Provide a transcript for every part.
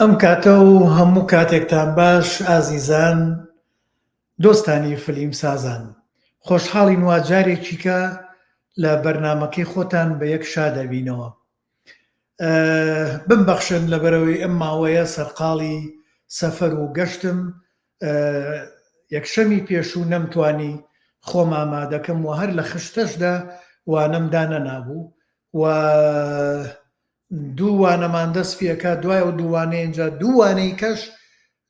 ئەم کاتە و هەموو کاتێکتان باش ئازیزان دۆستانی فلیم سازان خۆشحاڵین وا جارێکیکە لە بەرنامەکەی خۆتان بە یەک شادەبینەوە بمبەخشن لەبەرەوەی ئەم ماوەیە سەرقاڵی سەفەر و گەشتم یەکشەمی پێشوو نەمتوانی خۆم ئامادەکەم و هەر لە خشتەشدا وانەم دانەنابوو و دوو وانەمان دەست پێکا دوای ئەو دوو وانەیە ئینجا دوو وانەی کەش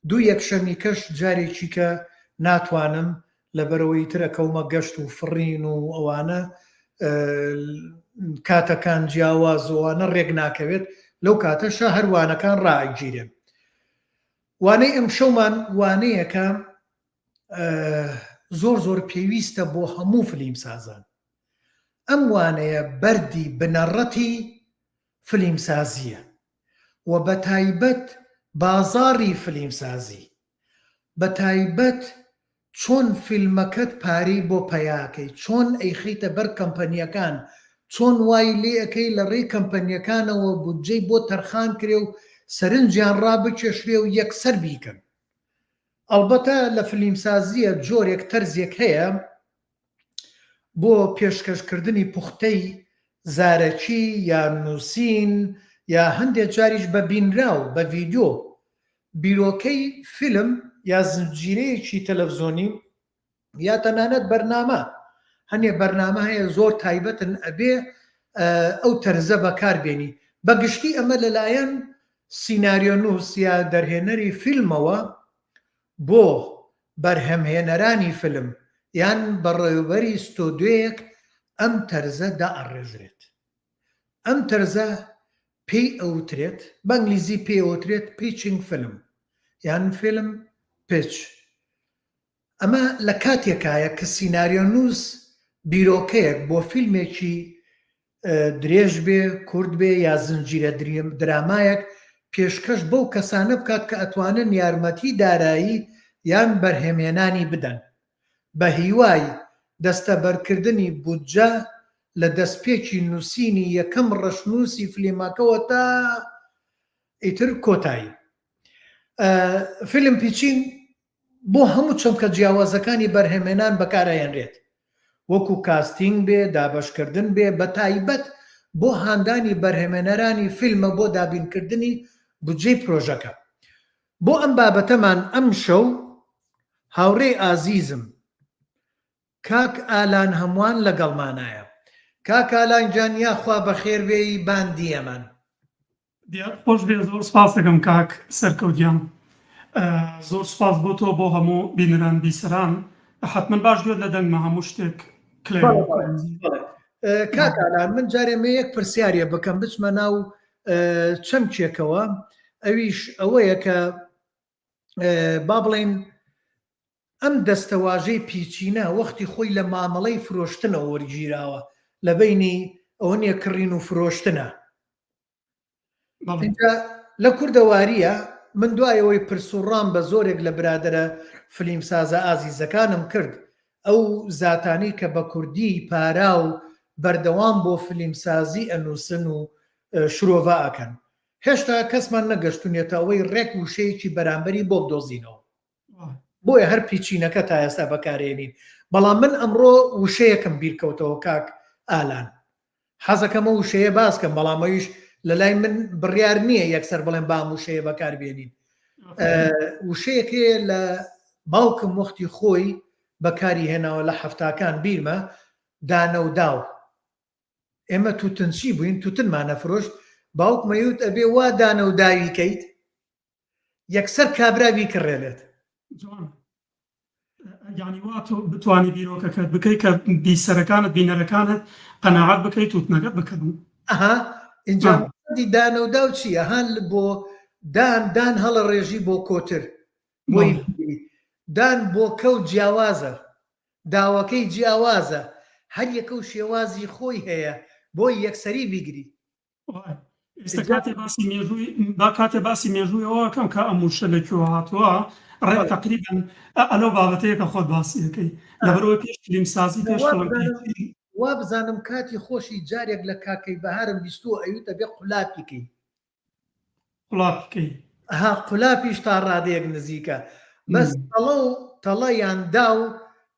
دوو یەکشەمی کەش جارێکی کە ناتوانم لەبەرەوەی تر ئەکەومە گەشت و فڕین و ئەوانە کاتەکان جیاواز و ئەوانە ڕێک ناکەوێت لەو کاتەشا هەر وانەکان ڕائەگیرێن وانەی ئەمشەومان وانەیەکە زۆر زۆر پێویستە بۆ هەموو فلیمسازان ئەم وانەیە بەردی بنەڕەتی فلیمسازییە و بەتایبەت بازاڕی فلیمسازی، بەتایبەت چۆن فیلمەکەت پارەی بۆ پەیاکەی، چۆن ئەیخەیتە بەر کەمپەنییەکان، چۆن وای لێ ئەکەی لە ڕێی کەمپەنییەکانەوە بودجەی بۆ تەرخان کرێ و سەرنجیان ڕابکێشرێ و یەکسەر بیکەن. ئەڵبەتە لە فلیمسازییە جۆرێک تەرزێک هەیە بۆ پێشکەشکردنی پوختەی زارەکی یا نووسین یا هەندێ جاریش بە بینراو، بە ڤیدیۆ، بیرۆکەی فیلم یا زنجیرەیەکی تەلەفزۆنی یا تەنانەت بەرنامە، هەنێ بەرنامە هەیە زۆر تایبەتن ئەبێ ئەو تەرزە بەکار بێنی، بە گشتی ئەمە لەلایەن سیناریۆنووس یا دەرهێنەری فیلمەوە بۆ بەرهەمهێنەرانی فیلم یان بەڕێوەبەری ستۆدیۆیەک ئەم تەرزە دائەڕێژرێت. ئەم تەرزە پێی ئەوترێت، بە ئینگلیزی پێی ئەوترێت Pitching Film یان Film Pitch. ئەمە لە کاتێکایە کە سیناریۆنووس بیرۆکەیەک بۆ فیلمێکی درێژ بێ، کورت بێ یا زنجیرە درامایەک پێشکەش بەو کەسانە بکات کە ئەتوانن یارمەتی دارایی یان بەرهەمهێنانی بدەن بە هیوای دەستەبەرکردنی بودجە لە دەستپێکی نووسینی یەکەم ڕەشنووسی فلیمەکەوە تا ئیتر کۆتایی film pitching بۆ هەموو چەمکە جیاوازەکانی بەرهەمهێنان بەکارئەهێنرێت، وەکو casting بێ، دابەشکردن بێ، بەتایبەت بۆ هاندانی بەرهەمێنەرانی فیلمە بۆ دابینکردنی بودجەی پرۆژەکە. بۆ ئەم بابەتەمان ئەمشەو هاوڕێی ئازیزم کاک ئالان هەمووان لەگەڵمانایە. کاک ئالان گیان یاخوا بەخێربێی باندیەمان. دیار خۆش بێ زۆر سپاس دەکەم کاک سەرکەوت گیان زۆر سپاس بۆ تۆ بۆ هەموو بینەران بیسەران حتمما باش گوێت لە دەنگمە هەموو شتێک کاک ئالان من جارێ مێ یەک پرسیارێ بکەم بچمە ناو چەمکێکەوە ئەویش ئەوەیە کە با بڵێین ئەم دەستەواژەی پیچینە وەختی خۆی لە مامەڵەی فرۆشتنەوە وەرگیراوە لە بەینی ئەوە نیە کڕین و فرۆشتنە ئینجا لە کوردەواریە من دوای ئەوەی پرس و ڕام بە زۆرێک لە برادەرە فلیمسازە ئازیزەکانم کرد ئەو زاتانەی کە بە کوردی پاراو بەردەوام بۆ فلیمسازی ئەنووسن و شرۆڤە ئەکەن هێشتا کەسمان نەگەشتونێتە ئەوەی ڕێک وشەیەکی بەرامبەری بۆ بدۆزینەوە بۆیە هەر پیچینەکە تا ئێستا بەکارێنین بەڵام من ئەمڕۆ وشەیەکم بیرکەوتەوە کاک ئالان حەزەکەمە وشەیە باسکەم بەڵام ئەویش لە لای من بڕیار نییە یەکسەر بڵێم بام وشەیە بەکاربێنین وشەیەک هەیە لە باوکم وەختی خۆی بەکاری هێناوە لە هەفتاکان بیرمە دانەوداو ئێمە توتنچی بووین توتنمان ئەفرۆشت باوکم ئەیوت ئەبێ وا دانە و داوی کەیت یەکسەر کابرا بیکڕێ لێت. جوان یانی وا تۆ بتوانی بیرۆکەکەت بکەی کە بیسەرەکانت بینەرەکانت قەناعەت بکەیت توتنەکەت بکڕن. ئەها ئینجا مەقسەدی دانە و داو چییە ها بۆ دان دان هەڵەڕێژی بۆ کۆتر بۆی بگری دان بۆ کەو جیاوازە داوەکەی جیاوازە هەر یەکە و شێوازی خۆی هەیە بۆی یەکسەری بیگری. ئێستا کاتێ باسی مێژووی با کاتێ باسی مێژووی ئەوە کەم کە ئەم وشە لە کوێوە هاتووە ڕێک تەقریبەن ئەلەو بابەتەیە کە خۆت باسی ئەکەی لەبەرئەوەی پێش فیلمسازی پێش فیلم وا بزانم کاتی خۆشی جارێک لە کاکەی بەهارم بیستووە ئەیوت ئەبێ قولاپی کەی. قولاپی کەی. ها قولاپیش تا ڕادەیەک نزیکە بەس تەڵە و تەڵە یان داو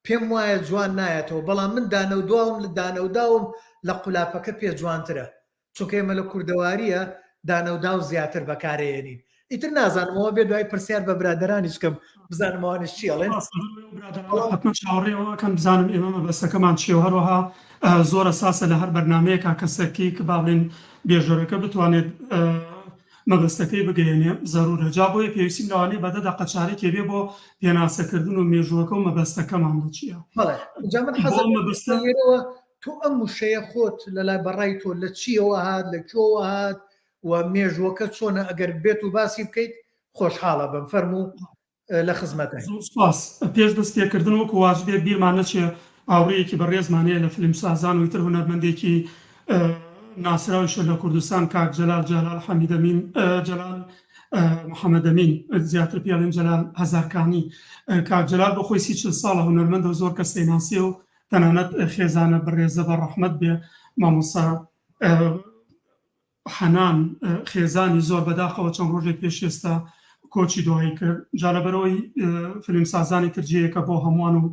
پێم وایە جوان نایەتەوە بەڵام من دانەودواوم لە دانەوداوم لە قولاپەکە پێ جوانترە چونکە ئێمە لە کوردەواریە دانەوداو زیاتر بەکارەیەنین ئیتر نازانم ئەوە بێ دوای پرسیار بە برادەرانیش کەم بزانم ئەوانیش چی ئەڵێن. حتمما چاوەڕێ ئەوە کەم بزانم ئێمە مەبەستەکەمان چیە و هەروەها زۆر ئەساسە لە هەر بەرنامەیەکا کەسەکی کە با بڵێین بێژەرەکە بتوانێت مەبەستەکەی بگەیەنێ زەرورە جا بۆیە پێویستیم لەوانەیە بە دە دەقە چارەکێ بێ بۆ پێناسەکردن و مێژووەکە و مەبەستەکەمان لە چییە. بەڵێ جا من حەزم مەبەستە لێرەوە تۆ ئەم وشەیە خۆت لەلای بەڕای تۆ لە چیەوە هات لە کوێوە هات و مێژووەکە چۆنە ئەگەر بێت و باسی بکەیت خۆشحاڵە بم فەرموو لە خزمەتای. زۆر سوپاس. پێش دەست پێکردن وەکو واجبێک بیرمان نەچێ هاوڕێیەکی بەڕێزمان هەیە لە فیلمسازان و ئیتر هونەرمەندێکی ناسراویشە لە کوردستان کاک جەلال جالال حەمیدەمین جەلال محەمەدەمین زیاتر پێڵێن جەلال هەزارکانی کاک جەلال بۆ خۆی 30 ساڵە هونەرمەندە و زۆر کەس دەیناسێ و تەنانەت خێزانە بەڕێزە بە ڕەحمەت بێ مامۆستا حەنان خێزانی زۆر بەداخەوە چەند ڕۆژێک پێش ئێستا کۆچی دوایی کرد جا لەبەرەوەی فیلمسازانی تر جێیەکە بۆ هەمووان و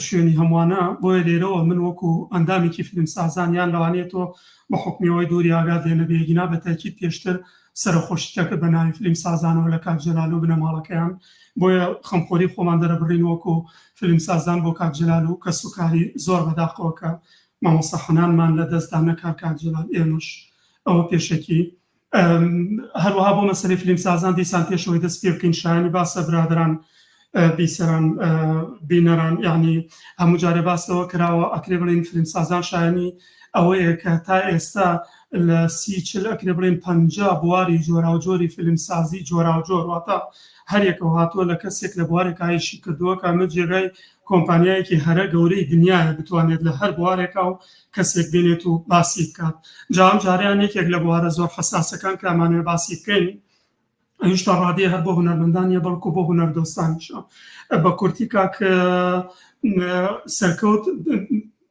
شوێنی هەمووانە بۆیە لێرەوە من وەکو ئەندامێکی فیلمسازان یان لەوانەیە تۆ بە حوکمی ئەوەی دووری ئاگات لێ نەبێ گینا بە تاکید پێشتر سەرەخۆشیت دەکرد بە ناوی فیلمسازانەوە لە کاک جەلال و بنەماڵەکەیان بۆیە خەمخۆری خۆمان دەرەبڕین وەکو فیلمسازان بۆ کاک جەلال و کەسوکاری زۆر بەداخەوە کە مامۆستا حەنانمان لە دەستدا نەکا کاک جەلال ئێمەش ئەوە پێشەکی هەروەها بۆ مەسەلەی فیلمسازان دیسان پێشەوەی دەست پێ بکەین شایانی باسە برادران بیسەران بینەران یعنی هەموو جارێ باس لەوە کراوە ئەکرێ بڵێن فیلمسازان شایانی ئەوەیە کە تا ئێستا لە 30 ئەکرێ بڵێن 50 بواری جۆراوجۆری فیلمسازی جۆراوجۆر واتە هەریەکەوە هاتووە لە کەسێک لە بوارێک ئایشی کردووە کە ئەمە جێگای کۆمپانیایەکی هەرە گەورەی دنیایە بتوانێت لە هەر بوارێکا و کەسێک بێنێت و باسی بکات جا ئەم جارەیان یەکێک لە بوارە زۆر حەساسەکان کە ئەمانەوێ باسی بکەین ئەویش تا ڕادەیە هەر بۆ هونەرمەندان نیە بەڵکو بۆ هونەردۆستانیشە بە کورتی کاک سەرکەوت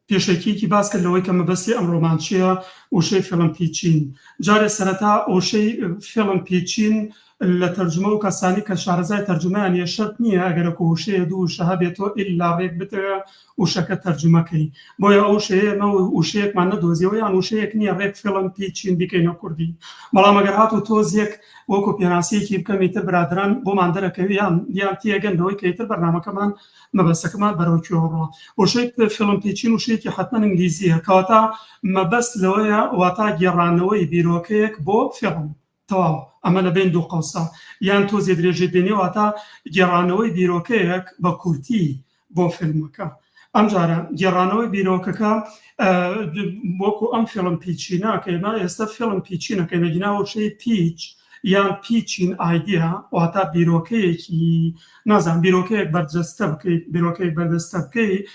پێشەکیەکی باس کرد لەوەی کە مەبەستی ئەمڕۆمان چییە وشەی film pitching جارێ سەرەتا وشەی film pitching لە تەرجومە و کەسانی کە شارەزای تەرجومەیان نیە شەرت نییە ئەگەرەکو وشەیە دوو وشە هەبێتەوە ئیلا ڕێک بتەوێ وشەکە تەرجومەکەی بۆیە ئەو وشەیە ئێمە وشەیەکمان نەدۆزیەوە یان وشەیەک نییە ڕێک film pitching بیکەینە کوردی بەڵام ئەگەر هاتوو تۆزێک وەکو پێناسەیەکی بکەم ئیتر برادەران بۆمان دەرەکەوی یان یان تێگەن لەوەی کە ئیتر بەرنامەکەمان مەبەستەکەمان بەرەو کوێوە ڕۆ وشەی film pitching وشەیەکی حەتمەن ئینگلیزییە کەواتە مەبەست لەوەیە واتا گێڕانەوەی بیرۆکەیەک بۆ فیلم تەواو ئەمە لە بەین دوو قەوسە یان تۆزێ درێژەی بێنێ واتا گێڕانەوەی بیرۆکەیەک بە کورتی بۆ فیلمەکە ئەمجارە گێڕانەوەی بیرۆکەکە وەکو ئەم film pitching ە کە ئێمە ئێستا film pitching ەکەی نەگینا وشەی pitch یان pitching idea واتا بیرۆکەیەکی نازان بیرۆکەیەک بەرجەستە بکەیت بیرۆکەیەک بەردەستە بکەی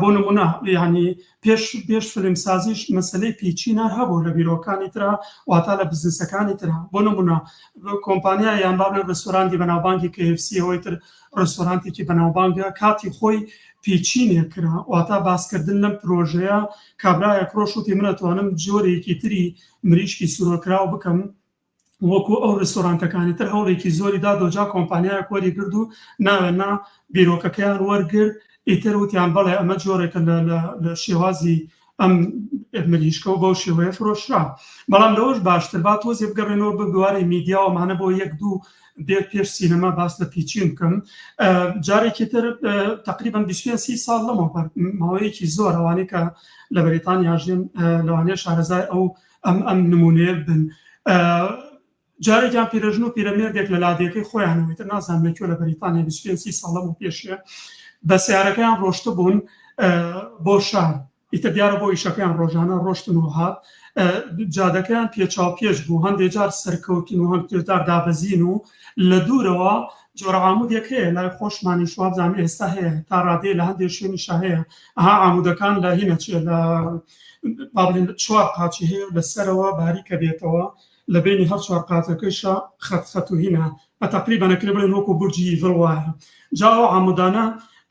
بۆ نمونە یعنی پێش پێش فیلمسازیش مەسەلەی pitching هەر هەبوو لە بیرۆکانی ترا واتا لە بزنسەکانی ترا بۆ نمونە کۆمپانیا یان با بڵێن ڕێستۆرانتی بەناوبانگی KFC ئەوەی تر ڕێستۆرانتێکی بەناوبانگە کاتی خۆی pitching ێک کرا واتا باسکردن لەم پرۆژەیە کابرایەک ڕۆشت وتی من ئەتوانم جۆرێکی تری مریشکی سورۆکراو بکەم وەکو ئەو ڕێستۆرانتەکانی تر هەوڵێکی زۆری دا دۆجا کۆمپانیایەک وەری گرد و ناوێ نا بیرۆکەکەیان وەرگرت ئیتر وتیان بەڵێ ئەمە جۆرێکە لە لە شێوازی ئەم مریشکە و بەو شێوەیە فرۆشرا بەڵام لەوەش باشتر با تۆزێ بگەڕێنەوە بە بواری میدیا و ئەمانە بۆ یەک دوو بێت پێش سینەما باس لە pitching بکەم جارێکی تر تقریبا 25 سی ساڵ لەمەوبەر ماوەیەکی زۆر ئەوانەی کە لە بەریتانیا ژین لەوانەیە شارەزای ئەو ئەم ئەم نمونەیە بن جارێکیان پیرەژن و پیرەمێردێک لە لادێکەی خۆیانەوە ئیتر نازانم لە کوێ لە بەریتانیا 25 سی ساڵ لەمەو پێشێ بە سیارەکەیان ڕۆشتبوون بۆ شار ئیتر دیارە بۆ ئیشەکەیان ڕۆژانە ڕۆشتن و هات جادەکەیان پێچاو پێچ بوو هەندێ جار سەرکەوتن و هەندێ جار دابەزین و لە دوورەوە جۆرە عامودێک هەیە لای خۆشمانیش وابزانم ئێستا هەیە تا ڕادەیە لە هەندێک شوێنیشا هەیە ئەها عامودەکان لە هینە چێ لە با بڵێین چوار قاچی هەیە و لەسەرەوە باریکە بێتەوە لە بینی هەر چوار قاچەکەیشا خەت خەت و هینە بە تەقریبەن ئەکرێ بڵێن وەکو بورجی ئیڤڵ وایە جا ئەو عامودانە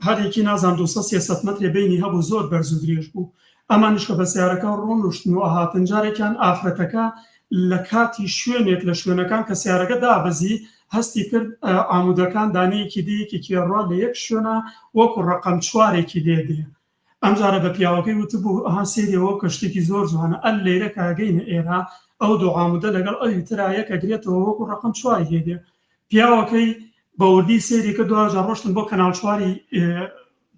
هەر یەکی نازانم 200 300 مەترێ بینی هەبوو زۆر بەرز و درێژ بوو ئەمانیش کە بە سیارەکە ڕۆنوشتن و ئەهاتن جارێکیان ئافرەتەکە لە کاتی شوێنێک لە شوێنەکان کە سیارەکە دابەزی هەستی کرد عامودەکان دانەیەکی دێ یەکێکی ئەڕوا لە یەک شوێنا وەکو ڕەقەم چوارێکی لێ دێ. ئەمجارە بە پیاوەکەی وتبوو، ئەها سەیری ئەوە بکە شتێکی زۆر جوانە، ئەل لەیرە کە ئەگەینە ئێرە ئەو دوو عامودە لەگەڵ ئەوی ترا یەک ئەگرێتەوە وەکو ڕەقەم چواری لێ دێ. پیاوەکەی بە وردی سەیری کرد دواجار ڕۆشتن بۆ کەناڵ چواری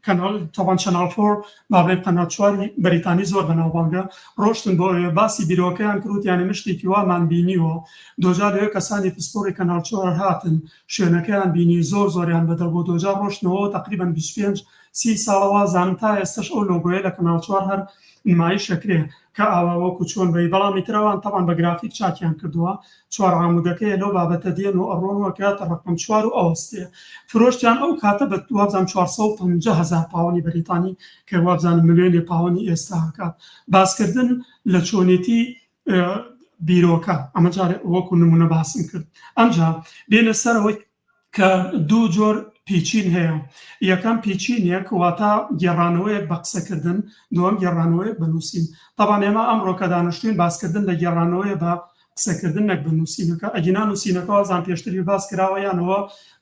کەناڵ تەبان channel four با بڵێم قەناڵ چواری بەریتانی زۆر بەناوبانگە ڕۆشتن بۆ ئەوێ باسی بیرۆکەیان کرد وتیان ئێمە شتێکی وامان بینیوە دۆجار لەوێ کەسانی پسپۆڕی کەناڵ چوار هاتن شوێنەکەیان بینی زۆر زۆریان بەدڵ بوو دۆجار ڕۆشتنەوە تەقریبەن 25 سی ساڵە وازانم تا ئێستەش ئەو لۆگۆیە لە کەناڵ چوار هەر نمایش ئەکرێ کە ئاوا وەکو چۆن بی بەڵام ئیتر ئەوان تەبعەن بە گرافیک چاکیان کردووە چوار عامودەکەیە لەو بابەتە دێن و ئەڕۆن و ئەکراتە ڕەقەم چوار و ئەوەستێ فرۆشتیان ئەو کاتە بە وابزانم 450 هەزار پاوەنی بەریتانی کە وابزانم ملیۆنێ پاوەنی ئێستا ئەکات باسکردن لە چۆنێتی بیرۆکە ئەمە جارێ وەکو نمونە باسم کرد ئەمجا بێنە سەرەوەی کە دوو جۆر pitching هەیە، یەکەم pitching ێک واتە گێڕانەوەیەک بە قسەکردن، دووەم گێڕانەوەیەک بە نووسین. تەبعەن ئێمە ئەمڕۆ کە دانیشتووین باسکردن لە گێڕانەوەیە بە قسەکردن نەک بە نووسینەکە، ئەگینا نووسینەکە وازان پێشتریش باس کراوە یان ئەوە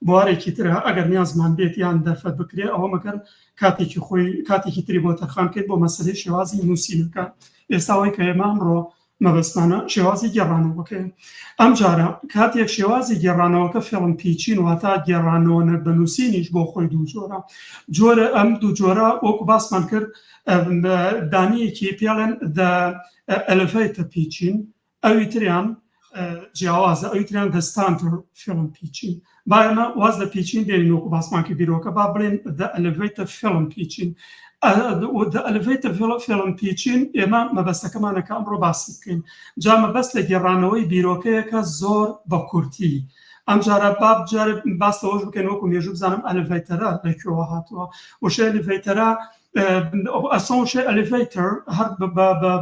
بوارێکی ترە ئەگەر نیازمان بێت یان دەرفەت بکرێ ئەوە مەگەر کاتێکی خۆی کاتێکی تری بۆ تەرخان بکەین بۆ مەسەلەی شێوازی نووسینەکە. ئێستا ئەوەی کە ئێمە ئەمڕۆ مەبەستمانە شێوازی گێڕانەوەکەیە. ئەمجارە کاتێک شێوازی گێڕانەوەکە film pitching واتە گێڕانەوە نەک بە نووسینیش بۆ خۆی دوو جۆرە. جۆرە ئەم دوو جۆرە وەکو باسمان کرد دانەیەکی پێڵێن the elevator pitching ئەوی تریان جیاوازە ئەوی تریان the standard film pitching. با ئێمە واز لە pitching بێنین وەکو باسمان کرد بیرۆکە با بڵێن the elevator film pitching the elevator film pitching ئێمە مەبەستەکەمانە کە ئەمڕۆ باسی بکەین جا مەبەست لە گێڕانەوەی بیرۆکەیەکە زۆر بە کورتی ئەم جارە با جارێ باس لەوەش بکەین وەکو مێژوو بزانم elevator ە لە کوێوە هاتووە وشەی elevator ە ئەسڵ وشەی elevator هەر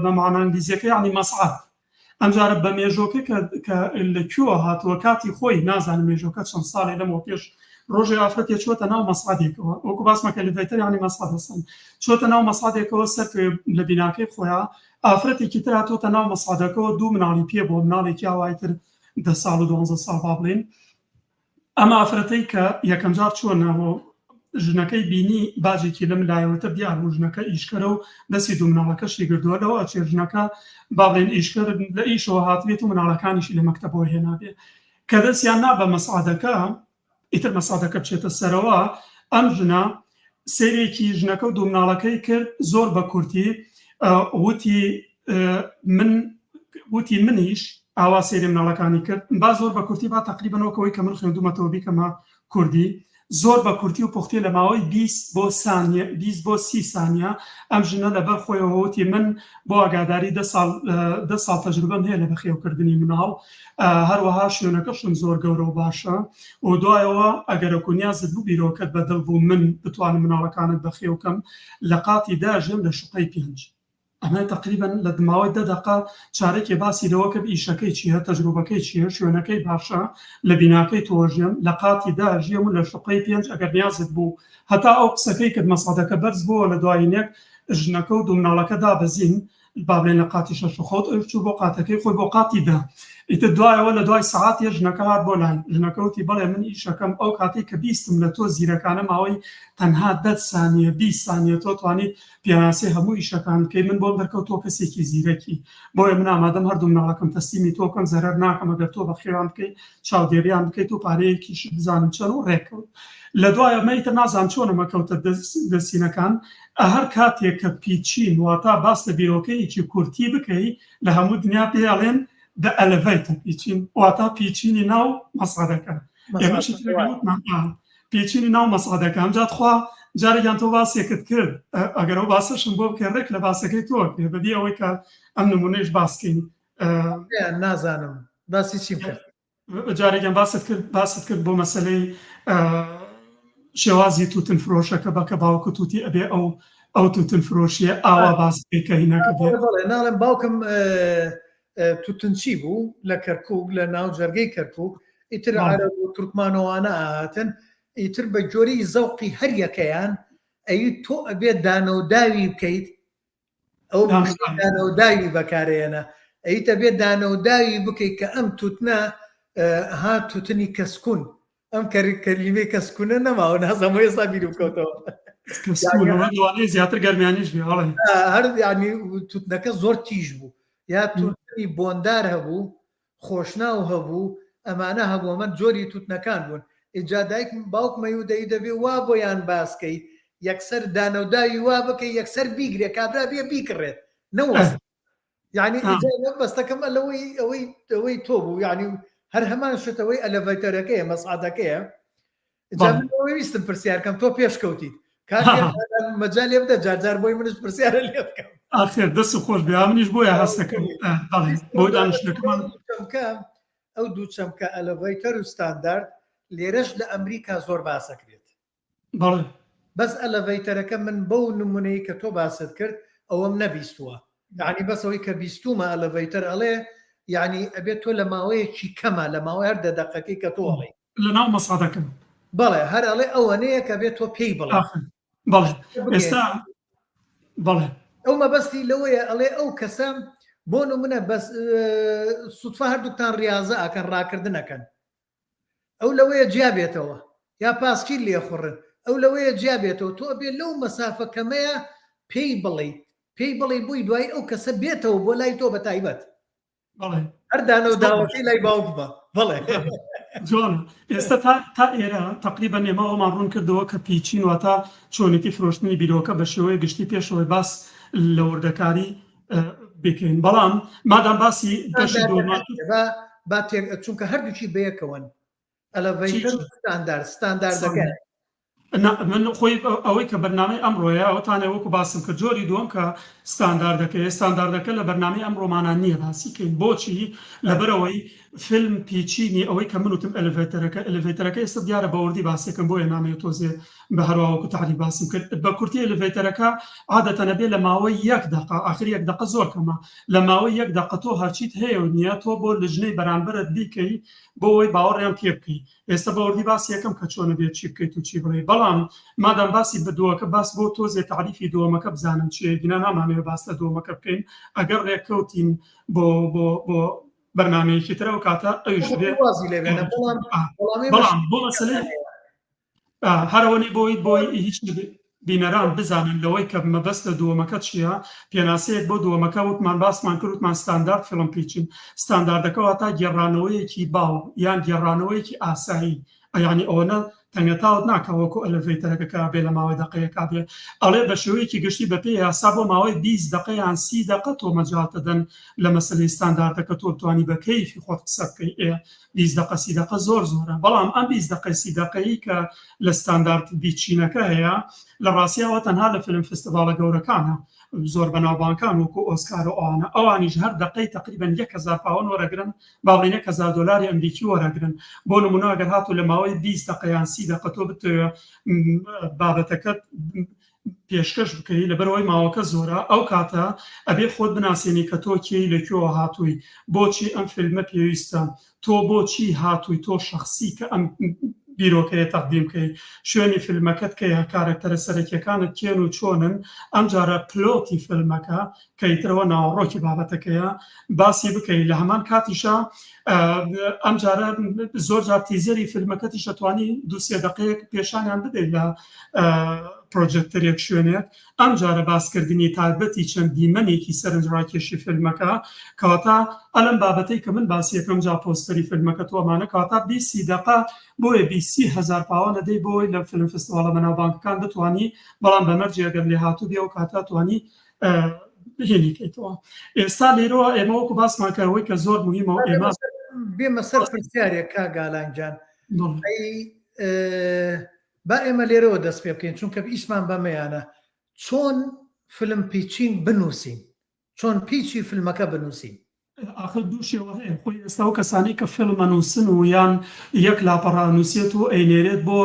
بە مانا ئینگلیزیەکە یعنی مەسعەد ئەمجارە بە مێژۆکە کە کە لە کوێوە هاتووە کاتی خۆی نازانم مێژۆکە چەند ساڵێ لەمەوە پێش ڕۆژێ ئافرەتێ چۆتە ناو مەسعەدێکەوە وەکو باسمە کە elevator یانی مەسعەد هەستن چۆتە ناو مەسعەدێکەوە سەرکەوێ لە بیناکەی خۆیان ئافرەتێکی تر هاتۆتە ناو مەسعەدەکەوە دوو مناڵی پێ بۆ مناڵێکی ئاوای تر دە ساڵ و دوانزە ساڵ با بڵێین ئەم ئافرەتەی کە یەکەمجار چووە ناوە ژنەکەی بینی باجێکی لەم لایەوەتە دیار بوو ژنەکە ئیشکەرە و دەستی دوو مناڵەکەشی گردووە لەوە ئەچێ ژنەکە با بڵێن ئیشکەر لە ئیشەوە هاتبێت و مناڵەکانیشی لە مەکتەبەوە هێنابێ کە دەستیان نا بە مەسعەدەکە ئیتر مەسعەدەکە بچێتە سەرەوە ئەم ژنە سەیرێکی ژنەکە و دوو مناڵەکەی کرد زۆر بە کورتی وتی من وتی منیش ئاوا سەیری مناڵەکانی کرد با زۆر بە کورتی با تەقریبەن وەک ئەوەی کە من خوێندومەتەوە بیکەمە کوردی زۆر بە کورتی و پوختی لە ماوەی 20 بۆ سانیە 20 بۆ 30 سانیە ئەم ژنە لەبەر خۆیەوە وتی من بۆ ئاگاداری دە ساڵ دە ساڵ تەجروبەم هەیە لە بەخێوکردنی مناڵ هەروەها شوێنەکەشم زۆر گەورە و باشە و دوایەوە ئەگەرەکو نیازت بوو بیرۆکەت بەدڵ بوو من بتوانم مناڵەکانت بەخێوکەم لە قاتی دە ژێم لە شوقەی پێنج ئەمە تەقریبەن لە ماوەی دە دەقە چارەکێ باسی لەوە کرد ئیشەکەی چییە، تەجروبەکەی چییە، شوێنەکەی باشە، لە بیناکەی تۆ ژیەم، لە قاتی دە ژیەم و لە شوقەی پێنج ئەگەر نیازت بوو. هەتا ئەو قسەکەی کرد مەسعەدەکە بەرز بۆوە لە دوایینێک ژنەکە و دوو مناڵەکە دابەزین با بڵێین لە قاتی شەش و خەوت ئەویش چوو بۆ قاتەکەی خۆی بۆ قاتی دە. ئیتر دوایەوە لە دوای سەعاتێ ژنەکە هات بۆ لای. ژنەکە وتی بەڵێ من ئیشەکەم ئەو کاتەی کە بیستم لە تۆ زیرەکانە ماوەی تەنها دە سانیە 20 سانیە تۆ توانیت پێناسەی هەموو ئیشەکان بکەی من بۆم دەرکەوت تۆ کەسێکی زیرەکی بۆیە من ئامادەم هەردوو مناڵەکەم تەسلیمی تۆ بکەم زەرەر ناکەم ئەگەر تۆ بەخێویان بکەی چاودێریان بکەیت و پارەیەکیشت بزانم چەند و ڕێککەوت لە دوای ئەمە ئیتر نازانم چۆن ئەمە کەوتە دەستینەکان هەر کاتێک کە pitching واتا باس لە بیرۆکەیەکی کورتی بکەی لە هەموو دنیا پێی ئەڵێن the elevator pitching واتا pitching ی ناو مەسعەدەکە ئێمەش ئیتر وتمان pitching ی ناو مەسعەدەکە ئەمجا تخوا جارێکیان تۆ باسێکت کرد ئەگەر ئەو باسەشم بۆ بکەی ڕێک لە باسەکەی تۆ کرێ بەبێ ئەوەی کە ئەم نمونەیش باسکەین نازانم باسی چیم کرد جارێکیان باست کرد باست کرد بۆ مەسلەی شێوازی توتن فرۆشەکە بە کە باوکە توتی ئەبێ ئەو ئەو توتن فرۆشیە ئاوا باس بکەی کە هینەکە بێ ناڵێم باوکم توتنچی بوو لە کەرکک لە ناو جەرگەی کەرکک ئیتر عەرەب و تورکمانەوانە ئاهاتن ئیتر بە جۆری زەوقی هەر یەکەیان ئەی تۆ ئەبێ دانەوداوی بکەیت ئەو دانەوداوی بەکارێنە ئەی دەبێت دانەوداوی بکەیت کە ئەم توتنە ها توتنی کەسکون ئەم کەلیمەی کەسکونە نەماوە نازانم ئێستا بیرم کەوتەوە زیاتر گەرمیانیش هەر ینی توتنەکە زۆر تیژ بوو یا توتنی بۆندار هەبوو خۆشناو هەبوو ئەمانە هەبوو ئەمە جۆری توتنەکان بوون ئینجا دایکم باوکم ئەیوت دەی دەبێ وا بۆیان باسکەی یەکسەر دانەوداوی وا بکەی یەکسەر بیگرێ کابرا بێ بیکڕێت نەوەست یعنی بەستەکەم لەوەی ئەوەی ئەوەی تۆ بوو یعنی هەر هەمان شتەوەی elevator ەکەیە مەسعادەکەیە ویستم پرسیارکەم تۆ پێش کەوتیت مەجال لێ بدە جارجار بۆی منش پرسیارە لێ بکەم ئاخر دەست خۆش بێ منیش بۆیە هەستەکەم بۆ دانیشتنەکەمان چەمکە ئەو دوو چەمکە elevator و ستاندارد لێرەش لە ئەمریکا زۆر باسەکرێت بەڵێ بەس elevator ەکە من بەو نمونەی کە تۆ باست کرد ئەوەم نەبیستووە یعنی بەس ئەوەی کە بیستومە elevator ئەڵێ یعنی ئەبێت تۆ لە ماوەیەکی کەمە لە ماوەی هەر دە دەقەکەی کە تۆ ئەڵێ لە ناو مەسعەدەکە بەڵێ هەر ئەڵێ ئەوەنەیە کە بێت تۆ پێی بڵێ بەڵێ ئێستا بەڵێ ئەو مەبەستی لەوەیە ئەڵێ ئەو کەسە بۆ نمونە بەس سوتفە هەردووکتان ڕاضە ئەکەن ڕاکردنەکەن ئەو لەوەیە جیا بێتەوە یا پاسکیل لێخوڕن ئەو لەوەیە جیا بێتەوە تۆ ئەبێ لەو مەسافە کەمەیە پێی بڵێیت پێی بڵێ بۆی دوای ئەو کەسە بێتەوە بۆ لای تۆ بە تایبەت هەر دانە و داوەکەی لای باوکمە بەڵێ جوان ئێستا تا تا ئێرە تقریبا ئێمە ئەومان ڕوون کردەوە کە pitching واتە چۆنێتی فرۆشتنی بیرۆکە بە شێوەیە گشتی پێشەوەی باس لە وردەکاری بکەین بەڵام مادام باسی بەشی دووەمان با تێک چونکە هەردووکی بەیەکەوەن elevator ستاندارد ستانداردەکە من خۆی ئەوەی کە بەرنامەی ئەمڕۆیە ئەوتانێ وەکو باسم کرد جۆری دووەم کە ستانداردەکەی ستانداردەکە لە بەرنامەی ئەمڕۆمانان نییە باسی کەین بۆچی لەبەرەوەی film pitching ی ئەوەی کە من وتم elevator ەکە elevator ەکە ئێستا دیارە بە وردی باسێکم بۆیە نامەوێت تۆزێ بە هەروا وەکو تەعریف باسم کرد بە کورتی elevator ەکە عادەتەن ئەبێ لە ماوەی یەک دەقە ئاخر یەک دەقە زۆر کەمە لە ماوەی یەک دەقە تۆ هەرچیت هەیە و نییە تۆ بۆ لجنەی بەرانبەرت بیکەی بۆ ئەوەی باوەڕیان پێ بکەی ئێستا بە وردی باسی یەکەم کە چۆنە بێت چی بکەیت و چی بڵێی بەڵام مادام باسی بە دووەکە باس بۆ تۆزێ تەعریفی دووەمەکە بزانم چییە گینا نامانەوێ باس لە دووەمەکە بکەین ئەگەر ڕێککەوتین بۆ بۆ بۆ بەرنامەیەکی تر ئەو کاتە ئەویش بێ وازی لێ بێنە بەڵام بەڵام بۆ مەسەلەی هەرەوەنی بۆی بۆی هیچ بینەران بزانن لەوەی کە مەبەست لە دووەمەکە چییە پێناسەیەک بۆ دووەمەکە وتمان باسمان کرد وتمان ستاندارد film pitching ستانداردەکە واتا گێڕانەوەیەکی باو یان گێڕانەوەیەکی ئاسایی یانی ئەوەنە تەنگەتاوت ناکا وەکو elevator ەکە کە بێ لە ماوەی دەقەیەکا بێ ئەڵێ بە شێوەیەکی گشتی بە پێی یاسا بۆ ماوەی 20 دەقە یان 30 دەقە تۆ مەجال دەدەن لە مەسەلەی ستانداردەکە تۆ بتوانی بە کەیفی خۆت قسە بکەی ئێ 20 دەقە 30 دەقە زۆر زۆرە بەڵام ئەم 20 دەقەی 30 دەقەیی کە لە ستاندارد pitching ەکە هەیە لە ڕاستیاوە تەنها لە film festival ە گەورەکانە زۆر بەناوبانکان وەکو ئۆسکار و ئەوانە ئەوانیش هەر دەقەی تقریبا 1000 پاوەن وەرەگرن با بڵێین 1000 دۆلاری ئەمریکی وەرەگرن بۆ نمونە ئەگەر هاتوو لە ماوەی 20 دەقە یان 30 دەقە تۆ بتەوێ بابەتەکەت پێشکەش بکەی لەبەرئەوەی ماوەکە زۆرە ئەو کاتە ئەبێ خۆت بناسێنی کە تۆ کێی لە کوێوە هاتووی بۆچی ئەم فیلمە پێویستە تۆ بۆچی هاتووی تۆ شەخسی کە ئەم بیرۆکەیە تەقدیم بکەی شوێنی فیلمەکەت کەیە کارەکتەرە سەرەکیەکانت کێن و چۆنن ئەمجارە plot ی فیلمەکە کە ئیترەوە ناوەڕۆکی بابەتەکەیە باسی بکەی لە هەمان کاتیشا ئەمجارە زۆر جار teaser ی فیلمەکەتیش ئەتوانی دوو سێ دەقەیەک پێشانیان بدەیت لە پرۆجێکتەرێک شوێنێک ئەمجارە باسکردنی تایبەتی چەند دیمەنێکی سەرنجڕاکێشی فیلمەکە کەواتە ئەلەم بابەتەی کە من باسی یەکەم جا پۆستەری فیلمەکە تۆ ئەمانە کەواتە بیسی دەقە بۆیە بیسی هەزار پاوەنە دەی بۆی لە film festival ە بەناوبانگەکان بتوانی بەڵام بە مەرجی ئەگەر لێهاتوو بێ ئەو کاتە توانی هێنی کەیتەوە ئێستا لێرەوە ئێمە وەکو باسمان کە ئەوەی کە زۆر مهمە و ئێمە بێمە سەر پرسیارێک کا گالان گیان با ئێمە لێرەوە دەست پێ بکەین چونکە ئیشمان بەمەیانە چۆن film pitching بنووسین چۆن pitch ی فیلمەکە بنووسین ئاخر دوو شێوە هەیە خۆی ئێستا ئەو کەسانەی کە فیلم ئەنووسن و یان یەک لاپەڕە ئەنووسێت و ئەینێرێت بۆ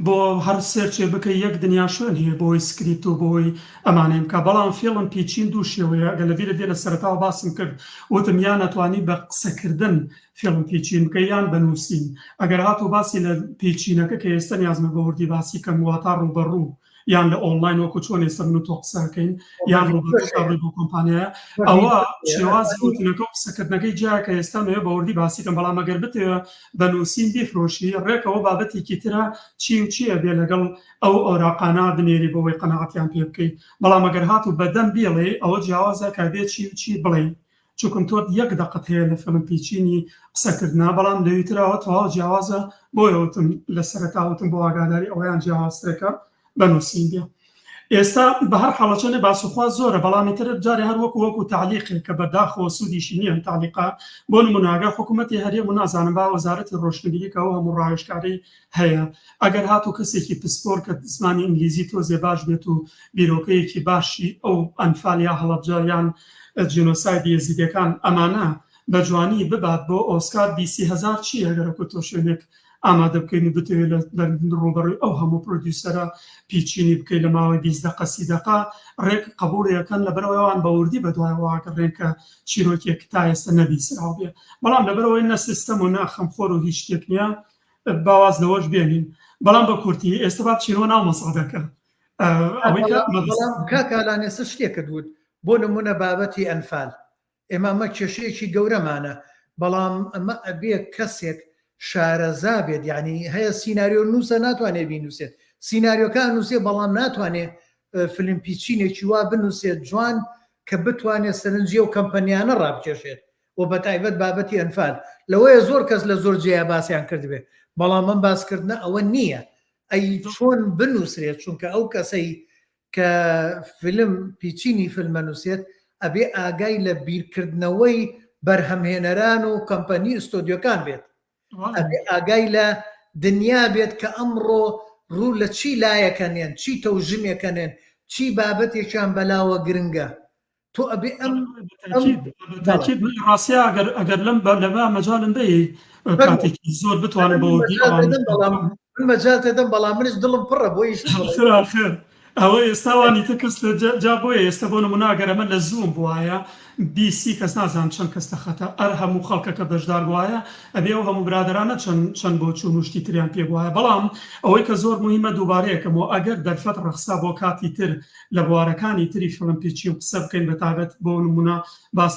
بۆ هەر search ێ بکەی یەک دنیا شوێن هەیە بۆی سکریپت و بۆی ئەمانەی بکا بەڵام film pitching دوو شێوەیە ئەگەر لەبیرت بێ لە سەرەتاوە باسم کرد وتم یان ئەتوانی بە قسەکردن film pitching بکەی یان بە نووسین ئەگەر هاتوو باسی لە pitching ەکە کە ئێستا نیازمە بە وردی باسی کەم واتا ڕووبەڕوو. یان لە ئۆنلاین وەکو چۆن ئێستا من و تۆ قسەکەین یان ڕووبەڕووی بۆ کۆمپانیایە ئەوە شێوازی وتنەکە و قسەکردنەکەی جیایە کە ئێستا مەوێ بە وردی باسی کەم بەڵام ئەگەر بتەوێ بە نووسین بیفرۆشی ڕێکەوە بابەتێکی ترە چی و چی ئەبێ لەگەڵ ئەو ئەوراقانە بنێری بۆ ئەوەی قەناعەتیان پێ بکەی بەڵام ئەگەر هاتوو بەدەم بیڵێی ئەوە جیاوازە کە بێ چی و چی بڵێی چونکم تۆ یەک دەقت هەیە لە فیلم pitching ی قسەکردنا بەڵام لەوی تراوە تەواو جیاوازە بۆیە وتم لە سەرەتا وتم بۆ ئاگاداری ئەوەیان جیاوازترەکە بە نووسین بێ ئێستا بە هەر حاڵە چەنێ باس و خواست زۆرە بەڵام ئیتر جارێ هەر وەکو وەکو تەعلیقێک کە بەداخەوە سوودیشی نییە ئەم تەعلیقە بۆ نموونە ئەگەر حکوومەتی هەرێم و نازانم با وەزارەتی ڕۆشنبیری کە ئەو هەموو ڕاوێژکارەی هەیە ئەگەر هاتوو کەسێکی پسپۆر کە زمانی ئینگلیزی تۆزێ باش بێت و بیرۆکەیەکی باشی ئەو ئەنفال یا هەڵەبجە یان جینۆسایدی ئێزیدیەکان ئەمانە بە جوانی ببات بۆ ئۆسکار بیسی هەزار چیە گەر وەکو تۆ شوێنێک ئامادە بکەین و بتەوێت لە ڕووبەڕووی ئەو هەموو producer ە pitching ی بکەیت لە ماوەی 20 دەقە سی دەقە ڕێک قبوڵی ئەکەن لەبەرئەوەی ئەوان بە وردی بەدوایەوە ئەگەڕێن کە چیرۆکێک تا ئێستا نەبیسراو بێ بەڵام لەبەرئەوەی نە سیستەم و نە خەمخۆر و هیچ شتێک نییە با واز لەوەش بێنین بەڵام بە کورتی ئێستا با بچینەوە ناو مەسعەدەکە ئەوەی کە بەڵام کاک ئالان ئێستا شتێکت وت بۆ نمونە بابەتی ئەنفال ئێمە ئەمە کێشەیەکی گەورەمانە بەڵام ئەمە ئەبێ کەسێک شارەزا بێت یعنی هەیە سیناریۆ نووسە ناتوانێت بینوسێت سیناریۆکە نووسێ بەڵام ناتوانێت فیلم pitching ێکی وا بنووسێت جوان کە بتوانێت سەرنجی و کەمپەنیانە ڕابکێشێت و بەتایبەت بابەتی ئەنفال لەوەیە زۆر کەس لە زۆر جێیا باسیان کردبێ بەڵام ئەم باسکردنە ئەوە نییە ئەی چۆن بنووسرێت چونکە ئەو کەسەی کە فیلم pitching ی فیلمە نووسێت ئەبێ ئاگای لە بیرکردنەوەی بەرهەمهێنەران و کەمپەنی ئستۆدیۆکان بێت ئەبێ ئاگای لە دنیا بێت کە ئەمڕۆ ڕوو لە چی لایەکەنێن چی تەوژمێکەنێن چی بابەتێکیان بەلاوە گرنگە تۆ ئەبێ ئەم تاکید من ڕاستیا ئەگەر ئەگەر لەم لەمە مەجالم بێ کاتێکی زۆر بتوانم بۆ بەڵام من مەجال دەدەم بەڵام منیش دڵم پڕە بۆ ئیش خێر ئەوە ئێستا وانی تر کەس لە جا بۆیە ئێستا بۆ نمونە ئەگەر ئەمە لە زووم بوایە بیسی کەس نازانم چەند کەس لە خەتە ئەر هەموو خەڵکەکە بەشدار بوایە ئەبێ ئەو هەموو برادەرانە چەند چەند بۆچوون و شتی تریان پێ بوایە بەڵام ئەوەی کە زۆر موهیمە دووبارەیەکەمەوە ئەگەر دەرفەت ڕەخسا بۆ کاتی تر لە بوارەکانی تری فیلم pitching قسە بکەین بە تایبەت بۆ نمونە باس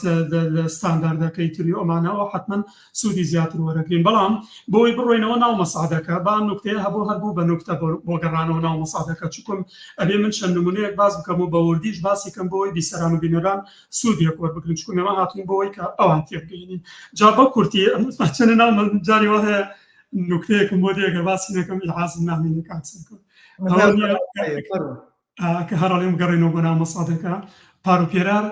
لە ستانداردەکەی تری ئەمانەوە حتمما سوودی زیاتر وەرەگرین بەڵام بۆی بڕۆینەوە ناو مەسعدەکە با نوکتەیە هەبوو هەر بوو بە نوکتە بۆ گەڕانەوە ناو مەسعدەکە چکم ئەبێ من چەند نمونەیەک باس بکەم و بە وردیش باسی کەم بۆی بیسەران و بینەران سوودێک وەربگرن چکم ئێمە هاتوین بۆی کە ئەوان تێبگەینین جا بە کورتی ئەم چەند ناو جاری وا هەیە نوکتەیەکم بۆ دێ گەر باسی نەکەم ئیعازم نامێنێ کاک سەرکەوت. کە هەر ئەڵێم گەڕێنەوە بۆ ناو مەسعەدەکە پار و پێرار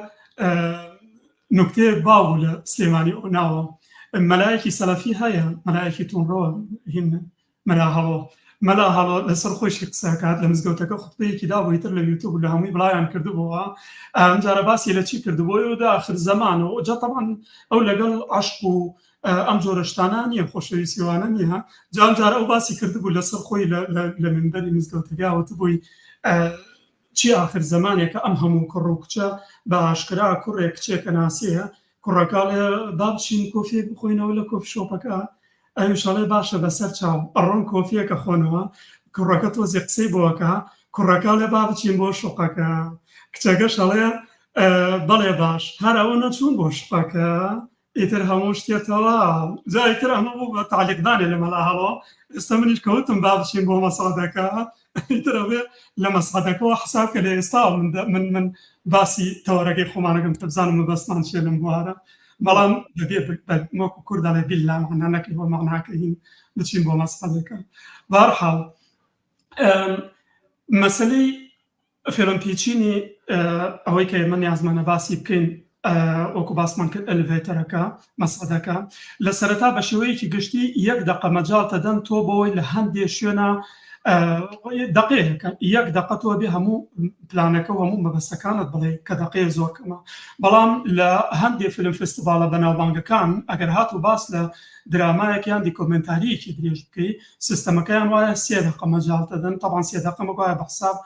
نوکتەیەک باو بوو لە سلێمانی ئەو ناوە مەلایەکی سەلەفی هەیە مەلایەکی توندڕەوە هین مەلا هەڵۆ مەلا هەڵۆ لەسەر خۆشی قسەکات لە مزگەوتەکە خوتبەیەکی دابوو تر لە یوتیوب لە هەمووی بڵاویان کردبووە ئەم جارە باسی لە چی کردبووی و داخر زەمان و جا طبعا ئەو لەگەڵ عەشق و ئەم جۆرە شتانە نییە خۆشەویستیوانە نییە جام جار ئەو باسی کردبوو لەسەر خۆی لە منبەری مزگەوتەکە وتبووی چی ئاخر زمانێکە ئەم هەموو کوڕ و کچە بە ئاشکرا کوڕێک کچێکە ناسیە کوڕەکەڵێ با بچین کۆفیەک بخۆینەوە لە coffee shop ەکە ئەویش ئەڵێ باشە بەسەر چاو ئەڕۆن کۆفیەکە خۆنەوە کوڕەکە تۆزێ قسەی بۆکە کوڕەکە ئەڵێ با بچین بۆ شوقەکە کچەکەش ئەڵێ بەڵێ باش هەر ئەوە نەچوون بۆ شوقەکە ئیتر هەموو شتێ تەواو جا ئیتر ئەمە بوو بە تەعلیقدانێ لە مەلا هەڵۆ ئێستا منیش کەوتم با بچین بۆ مەسعەدەکە ئیتر ئەبێ لە مەسعەدەکەوە حساب کە لە ئێستاوە من من من باسی تەوەرەکەی خۆمانەکەم کە بزانم مەبەستمان چییە لەم بوارە بەڵام دەبێ وەکو کورد دەڵێ بیلا مەعنا نەکەی بۆ مەعناکە هین بچین بۆ مەسعەدەکە بەهەرحاڵ مەسەلەی فیلم pitching ی ئەوەی کە ئێمە نیازمانە باسی بکەین وەکو باسمان کرد elevator ەکە مەسعدەکە لە سەرەتا بە شێوەیەکی گشتی یەک دەقە مەجال تەدەن تۆ بۆی لە هەندێ شوێنە دقەیەکە یەک دقە تۆ بێ هەموو پلانەکە و هەموو مەبەستەکانت بڵێ کە دقەیە زۆر کەمە بەڵام لە هەندێ فیلم festival ە بەناوبانگەکان ئەگەر هات و باس لە درامایەک یان دیکۆمنتاریەکی درێژ بکەی سیستەمەکەیان وایە سێ دقە مەجال دەدەن تەبان سێ دقە مەگوایە بە حساب.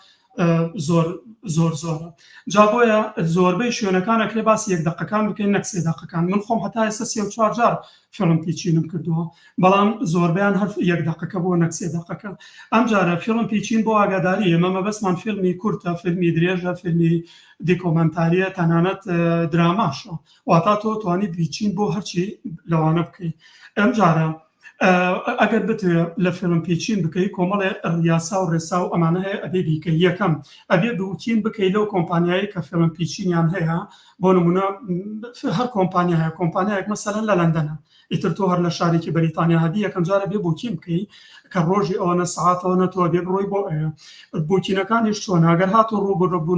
زۆر زۆر زۆرە جا بۆیە زۆربەی شوێنەکان ئەکرێ باسی یەک دەقەکان بکەین نەک سێ دەقەکان من خۆم هەتا ئێستا 34 جار فیلم pitching م کردووە بەڵام زۆربیان هەر یەک دەقەکە بۆ نەک سێ دەقەکە ئەم جارە فیلم pitching بۆ ئاگاداری ئێمە مەبەستمان فیلمی کورتە فیلمی درێژە فیلمی دیکۆمنتاریە تەنانەت دراماشە واتا تۆ توانی pitching بۆ هەرچی لەوانە بکەیت ئەم جارە ئەگەر بتوێ لە فیلم pitching بکەی کۆمەڵێ یاسا و ڕێسا و ئەمانە هەیە ئەبێ بیکەی یەکەم ئەبێ booking بکەی لەو کۆمپانیایی کە فیلم pitching یان هەیە بۆ نمونە هەر کۆمپانیا هەیە کۆمپانیایەک مەسەلەن لە لەندەنە ئیتر تۆ هەر لە شارێکی بەریتانیا هەبی یەکەم جارە بێ booking بکەی کە ڕۆژی ئەوەنە سەعات ئەوەنە تۆ بێ بڕۆی بۆ ئەوێ booking ەکانیش چۆن ئەگەر هاتوو ڕووبەڕوو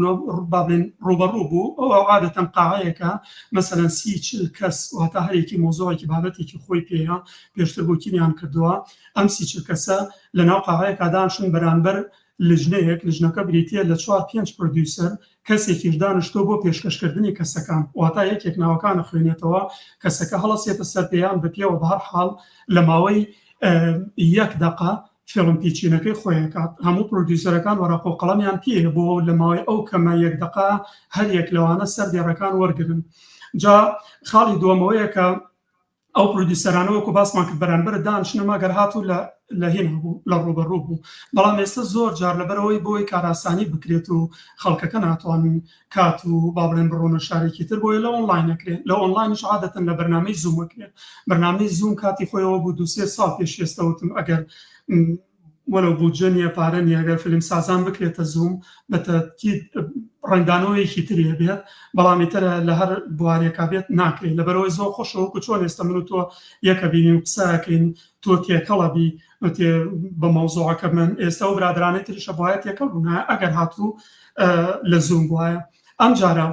با بڵێین ڕووبەڕوو بوو ئەو عادەتەن قاعەیەکە مەسەلەن سی چل کەس واتە هەرێکی مۆزۆعێکی بابەتێکی خۆی پێیە پێشتر booking یان کردووە ئەم سی چل کەسە لە ناو قاعەیەکا دانشن بەرانبەر لجنەیەک لجنەکە بریتیە لە چوار پێنج producer کەسێکیش دانشتووە بۆ پێشکەشکردنی کەسەکان واتا یەکێک ناوەکان ئەخوێنێتەوە کەسەکە هەڵەسێتە سەر پێیان بە پێوە بە هەر حاڵ لە ماوەی یەک دەقە فیلم pitching ەکەی خۆی ئەکات هەموو producer ەکان وەرەقە و قەڵەمیان پێیە بۆ لە ماوەی ئەو کەمە یەک دەقە هەر یەک لەوانە سەر دێڕەکان وەرگرن جا خاڵی دووەمەوەیە کە ئەو producer انە وەکو باسمان کرد بەرانبەر دانشنە مەگەر هاتوو لە لە هین هەبوو لە ڕووبەڕوو بوو بەڵام ئێستا زۆر جار لەبەرەوەی بۆی کاراسانی بکرێت و خەڵکەکە ناتوانن کات و با بڵێن بڕۆنە شارێکی تر بۆیە لە ئۆنلاین ئەکرێ لە ئۆنلاینیش عادەتەن لە بەرنامەی زووم ئەکرێ بەرنامەی زووم کاتی خۆیەوە بوو دوو سێ ساڵ پێش ئێستا وتم ئەگەر وەلو بودجە نییە پارە نییە ئەگەر فیلم سازان بکرێتە زووم بە تەکید ڕەنگدانەوەیەکی تری هەبێت بەڵام ئیتر لە هەر بوارێکا بێت ناکرێت لەبەرەوەی زۆر خۆشە وەکو چۆن ئێستا من و تۆ یەکە بینین و قسەکەین تۆ تێکەڵە بی بە مەوزوعەکە من ئێستا و برادرانەی تریشە بواە تێکەڵ بوونایە ئەگەر هاتوو لە زووم بواە ئەم جارە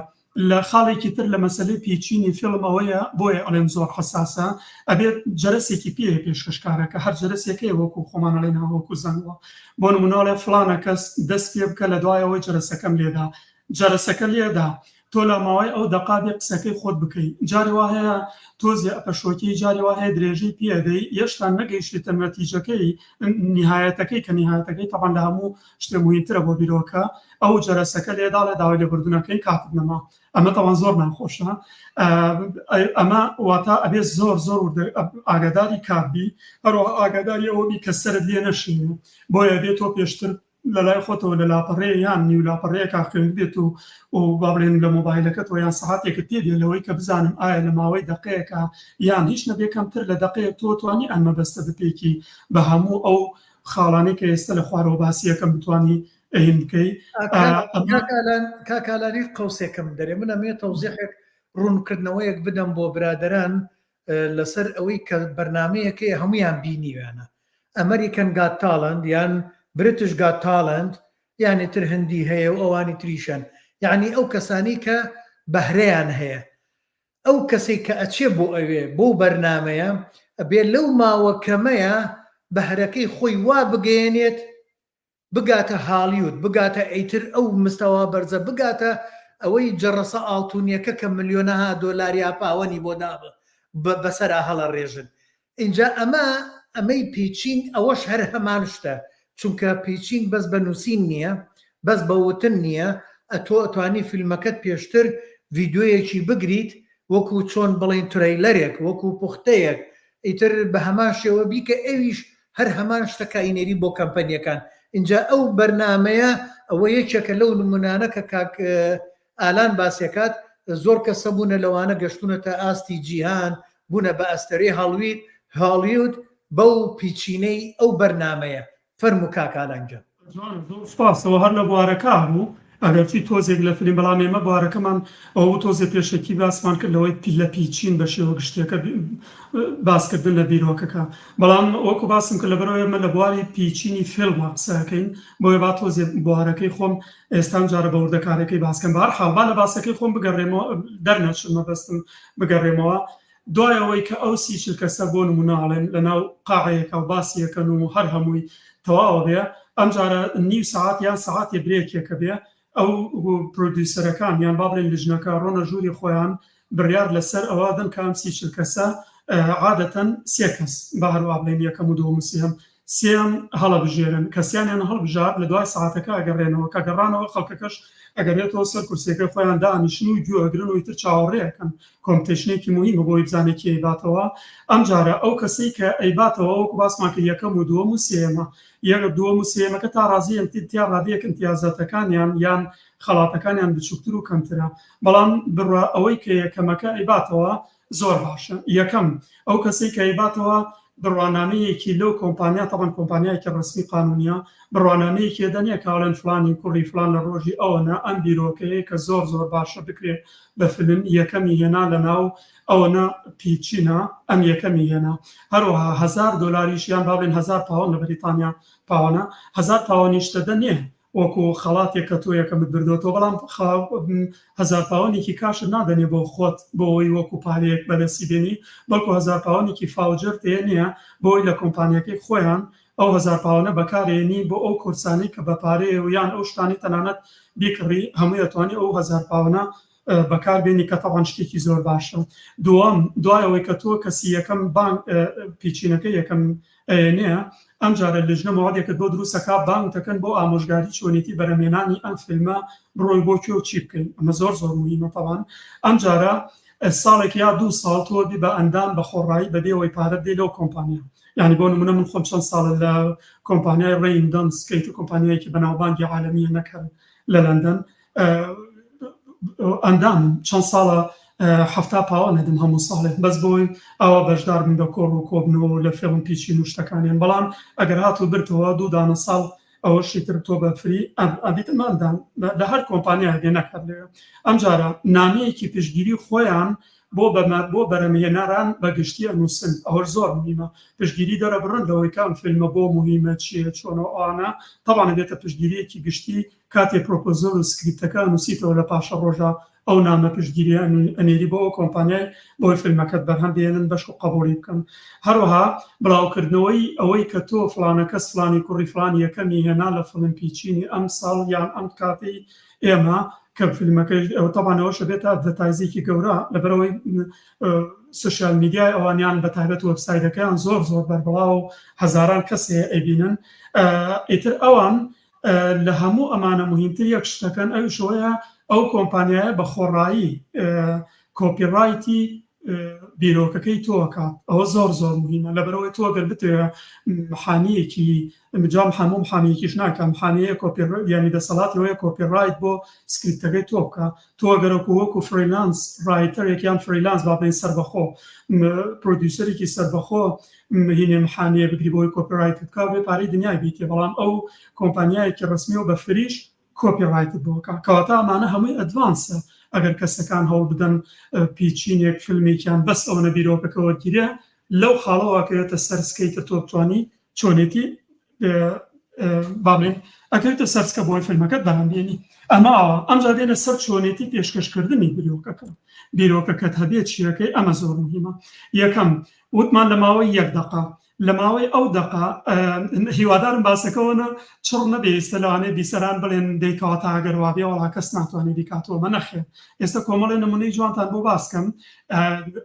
لە خاڵێکی تر لە مەسەلەی pitching ی فیلم ئەوەیە بۆیە ئەڵێم زۆر حەساسە ئەبێت جەرەسێکی پێیە پێشکەشکارەکە هەر جەرەسێکەیە وەکو خۆمان ئەڵێین ها وەکو زەنگوە بۆ نمونە ئەڵێ فڵانە کەس دەست پێ بکە لە دوای ئەوەی جەرەسەکەم لێدا جەرەسەکە لێدا تۆ لە ماوەی ئەو دەقا بێ قسەکەی خۆت بکەی جاری وا هەیە تۆزێ ئەپەشۆکێی جاری وا هەیە درێژەی پێ ئەدەی یەشتا نەگەیشتیتە نەتیجەکەی نیهایەتەکەی کە نیهایەتەکەی تەبعەن لە هەموو شتێ موهیمترە بۆ بیرۆکە ئەو جەرەسەکە لێدا ئەڵێ داوای لێبوردنەکەی کاتت نەما ئەمە تەوان زۆر ناخۆشە ئەمە واتا ئەبێ زۆر زۆر ئاگاداری کات بی هەروەها ئاگاداری ئەوە بی کە سەرت لێ نەشێوێ بۆیە بێ تۆ پێشتر لە لای خۆتەوە لە لاپەڕەیە یان نیو لاپەڕەیەکا خوێندبێت و و با بڵێن لە مۆبایلەکەتەوە یان سەعاتێکت پێ بێ لەوەی کە بزانم ئایا لە ماوەی دەقەیەکا یان هیچ نەبێ کەمتر لە دەقەیەک تۆ توانی ئەم مەبەستە بپێکی بە هەموو ئەو خاڵانەی کە ئێستا لە خوارەوە باسی یەکەم بتانی ئەهین بکەی کاک ئالان قەوسێکم دەرێ من ئەمێ تەوزیحێک ڕوونکردنەوەیەک بدەم بۆ برادەران لەسەر ئەوەی کە بەرنمەیەکەی هەمویان بینیویانە American Got Talent یان British Got Talent یانی تر هندی هەیە و ئەوانی تریشن یعنی ئەو کەسانی کە بەهرەیان هەیە ئەو کەسەی کە ئەچێ بۆ ئەوێ بۆ بەرنمەیە ئەبێ لەو ماوە کەمەیە بەهرەکەی خۆی وا بگەیەنێت بگاتە هالیود بگاتە ئیتر ئەو مستەوا بەرزە بگاتە ئەوەی جەڕەسە ئاڵتونیەکە کە ملیۆنەها دۆلار یا پاوەنی بۆ دابە بەسەرا هەڵەڕێژن ئینجا ئەمە ئەمەی pitching ئەوەش هەر هەمان شتە چونکە pitching بەس بە نووسین نییە بەس بە وتن نییە ئەتۆ ئەتوانی فیلمەکەت پێشتر ڤیدیۆیەکی بگریت وەکو چۆن بڵێین trailer ێک وەکو پوختەیەک ئیتر بە هەمان شێوە بیکە ئەویش هەر هەمان شتە کە ئەینێری بۆ کەمپەنیەکان ئینجا ئەو بەرنامەیە ئەوە یەکێکە لەو نمونانە کە کاک ئالان باسیەکات زۆر کەس هەبوونە لەوانە گەشتونەتە ئاستی جیهان بوونە بە ئەستەرەی هاڵوید هاڵیود بەو pitching ەی ئەو بەرنامەیە فەرموو کاک ئالان گیان. جوانە زۆر سوپاس ئەوە هەر لە بوارەکە بوو ئەگەرچی تۆزێک لە فلیم بەڵام ئێمە بوارەکەمان ئەوە بوو تۆزێ پێشەکی باسمان کرد لەوەی لە pitching بە شێوە گشتیەکە باسکردن لە بیرۆکەکە بەڵام وەکو باسم کرد لەبەرئەوەی ئێمە لە بواری pitching ی فیلما قسە ئەکەین بۆیە با تۆزێ بوارەکەی خۆم ئێستا ئەم جارە بە وردەکاریەکەی باس کەم بەهەرحاڵ با لە باسەکەی خۆم بگەڕێمەوە دەرنەچم مەبەستم بگەڕێمەوە دوای ئەوەی کە ئەو سی چل کەسە بۆ نمونە ئەڵێن لەناو قاعەیەکا و باسی ئەکەن و هەر هەمووی تەواوە بێ ئەمجارە نیو سەعات یان سەعاتێ break ێکە بێ ئەو producer ەکان یان با بڵێن لجنەکە ڕۆنە ژووری خۆیان بڕیار لەسەر ئەوە دەن کە ئەم سی چل کەسە عادەتەن سێ کەس با هەروا بڵێن یەکەم و دووەم و سێهەم. سیان هەڵەبژێرن، کە سیانیان هەڵبژارد لە دوای سەعاتەکە ئەگەڕێنەوە، کە گەڕانەوە خەڵکەکەش ئەگەرێتەوە سەر کورسیەکەی خۆیان دانیشن و گوێ ئەگرن و ئیتر چاوەڕێ ئەکەن، competition ێکی موهیمە بۆی بزانێ کێ ئەیباتەوە، ئەمجارە ئەو کەسەی کە ئەیباتەوە وەکو باسمان کرد یەکەم و دووەم و سێیەمە، یەک دووەم و سێیەمەکە تا ڕازیەن تا ڕادەیەک ئیمتیازاتەکانیان یان خەڵاتەکانیان بچوکتر و کەمترە، بەڵام بڕوا ئەوەی کە یەکەمەکە ئەیباتەوە زۆر باشە یەکەم ئەو کەسەی کە ئەیباتەوە بڕوانامەیەکی لەو کۆمپانیا تەبەن کۆمپانیایەکی ڕەسمی قانونیە بڕوانامەیەکی ئەدەنێ کە ئەڵێن فڵانی کوڕی فڵان لە ڕۆژی ئەوەنە ئەم بیرۆکەیە کە زۆر زۆر باشە بکرێ بە فلم یەکەمی هێنا لە ناو ئەوەنە pitching ە ئەم یەکەمی هێنا هەروەها هەزار دۆلاریش یان با بڵێن هەزار پاوەن لە بەریتانیا پاوەنە هەزار پاوەنیش دەدەنێ وەکو خەڵاتێک کە تۆ یەکەمت بردۆتەوە بەڵام هەزار پاوەنێکی کاشت نادەنێ بۆ خۆت بۆ ئەوەی وەکو پارەیەک بەدەستی بێنی بەڵکو هەزار پاوەنێکی voucher دێنێ بۆ ئەوەی لە کۆمپانیەکەی خۆیان ئەو هەزار پاوەنە بەکارێنی بۆ ئەو کۆرسانەی کە بە پارەیە و یان ئەو شتانەی تەنانەت بیکڕی هەمووی ئەتوانی ئەو هەزار پاوەنە بەکار بێنی کە تەبعەن شتێکی زۆر باشە. دووەم، دوای ئەوەی کە تۆ کەسی یەکەم بانگ pitching ەکە یەکەم ئەیەنێ، ئەمجارە لیژنە مەوادێکت بۆ دروست ئەکا بانگ دەکەن بۆ ئامۆژگاری چۆنێتی بەرهەمهێنانی ئەم فیلمە بڕۆی بۆ کوێ و چی بکەی ئەمە زۆر زۆر موهیمە تەبعەن ئەمجارە ساڵێک یا دوو ساڵ تۆ بی بە ئەندام بە خۆڕایی بەبێ ئەوەی پارە بدەی لەو کۆمپانیا یانی بۆ نمونە من خۆم چەند ساڵە لە کۆمپانیای ڕەین دەنس کەیت کۆمپانیایەکی بەناوبانگی عالەمیە نەک هەر لە لەندەن ئەندامم چەند ساڵە 70 پاوە نەدم هەموو ساڵێک بەس بۆی ئاوا بەشدار بم لە کۆڕ و کۆبنەوە لە film pitching و شتەکانیان بەڵام ئەگەر هاتوو برتەوە دوو دانە ساڵ ئەوەشی تر تۆ بە free ئەبیتم ئەندام لە هەر کۆمپانیای بێ نەک هەر لەوێ ئەمجارە نامەیەکی پشتگیری خۆیان بۆ بەمە بۆ بەرەمهێنەران بە گشتی ئەنووسن ئەوەش زۆر مهمە پشتگیری دەرەبڕن لەوەی کە ئەم فیلمە بۆ مهمە چییە چۆنە ئەوانە تەبعەن ئەبێتە پشتگیریەکی گشتی کاتێ proposal و سکریپتەکە ئەنوسیتەوە لە پاشە ڕۆژا ئەو نامە پشتگیریە ئەنێری بۆ ئەو کۆمپانیای بۆی فیلمەکەت بەرهەم بێنن بەشکو قەبوڵی بکەن هەروەها بڵاوکردنەوەی ئەوەی کە تۆ فڵانە کەس فڵانی کوڕی فڵان یەکەمی هێنا لە film pitching ی ئەم ساڵ یان ئەم کاتەی ئێمە کە فیلمەکەی ئەو تەبعەن ئەوەش ئەبێتە advertise ێکی گەورە لەبەرئەوەی social media ی ئەوانیان بە تایبەت وێبسایتەکەیان زۆر زۆر بەربڵاو و هەزاران کەس هەیە ئەیبینن ئیتر ئەوان لە هەموو ئەمانە موهیمتر یەک شتەکەن ئەویش ئەوەیە ئەو کۆمپانیایە بە خۆڕایی copyright ی بیرۆکەکەی تۆ ئەکات ئەوە زۆر زۆر موهیمە لەبەرئەوەی تۆ گەر بتەوێ محامیەکی جا هەموو محامیەکیش ناکە محامیەیە copy یانی دەسەڵاتی ئەوەیە copyright بۆ سکریپتەکەی تۆ بکە تۆ گەرەکو وەکو freelance writer ێک یان freelance با بڵێین سەربەخۆ producer ێکی سەربەخۆ هینێ محامیە بگری بۆی copyright بکا بێ پارەی دنیای بیتێ بەڵام ئەو کۆمپانیایەکی ڕەسمی و بە free ش copyright ت بۆ کا کەواتە ئەمانە هەمووی advance ە ئەگەر کەسەکان هەوڵ بدەن pitching ێک فیلمێکیان بەس ئەوەنە بیرۆکەکە وەرگیرێ لەو خاڵەوە ئەکەوێتە سەر سکەی کە تۆ بتوانی چۆنێتی با بڵێین ئەکەوێتە سەر سکە بۆی فیلمەکەت بەرهەم بێنی ئەمە ئاوا ئەمجا دێنە سەر چۆنێتی پێشکەشکردنی بیرۆکەکە بیرۆکەکەت هەبێت چیەکەی ئەمە زۆر مهمە یەکەم وتمان لە ماوەی یەک دەقە لە ماوەی ئەو دەقە هیوادارم باسەکەەوە چڕ نەبێ ئێستا لەوانەیە بیسەران بڵێن دەی کەواتە ئەگەر وابێ وەڵا کەس ناتوانێت بیکاتەوە مە نەخێر ئێستا کۆمەڵی نمونەی جوانتان بۆ باسکەم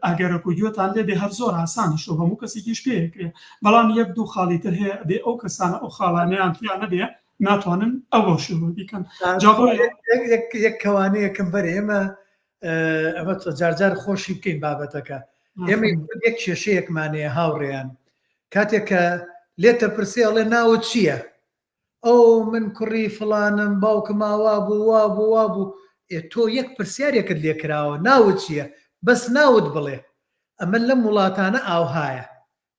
ئەگەرەکو گوێتان لێ بێ هەر زۆر ئاسانیش و هەموو کەسێکیش پێکرێ بەڵام یەک دوو خاڵی تر هەیە بێ ئەو کەسانە ئەو خاڵانەیان تیا نەبێ ناتوانن ئەو بەو شێوە بیکەن جا بۆیە یەک کەوانەیەکم بەرێ ئێمە ئەمە جارجار خۆشی بکەین بابەتەکە ئێمە یەک کێشەیەکمان هەیە هاوڕێیان کاتێک کە لێتە پرسێ ئەڵێ ناوت چییە؟ ئەو من کوڕی فڵانم باوکم ئاوا بوو وا بوو وا بوو ئێ تۆ یەک پرسیارێکت لێ کراوە ناوت چییە؟ بەس ناوت بڵێ ئەمە لەم وڵاتانە ئاوهایە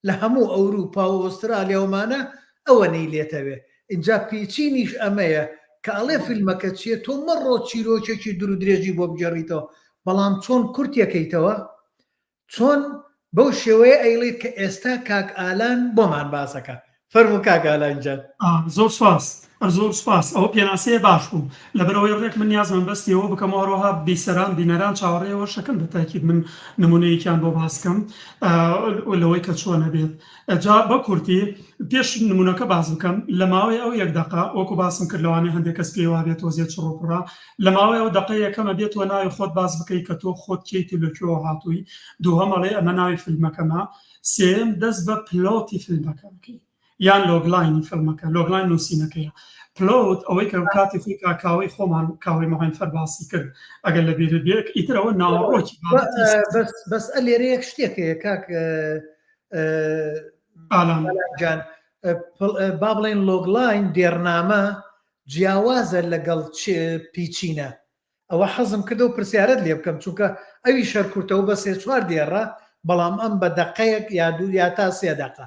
لە هەموو ئەوروپا و ئۆسترالیا و مانە ئەوەنەی لێتەوێ ئینجا pitching یش ئەمەیە کە ئەڵێ فیلمەکە چیە تۆ مەڕۆ چیرۆکێکی دورو درێژی بۆ بگێڕیتەوە بەڵام چۆن کورتیەکەیتەوە چۆن بەو شێوەیە ئەیڵێیت کە ئێستا کاک ئالان بۆمان باسەکا فەرموو کاک ئالان گیان. زۆر سوپاس زۆر سوپاس ئەوە پێناسەیە باش بوو لەبەرئەوەی ڕێک من نیازمە بەستی ئەوە بکەم و هەروەها بیسەران بینەران چاوەڕێی ئەوەش ئەکەن بە تاکید من نمونەیەکیان بۆ باس کەم لەوەی کە چۆن ئەبێت جا بە کورتی پێش نمونەکە باس بکەم لە ماوەی ئەو یەک دەقە وەکو باسم کرد لەوانەیە هەندێک کەس پێی وابێت تۆزێ چڕ و پڕە لە ماوەی ئەو دەقە یەکەم ئەبێت تۆ ناوی خۆت باس بکەی کە تۆ خۆت کێیت و لە کوێوە هاتووی دووهەم ئەڵێ ئەمە ناوی فیلمەکەمە سێیەم دەست بە plot ی فیلمەکە بکەی. یان logline ی فیلمەکە، logline نووسینەکەیە. plot ئەوەی کە کاتی خۆی کاک کاوەی خۆمان کاوەی معینفەر باسی کرد ئەگەر لە بیرت بێ ئیتر ئەوە ناوەڕۆکی بابەتی بەس بەس ئەلێرە یەک شتێک هەیە کاک ئالان جان با بڵێن logline دێڕنامە جیاوازە لەگەڵ پیچینە ئەوە حەزم کردە و پرسیارت لێ بکەم چونکە ئەوی شەر کورتەوە بە سێ چوار دێڕە بەڵام ئەم بە دەقەیەک یا دوو یا تا سێ دەقە.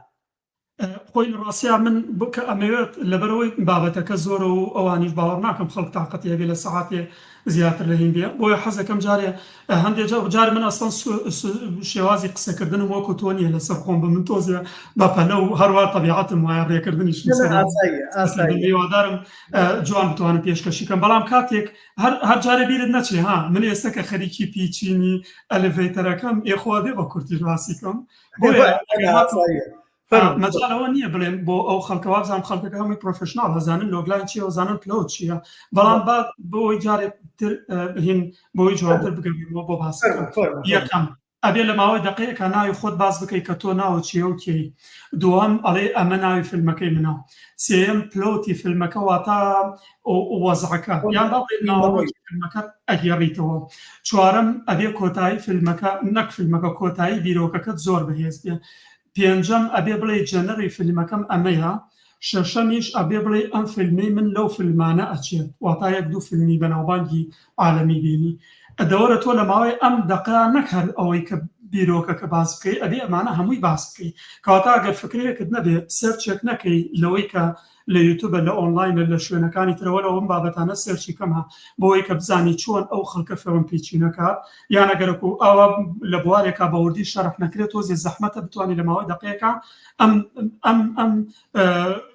خۆی لە ڕاستیا من کە ئەمەوێت لەبەرئەوەی بابەتەکە زۆرە و ئەوانیش باوەڕ ناکەم خەڵک تاقەتی هەبێ لە سەعاتێ زیاتر لە هین بێ بۆیە حەزەکەم جارێ هەندێ جار جار من ئەسڵەن شێوازی قسەکردنم وەکو تۆ نییە لەسەر خۆم بە من تۆزێ بە پەلە و هەروە تەبیعەتم وایە ڕێکردنیشم هیوادارم جوان بتوانم پێشکەشی کەم بەڵام کاتێک هەر جارێ بیرت نەچێ ها من ئێستا کە خەریکی pitching ی elevator ەکەم ئێخوا بێ بە کورتی باسی کەم مەجالەوە نییە بڵێم بۆ ئەو خەڵکە وابزانام خەڵکەکە هەمووی professional هەزانن logline چییە زانن plot چییە بەڵام با بۆی جارێک تر هین بۆی جوانتر بگەمەوە بۆ باس یەکەم ئەبێ لە ماوەی دەقەیەکا ناوی خۆت باس بکەی کە تۆ ناوت چیە و کێی دووەم ئەڵێی ئەمە ناوی فیلمەکەی منە سێیەم plot ی فیلمەکە واتا وەزعەکە یان با بڵێین ناوەڕۆکی فیلمەکەت ئەگێڕیتەوە چوارەم ئەبێ کۆتایی فیلمەکە نەک فیلمەکە کۆتایی بیرۆکەکەت زۆر بەهێز بێ پێنجەم ئەبێ بڵێی genre ی فیلمەکەم ئەمەیە شەشەمیش ئەبێ بڵێی ئەم فیلمەی من لەو فیلمانە ئەچێت واتا یەک دوو فیلمی بەناوبانگی عالەمی بینی دەوەرە تۆ لە ماوەی ئەم دەقە نەک هەر ئەوەی کە بیرۆکەکە باس بکەی ئەبێ ئەمانە هەمووی باس بکەی کەواتە ئەگەر فکرەیەکت نەبێ search ێک نەکەی لەوەی کە لە یوتوبە لە ئۆنلاینە لە شوێنەکانی ترەوە لەوەم بابەتانە search ی کەم ها بۆی کە بزانی چۆن ئەو خەڵکە film pitching ئەکات یان ئەگەرەکو ئاوا لە بوارێکا بە وردی شەرح نەکرێت تۆزێ زەحمەتە بتوانی لە ماوەی دەقەیەکا ئەم ئەم ئەم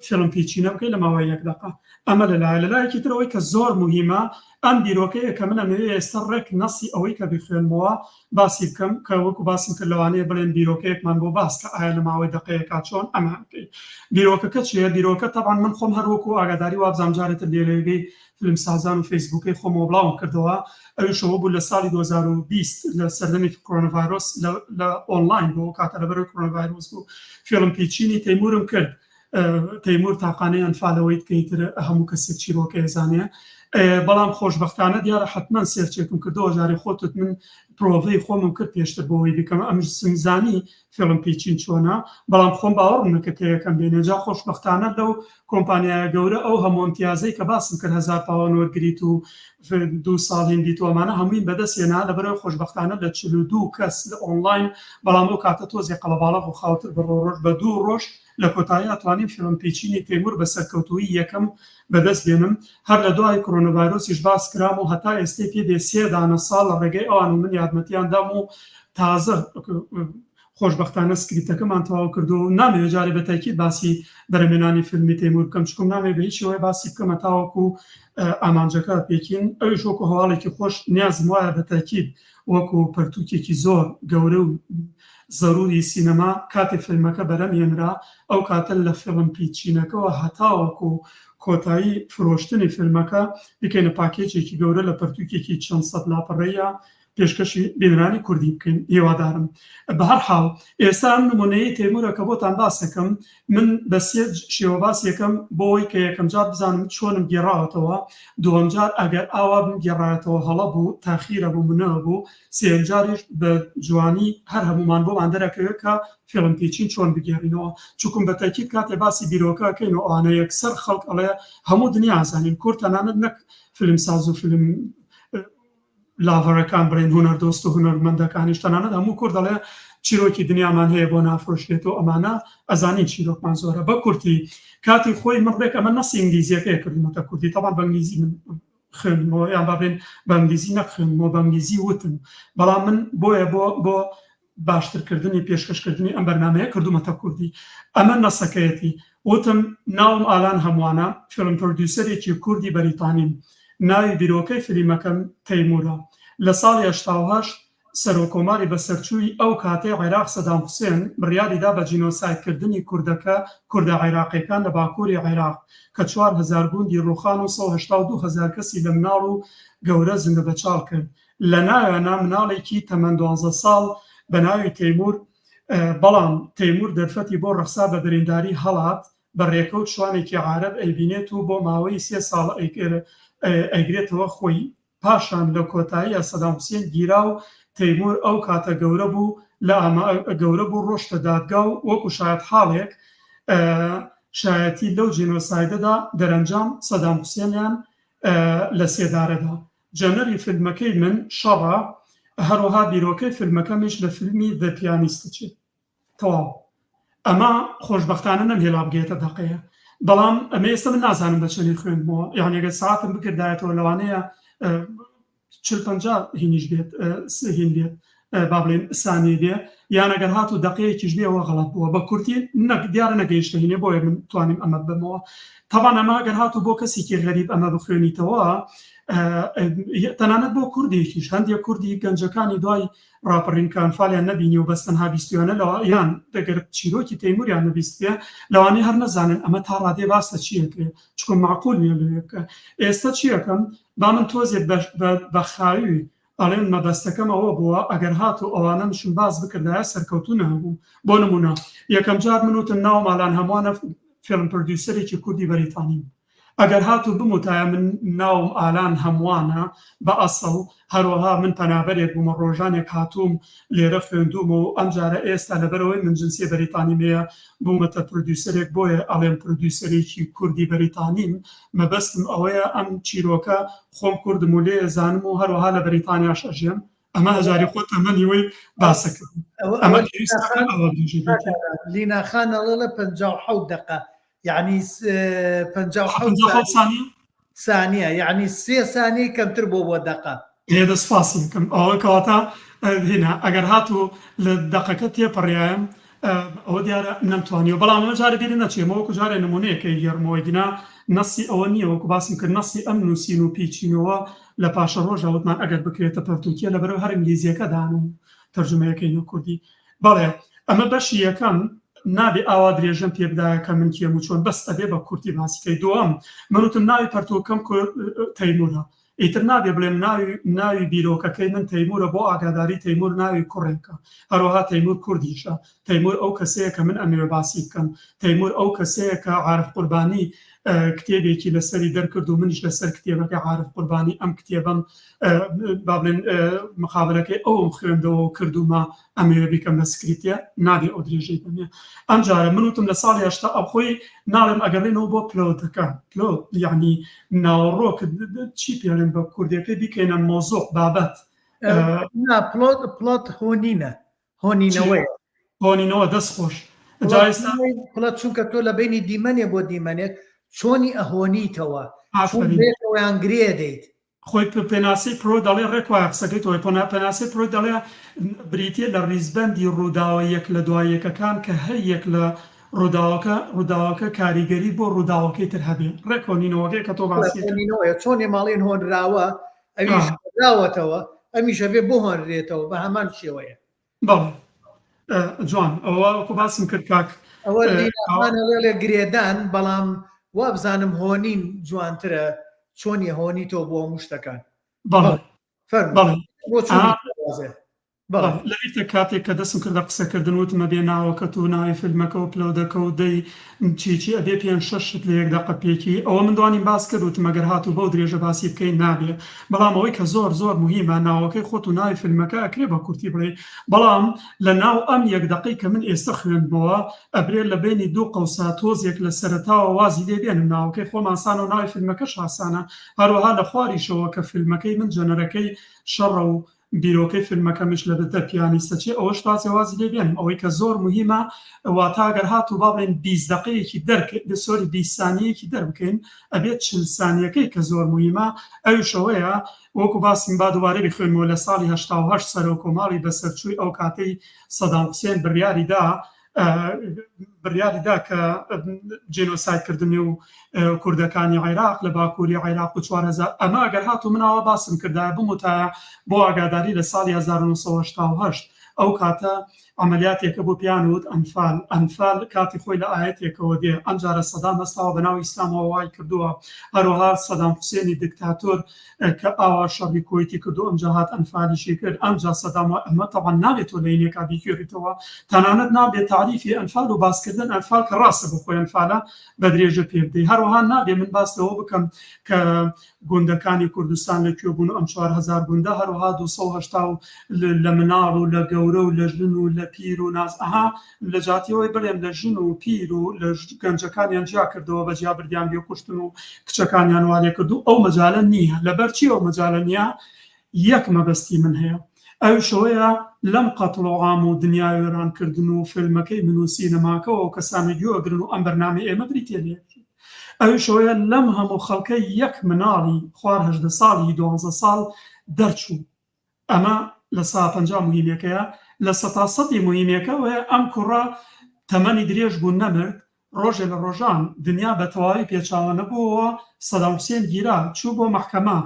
film pitching ە بکەی لە ماوەی یەک دەقە ئەمە لەلایە لەلایەکی ترەوەی کە زۆر مهمە ئەم بیرۆکەیە کە من ئەمەوێ ئێستا ڕێک نەسی ئەوەی کە بیخوێنمەوە باسی بکەم کە وەکو باسم کرد لەوانەیە بڵێن بیرۆکەیەکمان بۆ باس کە ئایا لە ماوەی دەقەیەکا چۆن ئەمە بکەی بیرۆکەکە چییە بیرۆکە تەبعەن من خۆم هەر وەکو ئاگاداری وابزانم جارێتر لێرەگەی فیلمسازان و فەیسبووکەی خۆمەوە بڵاوم کردەوە ئەویش ئەوە بوو لە ساڵی 2020 لە سەردەمی کۆرۆناڤایرۆس لە ئۆنلاین بۆ کاتە لەبەرەوەی کۆرۆناڤایرۆس بوو film pitching ی تەیمورم کرد تەیمور تاقانەی ئەنفالەوەی کە ئیتر هەموو کەسێک چیرۆکە ئێزانێ بەڵام خۆشبەختانە دیارە حتمما search ێکم کردەوە جارێ خۆتت من پرۆڤەی خۆمم کرد پێشتر بۆەوەی بکەم ئەم سمزانی film pitching چۆنە بەڵام خۆم باوەڕم نەکرد کە یەکەم بێنێ جا خۆشبەختانە لەو کۆمپانیایە گەورە ئەو هەموو ئیمتیازەی کە باسم کرد 1000 پاوەن وەرگریت و دوو ساڵین بیت و ئەمانە هەمووی بەدەست هێنا لەبەرەوەی خۆشبەختانە لە 42 کەس لە ئۆنلاین بەڵام ئەو کاتە تۆزێ قەڵەباڵغ و خاوتر بە ڕۆژ بە دوو ڕۆژ لە کۆتاییا توانیم film pitching ی تەیمور بە سەرکەوتوویی یەکەم بەدەست بێنم، هەر لە دوای کرۆنۆڤایرۆسیش باس کرام و هەتا ئێستەی پێ بێ سێ دانە ساڵ لە ڕێگەی ئەوان و من یارمەتیان دام و تازە خۆشبەختانە سکریپتەکەمان تەواو کردو و نامەوێ جارێ بە تەئکید باسی بەرهەمێنانی فیلمی تەیمور بکەم چکم نامەوێ بە هیچ شێوەیە باسی بکەم هەتاوەکو ئامانجەکە پێکین ئەویش وەکو هەواڵێکی خۆش نیازم وایە بە تەئکید وەکو پەرتوکێکی زۆر گەورە و زەروری سینەما کاتێ فیلمەکە بەرەم هێنرا ئەو کاتە لە film pitching ەکەوە هەتاوەکو کۆتایی فرۆشتنی فیلمەکە بکەینە پاکێجێکی گەورە لە پەرتوکێکی چەند سەد لاپەڕەیە پێشکەشی بینەرانی کوردی بکەین هیوادارم بە هەر حاڵ ئێستا ئەم نمونەیەی تەیمورە کە بۆتان باسەکەم من بە سێ شێوە باس یەکەم بۆ ئەوەی کە یەکەم جار بزانم چۆنم گێڕاوەتەوە دووەم جار ئەگەر ئاوا بمگێڕایەتەوە هەڵە بوو تاخیرە بوو منە بوو سێیەم جاریش بە جوانی هەر هەموومان بۆمان دەرەکەوێت کە film pitching چۆن بگێڕینەوە چونکم بە تەئکید کاتێ باسی بیرۆکە ئەکەین و ئەوانە یەکسەر خەڵک ئەڵێ هەموو دنیا ئەزانین کورد تەنانەت نەک فیلمساز و فیلم lover ەکان بڵێن هونەردۆست و هونەرمەندەکانیش تەنانەت هەموو کورد دەڵێ چیرۆکی دنیامان هەیە بۆ نافرۆشرێت و ئەمانە ئەزانین چیرۆکمان زۆرە بە کورتی کاتی خۆی من ڕێک ئەمە نەسی ئینگلیزیەکەی کردومەتە کوردی تەبان بە ئینگلیزی من خوێندمەوە یان با بڵێن بە ئینگلیزی نەخوێندمەوە بە ئینگلیزی وتم بەڵام من بۆیە بۆ بۆ باشترکردنی پێشکەشکردنی ئەم بەرنامەیە کردومەتە کوردی ئەمە نەسەکەیەتی وتم ناوم ئالان هەمووانە film producer ێکی کوردی بەریتانیم ناوی بیرۆکەی فلیمەکەم تەیمورە لە ساڵی 88 سەرۆککۆماری بەسەرچووی ئەو کاتەی عێراق سەدام حوسێن بڕیاری دا بە جینۆسایدکردنی کوردەکە کوردە عێراقیەکان لە باکووری عێراق کە 4000 گوندی ڕووخان و 182 هەزار کەسی لە مناڵ و گەورە زیندەبەچاڵ کرد لە ناویانا مناڵێکی تەمەن دوانزە ساڵ بە ناوی تەیمور بەڵام تەیمور دەرفەتی بۆ ڕەخسا بە برینداری هەڵات. بە رێکەوت شوانێکی عارەب ئەیبینێت و بۆ ماوەی سێ ساڵ ئەیگرێتەوە خۆی پاشان لە کۆتاییا سەدام حوسێن گیرا و تەیمور ئەو کاتە گەورە بوو لە گەورە بوو ڕۆشتە دادگا و وەکو شایەتحاڵێک شایەتی لەو جینۆسایدەدا دەرەنجام سەدام حوسێنیان لە سێدارەدا. genre ی فیلمەکەی من شەڕە هەروەها بیرۆکەی فیلمەکەمیش لە فیلمی The Pianist دەچێت. تەواو ئەمە خۆشبەختانە نەمهێلا بگەێتە دەقەیە بەڵام ئەمە ئێستا من نازانم بە چەنی خوێندمەوە یان ئەگەر ساعتم بکردایەتەوە لەوانەیە چل پەنجا هینیش بێت هین بێت با بڵێن سانی بێ یان ئەگەر هات و دقەیەکیش بێەوە غەڵەت بووە بە کورتی نەک دیارە نەگەیشتە هینێ بۆیە من توانیم ئەمە بمەوە تەبان ئەمە ئەگەر هات و بۆ کەسێکی غەریب ئەمە بخوێنیتەوە تەنانەت بۆ کوردێکیش هەندێک کوردی گەنجەکانی دوای ڕاپەڕین کە ئەنفالیان نەبینی و بەس تەنها بیستویانە لەوە یان دەگەر چیرۆکی تەیموریان نەبیستبێ لەوانەیە هەر نەزانن ئەمە تا ڕادەیە باس لە چی ئەکرێ چونکە مەعقول نیە لەوێ بکە ئێستا چی ئەکەم با من تۆزێک بە خاوی ئەڵێم مەبەستەکەم ئەوە بووە ئەگەر هاتوو ئەوانەمشم باس بکردایە سەرکەوتوو نەبووم بۆ نمونە یەکەم جار من وتم ناوم ئالان هەمووانە فیلم producer ێکی کوردی بەریتانیم ئەگەر هاتوو بموتایە من ناوم ئالان هەمووانە بە ئەسڵ، هەروەها من پەنابەرێک بوومە ڕۆژانێک هاتووم لێرە خوێندوومە و ئەمجارە ئێستا لەبەرئەوەی من جنسیە بەریتانیم هەیە بوومەتە producer ێک بۆیە ئەڵێم producer ێکی کوردی بەریتانیم مەبەستم ئەوەیە ئەم چیرۆکە خۆم کوردم و لێ ئەزانم و هەروەها لە بەریتانیاش ئەژێم ئەمە هەژاری خۆت تەمەنی وەی باسەکە ئەمە لینا خان ئەڵێ 57 دقە یعنی 57 سانیە سانیە یعنی سێ سانی کەمتر بۆ بۆ دقە لێ سپاسی کەم ئەوە کەواتە هینا ئەگەر هاتوو لە دقەکە تێپەڕیایم ئەوە دیارە نەمتوانیوە بەڵام ئەمە جارێ بیر نەچێمەوە وەکو جارێ نمونەیەکە گێڕمەوە گینا نەسی ئەوە نییە وەکو باسم کرد نەسی ئەم نووسین و پیچینەوە لە پاشەڕۆژا وتمان ئەگەر بکرێتە پەرتووکیە لەبەرئەوە هەر ئینگلیزیەکە دانم و تەرجومەیەکەی نە کوردی. بەڵێ ئەمە بەشی یەکەم نابێ ئاوا درێژەم پێ بدایە کە من کێم و چۆن بەس ئەبێ بە کورتی باسی کەی. دووەم من وتم ناوی پەرتووکەم تەیموورە ئیتر نابێ بڵێم ناوی ناوی بیرۆکەکەی من تەیموورە بۆ ئاگاداری تەیموور ناوی کوڕێکە هەروەها تەیموور کوردیشە تەیموور ئەو کەسەیە کە من ئەمەوێ باسی بکەم تەیموور ئەو کەسەیە کە عارف قوربانی کتێبێکی لەسەری دەرکرد و منیش لەسەر کتێبەکەی عارف قوربانی ئەم کتێبەم با بڵێن مقابلەکەی ئەوم خوێندەوە و کردومە ئەمەوێ بیکەم لە script ە نابێ ئەو درێژەی بەمێ ئەم جارە من وتم لە ساڵی هەشتا ئەو خۆی ناڵێم ئەگەڕێنەوە بۆ plot ەکە plot یعنی ناوەڕۆک چی پێڵێن بە کوردیەکەی بیکەینە مۆزۆق بابەت نا plot plot هۆنینە هۆنینەوەیە. هۆنینەوە دەست خۆش جا ئێستا plot چونکە تۆ لە بینی دیمەنێ بۆ دیمەنێک چۆنی ئەهۆنیتەوە چۆن ئافەرین بەیەکەوەیان گرێ دەیت. خۆی پێناسەی پرۆ دەڵێ ڕێک وایە قسەکەی تۆ پێناسەی پرۆ دەڵێ بریتیە لە ڕیزبەندی ڕووداوە یەک لە دوای یەکەکان کە هەر یەک لە ڕووداوەکە ڕووداوەکە کاریگەری بۆ ڕووداوەکەی تر هەبێ ڕێک هۆنینەوەکەی کە تۆ باسی کرد. هۆنینەوەیە چۆن ئێماڵین هۆنراوە ئەویش هۆنراوەتەوە ئەمیش ئەبێ بهۆنرێتەوە بە هەمان شێوەیە. بەڵێ جوان ئەوە وەکو باسم کرد کاک ئەوە لێ گرێدان بەڵام وابزانم هۆنین جوانترە چۆنی هۆنی تۆ بۆ هەموو شتەکان بەڵێ بەڵێ لەبیرتە کاتێک کە دەستم کردە قسەکردن وتم ئەبێ ناوەکەت و ناوی فیلمەکە و plot ەکە و دەی چی چی ئەبێ پێنج شەش شت لە یەک دەقە پێکی ئەوە من دوانیم باس کرد وتم ئەگەر هاتوو بەو درێژە باسی بکەین نابێ بەڵام ئەوەی کە زۆر زۆر موهیمە ناوەکەی خۆت و ناوی فیلمەکە ئەکرێ بە کورتی بڵێی بەڵام لە ناو ئەم یەک دەقەی کە من ئێستە خوێندمەوە ئەبرێ لە بەینی دوو قەوسا تۆزێک لە سەرەتاوە وازی لێ بێنم ناوەکەی خۆم ئاسانە و ناوی فیلمەکەش ئاسانە هەروەها لە خواریشەوە کە فیلمەکەی من genre ەکەی شەڕە و بیرۆکەی فیلمەکەمیش لە The Pianist ە چێ ئەوەش تازە وازی لێ بێنم ئەوەی کە زۆر موهیمە واتا گەر هاتوو با بڵێین 20 دەقەیەکی دەرک sorry 20 سانیەیەکی دەربکەین ئەبێت 40 سانیەکەی کە زۆر موهیمە ئەویش ئەوەیە وەکو باسم با دووبارە بیخوێنمەوە لە ساڵی 88 سەرۆک کۆماری بەسەرچووی ئەو کاتەی سەدام حوسێن بڕیاری دا بڕیاری دا کە جینۆساید کردنی و کوردەکانی عێراق لە باکووری عێراق و 4000 ئەمە ئەگەر هاتوو من ئاوا باسم کردایە بموتایە بۆ ئاگاداری لە ساڵی 1970. ئەو کاتە عەمەلیاتێکە بۆ پێیان وت ئەنفال، ئەنفال کاتی خۆی لە ئایەتێکەوە دێ، ئەمجارە سەدام هەستاوە بەناو ئیسلامەوە وای کردووە، هەروەها سەدام حوسێنی دکتاتۆر کە ئاوا شەڕی کوەیتی کردو ئەمجا هات ئەنفالیشی کرد، ئەمجا سەدام وای، ئەمە تەبعەن نابێت تۆ لە ینێکا بیگێڕیتەوە، تەنانەت نابێت تاریفی ئەنفال و باسکردن ئەنفال کە ڕاستە بۆ خۆی ئەنفالە بە درێژە پێ بدەی، هەروەها نابێ من باس لەوە بکەم کە گوندەکانی کوردستان لە کوێ بوون و ئەم 4000 گوندە هەروەها 280 و لە مناڵ و لە گەورە و لە ژن و لە پیر و ناز ئەها لە جاتی ئەوەی بڵێم لە ژن و پیر و لە گەنجەکانیان جیا کردەوە بە جیا بردیان بێ کوشتن و کچەکانیان وا لێ کرد و ئەو مەجالە نییە لەبەر چی ئەو مەجالە نییە یەک مەبەستی من هەیە ئەویش ئەوەیە لەم قەتڵ و عام و دنیا وێران کردن و فیلمەکەی من و سینەماکەوە و کەسانە گوێ ئەگرن و ئەم بەرنامەی ئێمە بریتیە لە یەک ئەویش ئەوەیە لەم هەموو خەڵکە یەک مناڵی خوار 18 ساڵی دوانزە ساڵ دەرچوو ئەمە لە سا 50 مهمەکەیە لە سەتا سەدی مهمەکە ئەوەیە ئەم کوڕە تەمەنی درێژ بوو نەمرد ڕۆژێ لە ڕۆژان دنیا بە تەواوی پێچاوە نەبووەوە، سەدام حوسێن گیرا، چوو بۆ مەحکەمە،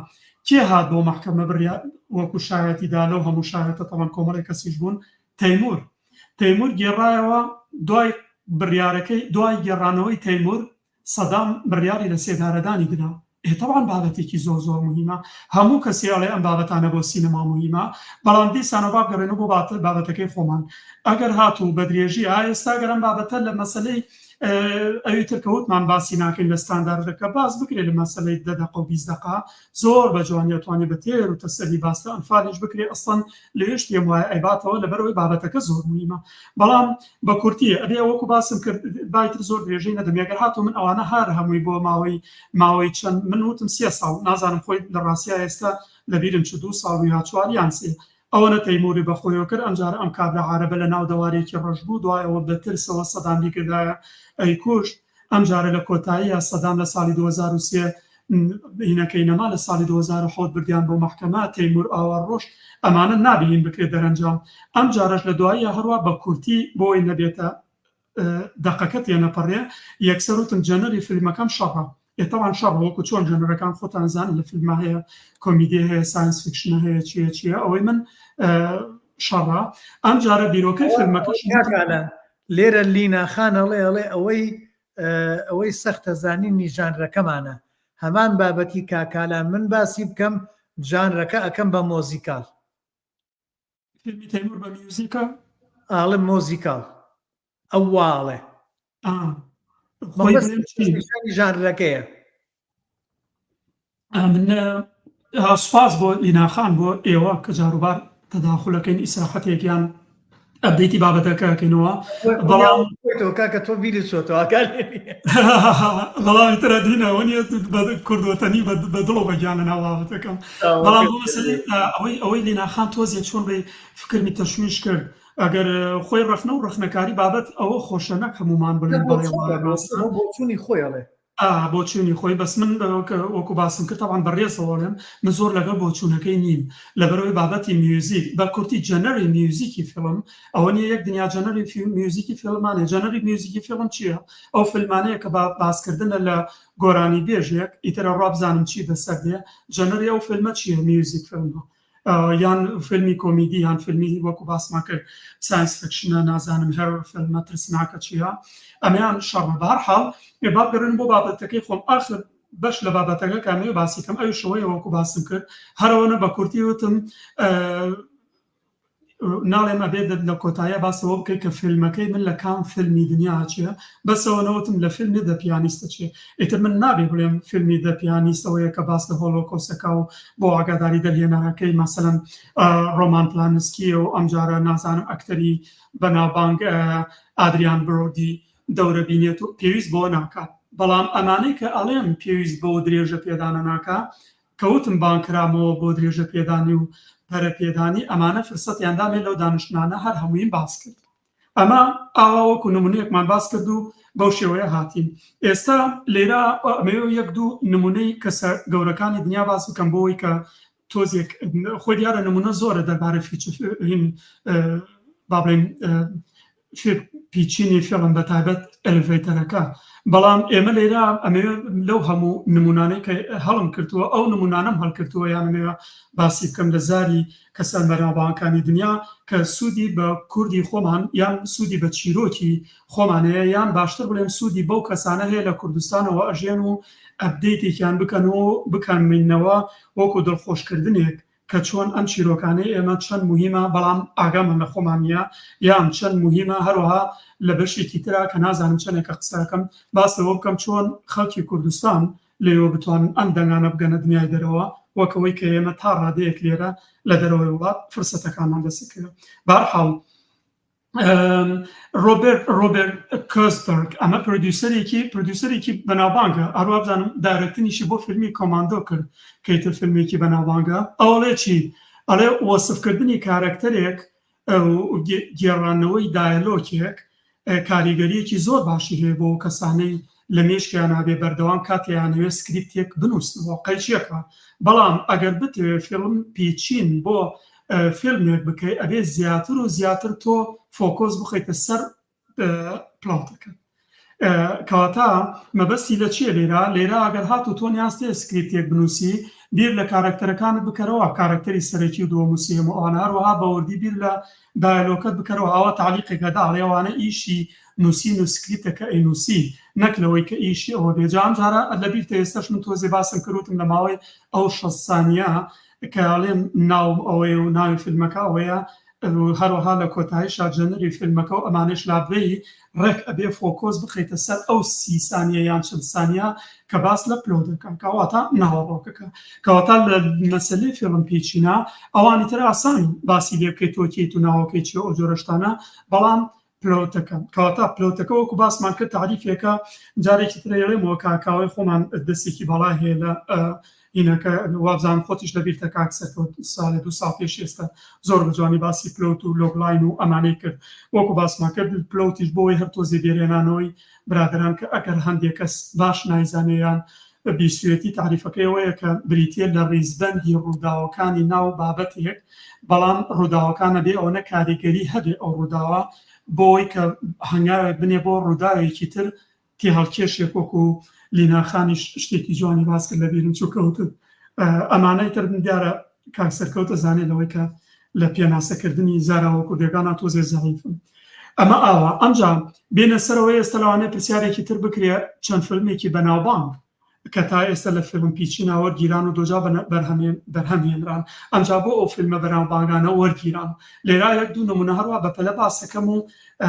کێ هات بۆ مەحکەمە بڕیا وەکو شایەتی دا لەو هەموو شایەتە تەبعەن کۆمەڵێک کەسیش بوون، تەیمور. تەیمور گێڕایەوە، دوای بڕیارەکەی، دوای گێڕانەوەی تەیمور، سەدام بڕیاری لە سێدارەدانی درا. ئێ تەبعەن بابەتێکی زۆر زۆر موهیمە هەموو کەسێ ئەڵێ ئەم بابەتانە بۆ سینەما موهیمە بەڵام دیسانەوە با بگەڕێنەوە بۆ بابەتەکەی خۆمان ئەگەر هاتوو بە درێژی ئا ئێستا گەر ئەم بابەتە لە مەسەلەی ئەوی تر کە وتمان باسی ناکەین لە ستانداردەکە باس بکرێت لە مەسەلەی دە دەقە و 20 دەقە زۆر بە جوانی ئەتوانێ بە تێر و تەسەلی باس لە ئەنفالیش بکرێ ئەسڵەن لەوێش پێم وایە ئەیباتەوە لەبەرئەوەی بابەتەکە زۆر موهیمە بەڵام بە کورتی ئەبێ وەکو باسم کرد بایتر زۆر درێژەی نەدەم ئەگەر هاتوو من ئەوانە هەر هەمووی بۆ ماوەی ماوەی چەند من وتم سێ ساڵ نازانم خۆی لە ڕاستیا ئێستا لەبیرم چ دوو ساڵ یا چوار یان سێ ئەوەنە تەیموری بە خۆیەوە کرد ئەمجارە ئەم کابرا عارەبە لە ناو دەوارێکی ڕەش بوو دوایەوە بە ترسەوە سەدام بیکردایە ئەیکوشت ئەمجارە لە کۆتاییا سەدام لە ساڵی 2003 هینەکەی نەما لە ساڵی 2007 بردیان بۆ مەحکەمە تەیمور ئاوا ڕۆشت ئەمانە نابێ هین بکرێت دەرەنجام ئەمجارەش لە دواییا هەروا بە کورتی بۆی نەبێتە دەقەکە تێنەپەڕێ یەکسەر وتم genre ی فیلمەکەم شەڕە ئێ تەبعەن شەڕە وەکو چۆن genre ەکان خۆتان زانن لە فیلما هەیە کۆمیدی هەیە science fiction ە هەیە چیە چیە ئەوەی من شەڕە ئەم جارە بیرۆکەی فیلمەکەش لێرە لینا خان ئەڵێ ئەڵێ ئەوەی ئەوەی سەختە زانینی genre ەکەمانە هەمان بابەتی کاکالان من باسی بکەم genre ەکە ئەکەم بە musical. فیلمی تەیمور بە میوزیکە؟ ئاڵێ musical ئەو واڵێ genre ەکەیە. من سوپاس بۆ لینا خان بۆ ئێوە کە جاروبار تەداخولەکەین ئیسراحەتێکیان update ی بابەتەکە ئەکەینەوە بەڵام کاکە تۆ بیری چۆتەوە بەڵام ترە دینەوە نیە کوردوەتەنی بە دڵ و بەگیان لە ناو بابەتەکەم بەڵام بۆ مەسەلەی ئەوەی ئەوەی لینا خان تۆزێک چۆن بێ فکرمی تەشویش کرد ئەگەر خۆی ڕەخنە و ڕەخنەکاری بابەت ئەوە خۆشە نەک هەمومان بڵێن بەڵێ بۆچوونی خۆی ئەڵێ ئا بۆچوونی خۆی بەس من وەکو باسم کرد تەبعەن بەڕێزەوە ئەڵێم من زۆر لەگەڵ بۆچوونەکەی نیم لەبەرئەوەی بابەتی میوزیک بە کورتی genre ی میوزیکی فیلم ئەوە نییە یەک دنیا genre ی میوزیکی فیلمان هەیە genre ی میوزیکی فیلم چییە ئەو فیلمانەیە کە با باسکردنە لە گۆرانی بێژێک ئیتر ئەڕوا بزانم چی بەسەر دێ genre ی ئەو فیلمە چییە میوزیک فیلمە یان فیلمی کۆمیدی یان فیلمی وەکو باسمان کرد science fiction ە نازانم هەر فیلمە ترسناکە چییە ئەمیان شەڕە بە هەر حاڵ با بگەڕێن بۆ بابەتەکەی خۆم ئاخر بەش لە بابەتەکە کامەوە باسی کەم ئەوی شەوەیە وەکو باسم کرد هەرەوەنە بە کورتی وتم ناڵێم ئەبێت لە کۆتاییا باس لەوە بکەیت کە فیلمەکەی من لە کام فیلمی دنیا ئەچێ بەس ئەوە نەوتم لە فیلمی The Pianist ئەچێ ئیتر من نابێ بڵێم فیلمی The Pianist ئەوەیە کە باس لە هۆلۆکۆستەکە و بۆ ئاگاداری دەرهێنەرەکەی مەسەلەن ڕۆمان پلانسکیە و ئەمجارە نازانم ئەکتەری بەناوبانگ ئادریان برۆدی دەورە بینێت و پێویست بەوە ناکات بەڵام ئەمانەی کە ئەڵێم پێویست بەوە درێژە پێدانە ناکا کەوتم بانگ کرامەوە بۆ درێژە پێدانی و پەرە پێدانی، ئەمانە فرسەتیان دامێ لەو دانیشتنانە هەر هەموویم باس کرد. ئەمە ئاوا وەکو نمونەیەکمان باس کرد و بەو شێوەیە هاتین. ئێستا لێرە ئەمەوێ یەک دوو نمونەی کەسە گەورەکانی دنیا باس بکەم بۆ ئەوەی کە تۆزێک خۆی دیارە نمونە زۆرە دەربارەی feature هین با بڵێین. pitching ی فیلم بە تایبەت elevator ەکە بەڵام ئێمە لێرە ئەمەوێ لەو هەموو نمونانەی کە هەڵم کردووە ئەو نمونانەم هەڵکردووە یان ئەمەوێ باسی بکەم لە زاری کەسە بەناوبانگەکانی دنیا کە سوودی بە کوردی خۆمان یان سوودی بە چیرۆکی خۆمان هەیە یان باشتر بڵێم سوودی بەو کەسانە هەیە لە کوردستانەوە ئەژێن و update ێکیان بکەن و بکەنمینەوە وەکو دڵخۆشکردنێک کە چۆن ئەم چیرۆکانەی ئێمە چەند موهیمە بەڵام ئاگامان لە خۆمان نییە یان چەند موهیمە هەروەها لە بەشێکی ترا کە نازانم چەندێکە قسەکەم باس لەوە بکەم چۆن خەڵکی کوردستان لێوە بتوانن ئەم دەنگانە بگەنە دنیای دەرەوە وەک ئەوەی کە ئێمە تا ڕادەیەک لێرە لە دەرەوەی وڵات فرسەتەکانمان دەست بەهەرحاڵ ڕۆبێرت ڕۆبێرت کۆسبەرگ ئەمە producer ێکی producer ێکی بەناوبانگە ئەڕوا بزانم directing یشی بۆ فیلمی کۆماندۆ کرد کەیتر فیلمێکی بەناوبانگە ئەوڵێ چی ئەڵێ وەسفکردنی کارەکتەرێک گێڕانەوەی dialogue ێک کاریگەریەکی زۆر باشی هەیە بۆ کەسانەی لە مێشکیانا بێ بەردەوام کاتێ ئەیانەوێ سکریپتێک بنووسنەوە قەیچیەکە بەڵام ئەگەر بتەوێ فیلم pitching بۆ فیلمێک بکەی ئەبێ زیاتر و زیاتر تۆ focus بخەیتە سەر plot ەکە کەواتە مەبەستی لە چییە لێرە؟ لێرە ئەگەر هاتوو تۆ نیازت هەیە سکریپتێک بنووسی بیر لە کارەکتەرەکانت بکەرەوە کارەکتەری سەرەکی و دووەم و سێیەم و ئەوانە هەروەها بە وردی بیر لە dialogue ەکەت بکەرەوە ئاوا تەعلیقێک هەدا ئەڵێ ئەوانە ئیشی نووسین و سکریپتە کە ئەینووسی نەک لەوەی کە ئیشی ئەوە بێ جا ئەم جارە لەبیرتە ئێستاش من تۆزێ باسم کرد وتم لە ماوەی ئەو 60 سانیە کە ئەڵێم ناوم ئەوەیە و ناوی فیلمەکە ئەوەیە هەروەها لە کۆتاییشا genre ی فیلمەکە و ئەمانەیش لاببەی ڕێک ئەبێ focus بخەیتە سەر ئەو 30 سانیە یان 40 سانیە کە باس لە plot ەکە کەواتە ناوەڕۆکەکە کەواتە لە مەسەلەی فیلم pitching ا ئەوانی تر ئاسان باسی لێ بکەیت تۆ کێیت و ناوەکەی چیە ئەو جۆرە شتانە بەڵام plot ەکە کەواتە plot ەکە وەکو باسمان کرد تاریفێکە جارێکی تر ئەیڵێمەوە کاکاوەی خۆمان دەستێکی باڵا هەیە لە هینەکە وابزانم خۆتیش لەبیرتە کاک سەرکەوت ساڵێ دوو ساڵ پێش ئێستا زۆر بە جوانی باسی plot و logline و ئەمانەی کرد وەکو باسمان کرد plot یش بۆی هەر تۆزێ بێرێنانەوەی برادەران کە ئەگەر هەندێک کەس باش نایزانێ یان بیستویەتی تاریفەکەی ئەوەیە کە بریتیە لە ڕیزبەندی ڕووداوەکانی ناو بابەتێک بەڵام ڕووداوەکان ئەبێ ئەوەنە کاریگەری هەبێ ئەو ڕووداوە بۆی کە هەنگاوێک بنێ بۆ ڕووداوێکی تر تێهەڵکێشێک وەکو لینا خانیش شتێکی جوانی باس کرد لەبیرم چوو کەوتت ئەمانەی تر دیارە کاک سەرکەوت ئەزانێ لەوەی کە لە پێناسەکردنی زاراوە کوردیەکانا تۆزێ زەعیفم ئەمە ئاوا ئەمجا بێنە سەرەوە ئێستا لەوانەیە پرسیارێکی تر بکرێ چەند فیلمێکی بەناوبانگ کە تا ئێستا لە فیلم pitching ا وەرگیران و دۆجا بەرهەم هێنران ئەمجا بۆ ئەو فیلمە بەناوبانگانە وەرگیران لێرا یەک دوو نمونە هەروە بە پەلە باسەکەم و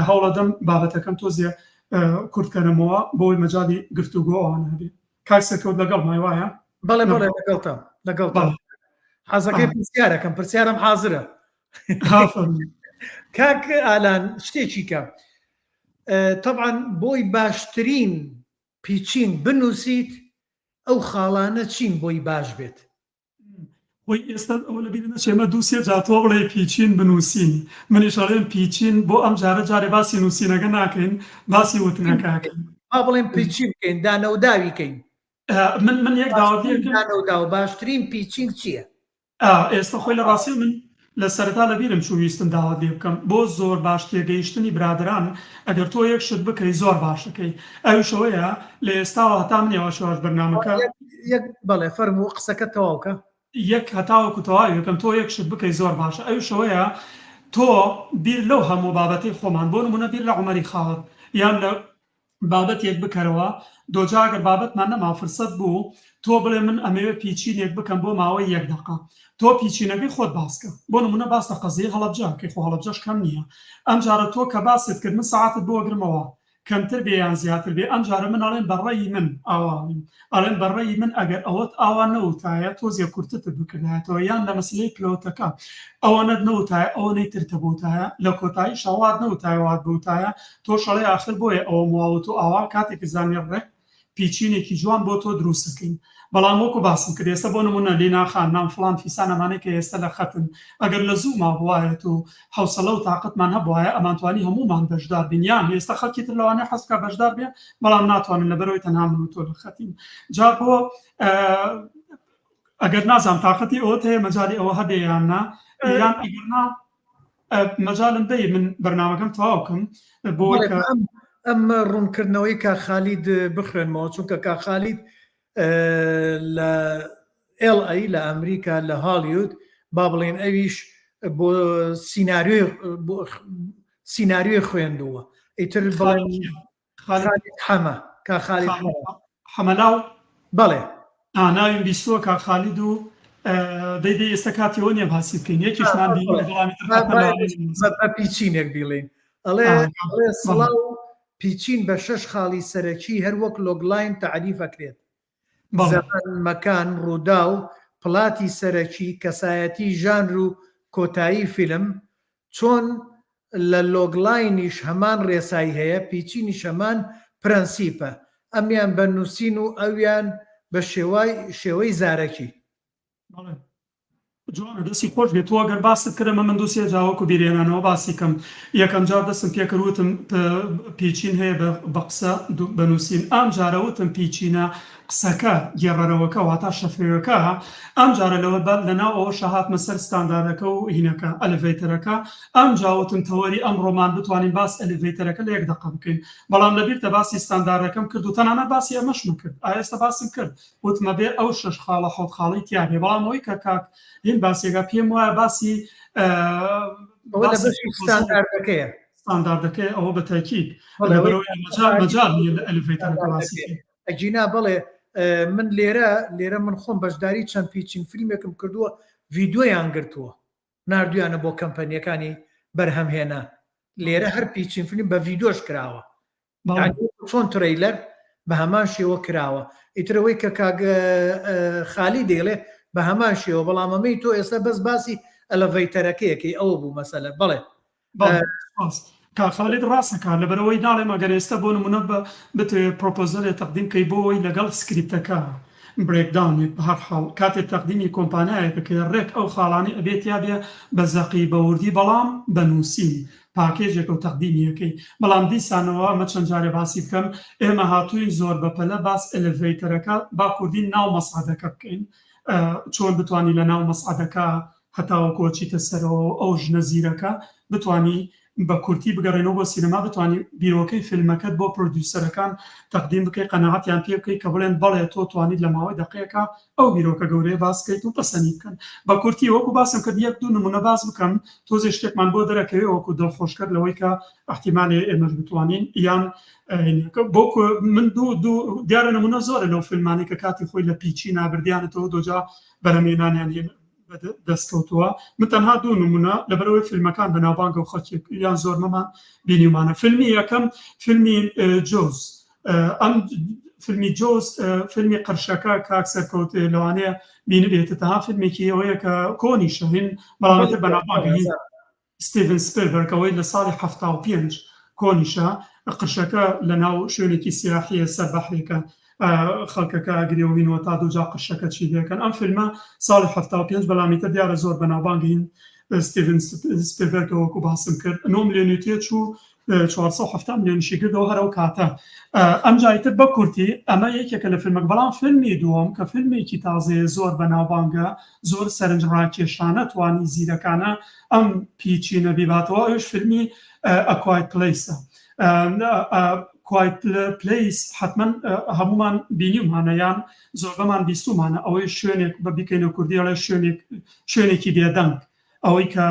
هەوڵەدەم بابەتەکەم تۆزێ کورتکەنەمەوە بۆی مەجالی گفتوگۆ ئەوانە هەبێ کاک سەرکەوت لەگەڵ مای وایە؟ بەڵێ بەڵێ لەگەڵتم لەگەڵتم حەزەکەی پرسیارەکەم پرسیارم حازرە کاک ئالان شتێکی کە طبعا بۆی باشترین pitching بنووسیت ئەو خاڵانە چین بۆی باش بێت خۆی ئێستا ئەوە لەبیر نەچێ ئێمە دوو سێ جار تۆ بڵێ pitching بنووسین منیش ئەڵێم pitching بۆ ئەم جارە جارێ باسی نووسینەکە ناکەین باسی وتنەکە ئەکەین. با بڵێم pitching بکەین دانەوداوی کەین. من من یەک داوات لێ بکەم. دانەوداو باشترین pitching چییە؟ ئێستا خۆی لە ڕاستی من لە سەرەتا لە بیرم چوو ویستم داوات لێ بکەم بۆ زۆر باش تێگەیشتنی برادەران ئەگەر تۆ یەک شت بکەی زۆر باشەکەی ئەویش ئەوەیە لە ئێستاوە هەتا من یەواش یەواش بەرنامەکە یەک بەڵێ فەرموو قسەکەت تەواو کە. یەک هەتاوەکو تەواوی بکەم تۆ یەک شت بکەی زۆر باشە ئەویش ئەوەیە تۆ بیر لەو هەموو بابەتەی خۆمان بۆ نمونە بیر لە عومەری خاوەر یان لە بابەتێک بکەرەوە دۆجا گەر بابەتمان نەما فرسەت بوو تۆ بڵێ من ئەمەوێ pitching ێک بکەم بۆ ماوەی یەک دەقە تۆ pitching ەکەی خۆت باسکە بۆ نمونە باس لە قەزیەی هەڵەبجە کەی خۆ هەڵەبجەش کەم نییە ئەمجارە تۆ کە باست کرد من سەعاتت بۆ ئەگرمەوە کەمتر بێ یان زیاتر بێ ئەمجارە من ئەڵێم بە ڕەئی من ئاوا ئەڵێم ئەڵێم بە ڕەئی من ئەگەر ئەوەت ئاوا نەوتایە تۆزێ کورتتت بکردایەتەوە یان لە مەسەلەی plot ەکە ئەوەنەت نەوتایە ئەوەنەی ترتە بوتایە لە کۆتاییشا وات نەوتایە وات بوتایە تۆش ئەڵێی ئاخر بۆیە ئەوەم وا وت و ئاوا کاتێک زانی ڕێک pitching ێکی جوان بۆ تۆ دروست ئەکەین بەڵام وەکو باسم کرد ئێستا بۆ نمونە لینا خان نام فڵان فیسان ئەمانەی کە ئێستا لە خەتن ئەگەر لە زوو مابوایەت و حەوسەڵە و تاقەتمان هەبوایە ئەمانتوانی هەموومان بەشدار بین یان ئێستا خەڵکی تر لەوانەیە حەز بکا بەشدار بێ بەڵام ناتوانن لەبەرئەوەی تەنها من و تۆ لە خەتین جا بۆ ئەگەر نازانم تاقەتی ئەوەت هەیە مەجالی ئەوە هەبێ یان نا یان ئەگەر نا. مەجالم بەی من بەرنامەکەم تەواو کەم بۆ ئەم ڕوونکردنەوەی کا خالید بخوێنمەوە چونکە کا خالید لە LA لە ئەمریکا لە هالیود با بڵێن ئەویش بۆ سیناریۆی سیناریۆی خوێندووە ئیتر بڵێن خالید حەمە کا خالید حەمەلاو بەڵێ ناویم بیستووە کا خالید و دەی دەی ئێستا کاتیەوە نییە باسی بکەین یەکیشمان بە pitching ێک بیڵین ئەڵێ ئەڵێ سڵاو pitching بە شەش خاڵی سەرەکی هەر وەک logline تەعریف ئەکرێت زەمەن، مەکان، ڕووداو، plot ی سەرەکی، کەسایەتی، ژانر و کۆتایی فیلم، چۆن لە logline یش هەمان ڕێسای هەیە، pitching یش هەمان پرەنسیپە، ئەمیان بە نووسین و ئەویان بە شێوەی زارەکی. بەڵێ جوانە دەستی خۆش بێت تۆ گەر باست کرد ئەمە من دوو سێ جا وەکو بیرهێنانەوە باسی کەم یەکەم جار دەستم پێکرد وتم pitching هەیە بە قسە بە نووسین ئەم جارە وتم pitching ە قسەکە گێڕەرەوەکە واتا شەفەوەکە ئەم جارە لەوە بە لەناو ئەوەشە هاتمە سەر ستانداردەکە و هینەکە elevator ەکە ئەم جا وتم تەوەری ئەمڕۆمان بتوانین باس elevator ەکە لە یەک دەقە بکەین بەڵام لەبیرتە باسی ستانداردەکەم کرد و تەنانەت باسی ئەمەشم کرد ئا ئێستا باسم کرد وتم ئەبێ ئەو شەش خاڵە حەوت خاڵەی تیا بێ بەڵام ئەوەی کە کاک هین باسێکا پێم وایە باسی ستانداردەکەیە ستانداردەکەی ئەوە بە تاکید لەبەرەوەی مەجال مەجال نییە لە elevator ەکە باسی ئەگینا بەڵێ من لێرە لێرە من خۆم بەشداری چەند pitching فیلمێکم کردووە ڤیدیۆیان گرتووە ناردویانە بۆ کەمپەنیەکانی بەرهەمهێنا لێرە هەر pitching فیلم بە ڤیدۆش کراوە چۆن trailer بە هەمان شێوە کراوە ئیترەوەی کە کاک خالی دەیڵێ بە هەمان شێوە بەڵام ئەمەی تۆ ئێستا بەس باسی elevator ەکەیەکەی ئەوە بوو مەسەلە بەڵێ کاک خالید ڕاستەکە لەبەرەوەی ناڵێم ئەگەر ئێستا بۆ نمونە بە بتەوێت proposal ێ تەقدیم کەی بۆ ئەوەی لەگەڵ script ەکە breakdown ێک بە هەر حاڵ کاتێ تەقدیمی کۆمپانیایەک بکەی ڕێک ئەو خاڵانەی ئەبێ تیا بێ بە زەقی بە وردی بەڵام بە نووسین package ێکە و تەقدیمی ئەکەی بەڵام دیسانەوە ئەمە چەند جارێ باسی بکەم ئێمە هاتووین زۆر بەپەلە باس elevator ەکە با کوردی ناو مەسعەدەکە بکەین چۆن بتوانی لە ناو مەسعەدەکە هەتاوەکو ئەچیتە سەرەوە و ئەو ژنە زیرەکە بتوانی بە کورتی بگەڕێنەوە بۆ سینەما بتوانی بیرۆکەی فیلمەکەت بۆ producer ەکان تەقدیم بکەی قەناعەتیان پێ بکەی کە بڵێن بەڵێ تۆ توانیت لە ماوەی دەقەیەکا ئەو بیرۆکە گەورەیە باس بکەیت و پەسەنی بکەن. بە کورتی وەکو باسم کرد یەک دوو نمونە باس بکەم تۆزێ شتێکمان بۆ دەرەکەوێ وەکو دڵخۆشکەر لەوەی کە ئیحتیمالێ ئێمەش بتوانین یان بۆ من دوو دوو دیارە نمونە زۆرە لەو فیلمانەی کە کاتی خۆی لە pitching نابردیانەتەوە دۆجا بەرهەمێنانیان هێنا دەستکەوتووە من تەنها دوو نمونە لەبەرەوەی فیلمەکان بەناوبانگە و خەڵکێک یان زۆرمەمان بینیومانە فیلمی یەکەم فیلمی Jaws ئەم فیلمی Jaws فیلمی قرشەکە کاک سەرکەوت لەوانەیە بینیبێتە تەها فیلمێکی ئەوەیە کە کۆنیشە هین بەڵام تر بەناوبانگە هین ستیڤن سپیلبەرگ ئەوەی لە ساڵی 75 کۆنیشە قرشەکە لە ناو شوێنێکی سیاحیە سەر بەحرێکە خەڵکەکە ئەگرێ و هینەوە تا دوجا قرشەکە چی دەکەن ئەم فیلمە ساڵی 75 بەڵامی تر دیارە زۆر بەناوبانگین ستیڤن سپیلبەرگ وەکو باسم کرد 9 ملیۆنی تێچوو 470 ملیۆنیشی کردەوە هەر ئەو کاتە ئەمجا ئیتر بە کورتی ئەمە یەکێکە لە فیلمەکە بەڵام فیلمی دووەم کە فیلمێکی تازەیە زۆر بەناوبانگە زۆر سەرنج ڕاکێشانە توانی زیرەکانە ئەم pitching ە بیباتەوە ئەوش فیلمی A Quiet Place ە Quiet Place حتمما هەمومان بینیومانە یان زۆربەمان بیستومانە ئەوەی شوێنێک بە بیکەینە کوردی ئەڵێ شوێنێک شوێنێکی بێدەنگ ئەوەی کە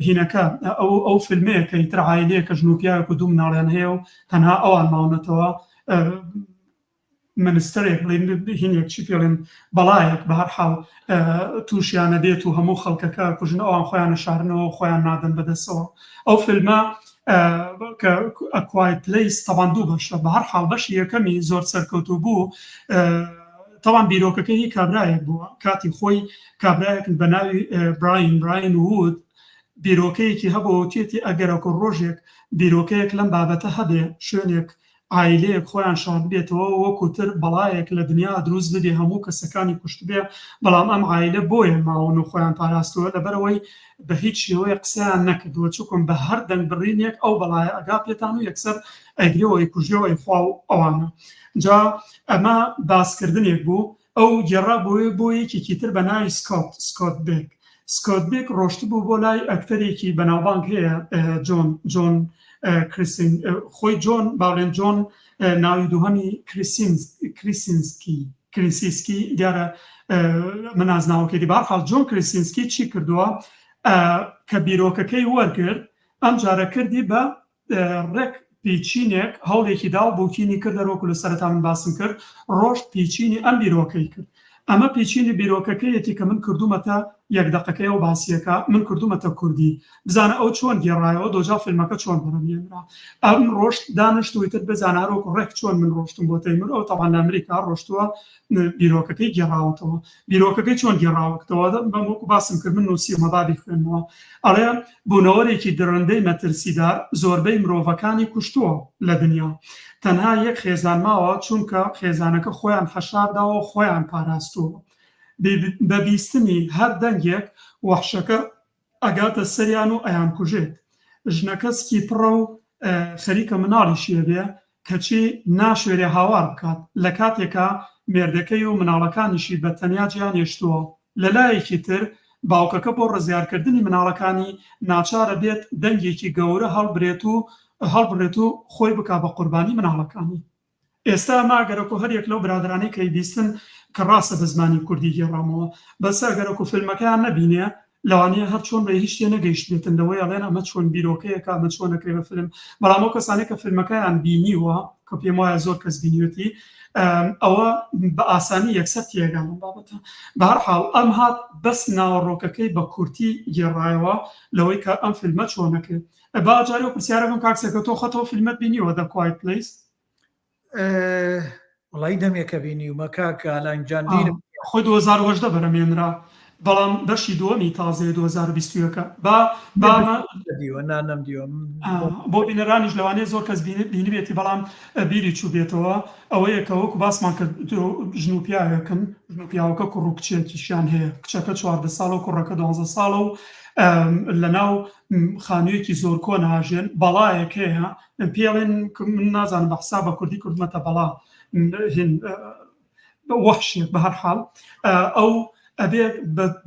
هینەکە ئەو ئەو فیلمەیە کە ئیتر عایلەیە کە ژن و پیاوێک و دوو مناڵیان هەیە و تەنها ئەوان ماونەتەوە منستەرێک بڵێن هینێک چی پێڵێن بەڵایەک بە هەر حاڵ تووشیانە بێت و هەموو خەڵکەکە کوژن ئەوان خۆیان شارنەوە خۆیان نادەن بەدەستەوە ئەو فیلمە کە A Quiet Place تەبان دوو بەشە بە هەر حاڵ بەشی یەکەمی زۆر سەرکەوتوو بوو تەوان بیرۆکەکە هی کابرایەک بووە کاتی خۆی کابرایەک بە ناوی براین براین وود بیرۆکەیەکی هەبوو وتیەتی ئەگەرەکو ڕۆژێک بیرۆکەیەک لەم بابەتە هەبێ شوێنێک عایلەیەک خۆیان شاردبێتەوە وەکو تر بەڵایەک لە دنیا دروست ببێ هەموو کەسەکانی کوشتبێ بەڵام ئەم عایلە بۆیە ماون و خۆیان پاراستووە لەبەرئەوەی بە هیچ شێوەیەک قسەیان نەکردووە چوکم بە هەر دەنگ بڕینێک ئەو بەڵایە ئەگا پێتان و یەکسەر ئەیگرێ و ئەیکوژێ و ئەیخوا و ئەوانە جا ئەمە باسکردنێک بوو ئەو گێڕا بۆ بۆ یەکێکی تر بە ناوی سکۆت سکۆت بێک. سکۆت بیک ڕۆشتبوو بۆ لای ئەکتەرێکی بەناوبانگ هەیە جۆن جۆن کریسین خۆی جۆن باڵێن جۆن ناوی دووهەمی کریسینسکی کرینسیسکی دیارە من نازناوەکەی دی بەهەرحاڵ جۆن کرسینسکی چی کردووە کە بیرۆکەکەی وەرگرت ئەم جارە کردی بە ڕێک پیچینێک هەوڵێکی دا و بوکینی کرد هەروەکو لە سەرەتا من باسم کرد ڕۆشت پیچینی ئەم بیرۆکەی کرد ئەمە پیچینی بیرۆکەکەیەتی کە من کردومەتە یەک دەقەکەی ئەو باسیەکە من کردومەتە کوردی بزانە ئەو چۆن گێڕایەوە دۆجا فیلمەکە چۆن بەرهەمهێنرا ئەم ڕۆشت دانشت و ئیتر بزانە هەروەکو ڕێک چۆن من ڕۆشتم بۆ تەیمور ئەو تەبعەن لە ئەمریکا ڕۆشتووە بیرۆکەکەی گێڕاوەتەوە بیرۆکەکەی چۆن گێڕاوەتەوە بەم وەکو باسم کرد من نووسیومە با بیخوێنمەوە ئەڵێ بوونەوەرێکی دڕندەی مەترسیدار زۆربەی مرۆڤەکانی کوشتووە لە دنیا تەنها یەک خێزان ماوە چونکە خێزانەکە خۆیان حەشارداوە و خۆیان پاراستووە بە بیستنی هەر دەنگێک وەحشەکە ئەگاتە سەریان و ئەیانکوژێت. ژنەکە سکی پڕە و خەریکە مناڵیشی ئەبێ، کەچی ناشوێرێ هاوار بکات، لە کاتێکا مێردەکەی و مناڵەکانیشی بە تەنیا جێیان هێشتووە. لە لایەکی تر باوکەکە بۆ ڕزگارکردنی مناڵەکانی ناچارە بێت دەنگێکی گەورە هەڵبرێت و هەڵبڕێت و خۆی بکا بە قوربانی مناڵەکانی. ئێستا ئەمە ئەگەرەکو هەریەک لەو برادەرانەی کە ئەیبیستن کە ڕاستە بە زمانی کوردی گێڕامەوە بەس ئەگەرەکو فیلمەکەیان نەبینێ لەوانەیە هەر چۆن بێ هیچ تێ نەگەیشتبێتن لەوەی ئەڵێن ئەمە چۆن بیرۆکەیەکە ئەمە چۆن ئەکرێ بە فیلم بەڵام ئەو کەسانەی کە فیلمەکەیان بینیوە کە پێم وایە زۆر کەس بینیوێتی ئەوە بە ئاسانی یەکسەر تێگان لەم بابەتە بە هەر حاڵ ئەم هات بەس ناوەڕۆکەکەی بە کورتی گێڕایەوە لەوەی کە ئەم فیلمە چۆنەکرێت با جارێ ئەو پرسیارە بکەم کاک سەرکەوت تۆ خۆت ئەو فیلمەت بینیوە The Quiet Place؟ وەڵی دەمێکە بینیومە کاک ئالان جان بیرم خۆی 2018 بەرەمێنرا بەڵام بەشی دووەمی تازەیە 2021 با با دیوە نا نەمدیوە بۆ بینەرانیش لەوانەیە زۆر کەس بینیبێتی بەڵام بیری چووبێتەوە ئەوەیە کە وەکو باسمان کرد ژن و پیاوێکن ژن و پیاوەکە کوڕ و کچێکیشیان هەیە کچەکە 14 ساڵە و کوڕەکە 12 ساڵە و لەناو خانوویەکی زۆر کۆن هاژێن بەڵایەک هەیە پێڵێن من نازانم بە حساب بە کوردی کردمەتە بەڵا هین وەحشێک بە هەر حاڵ ئەو ئەبێ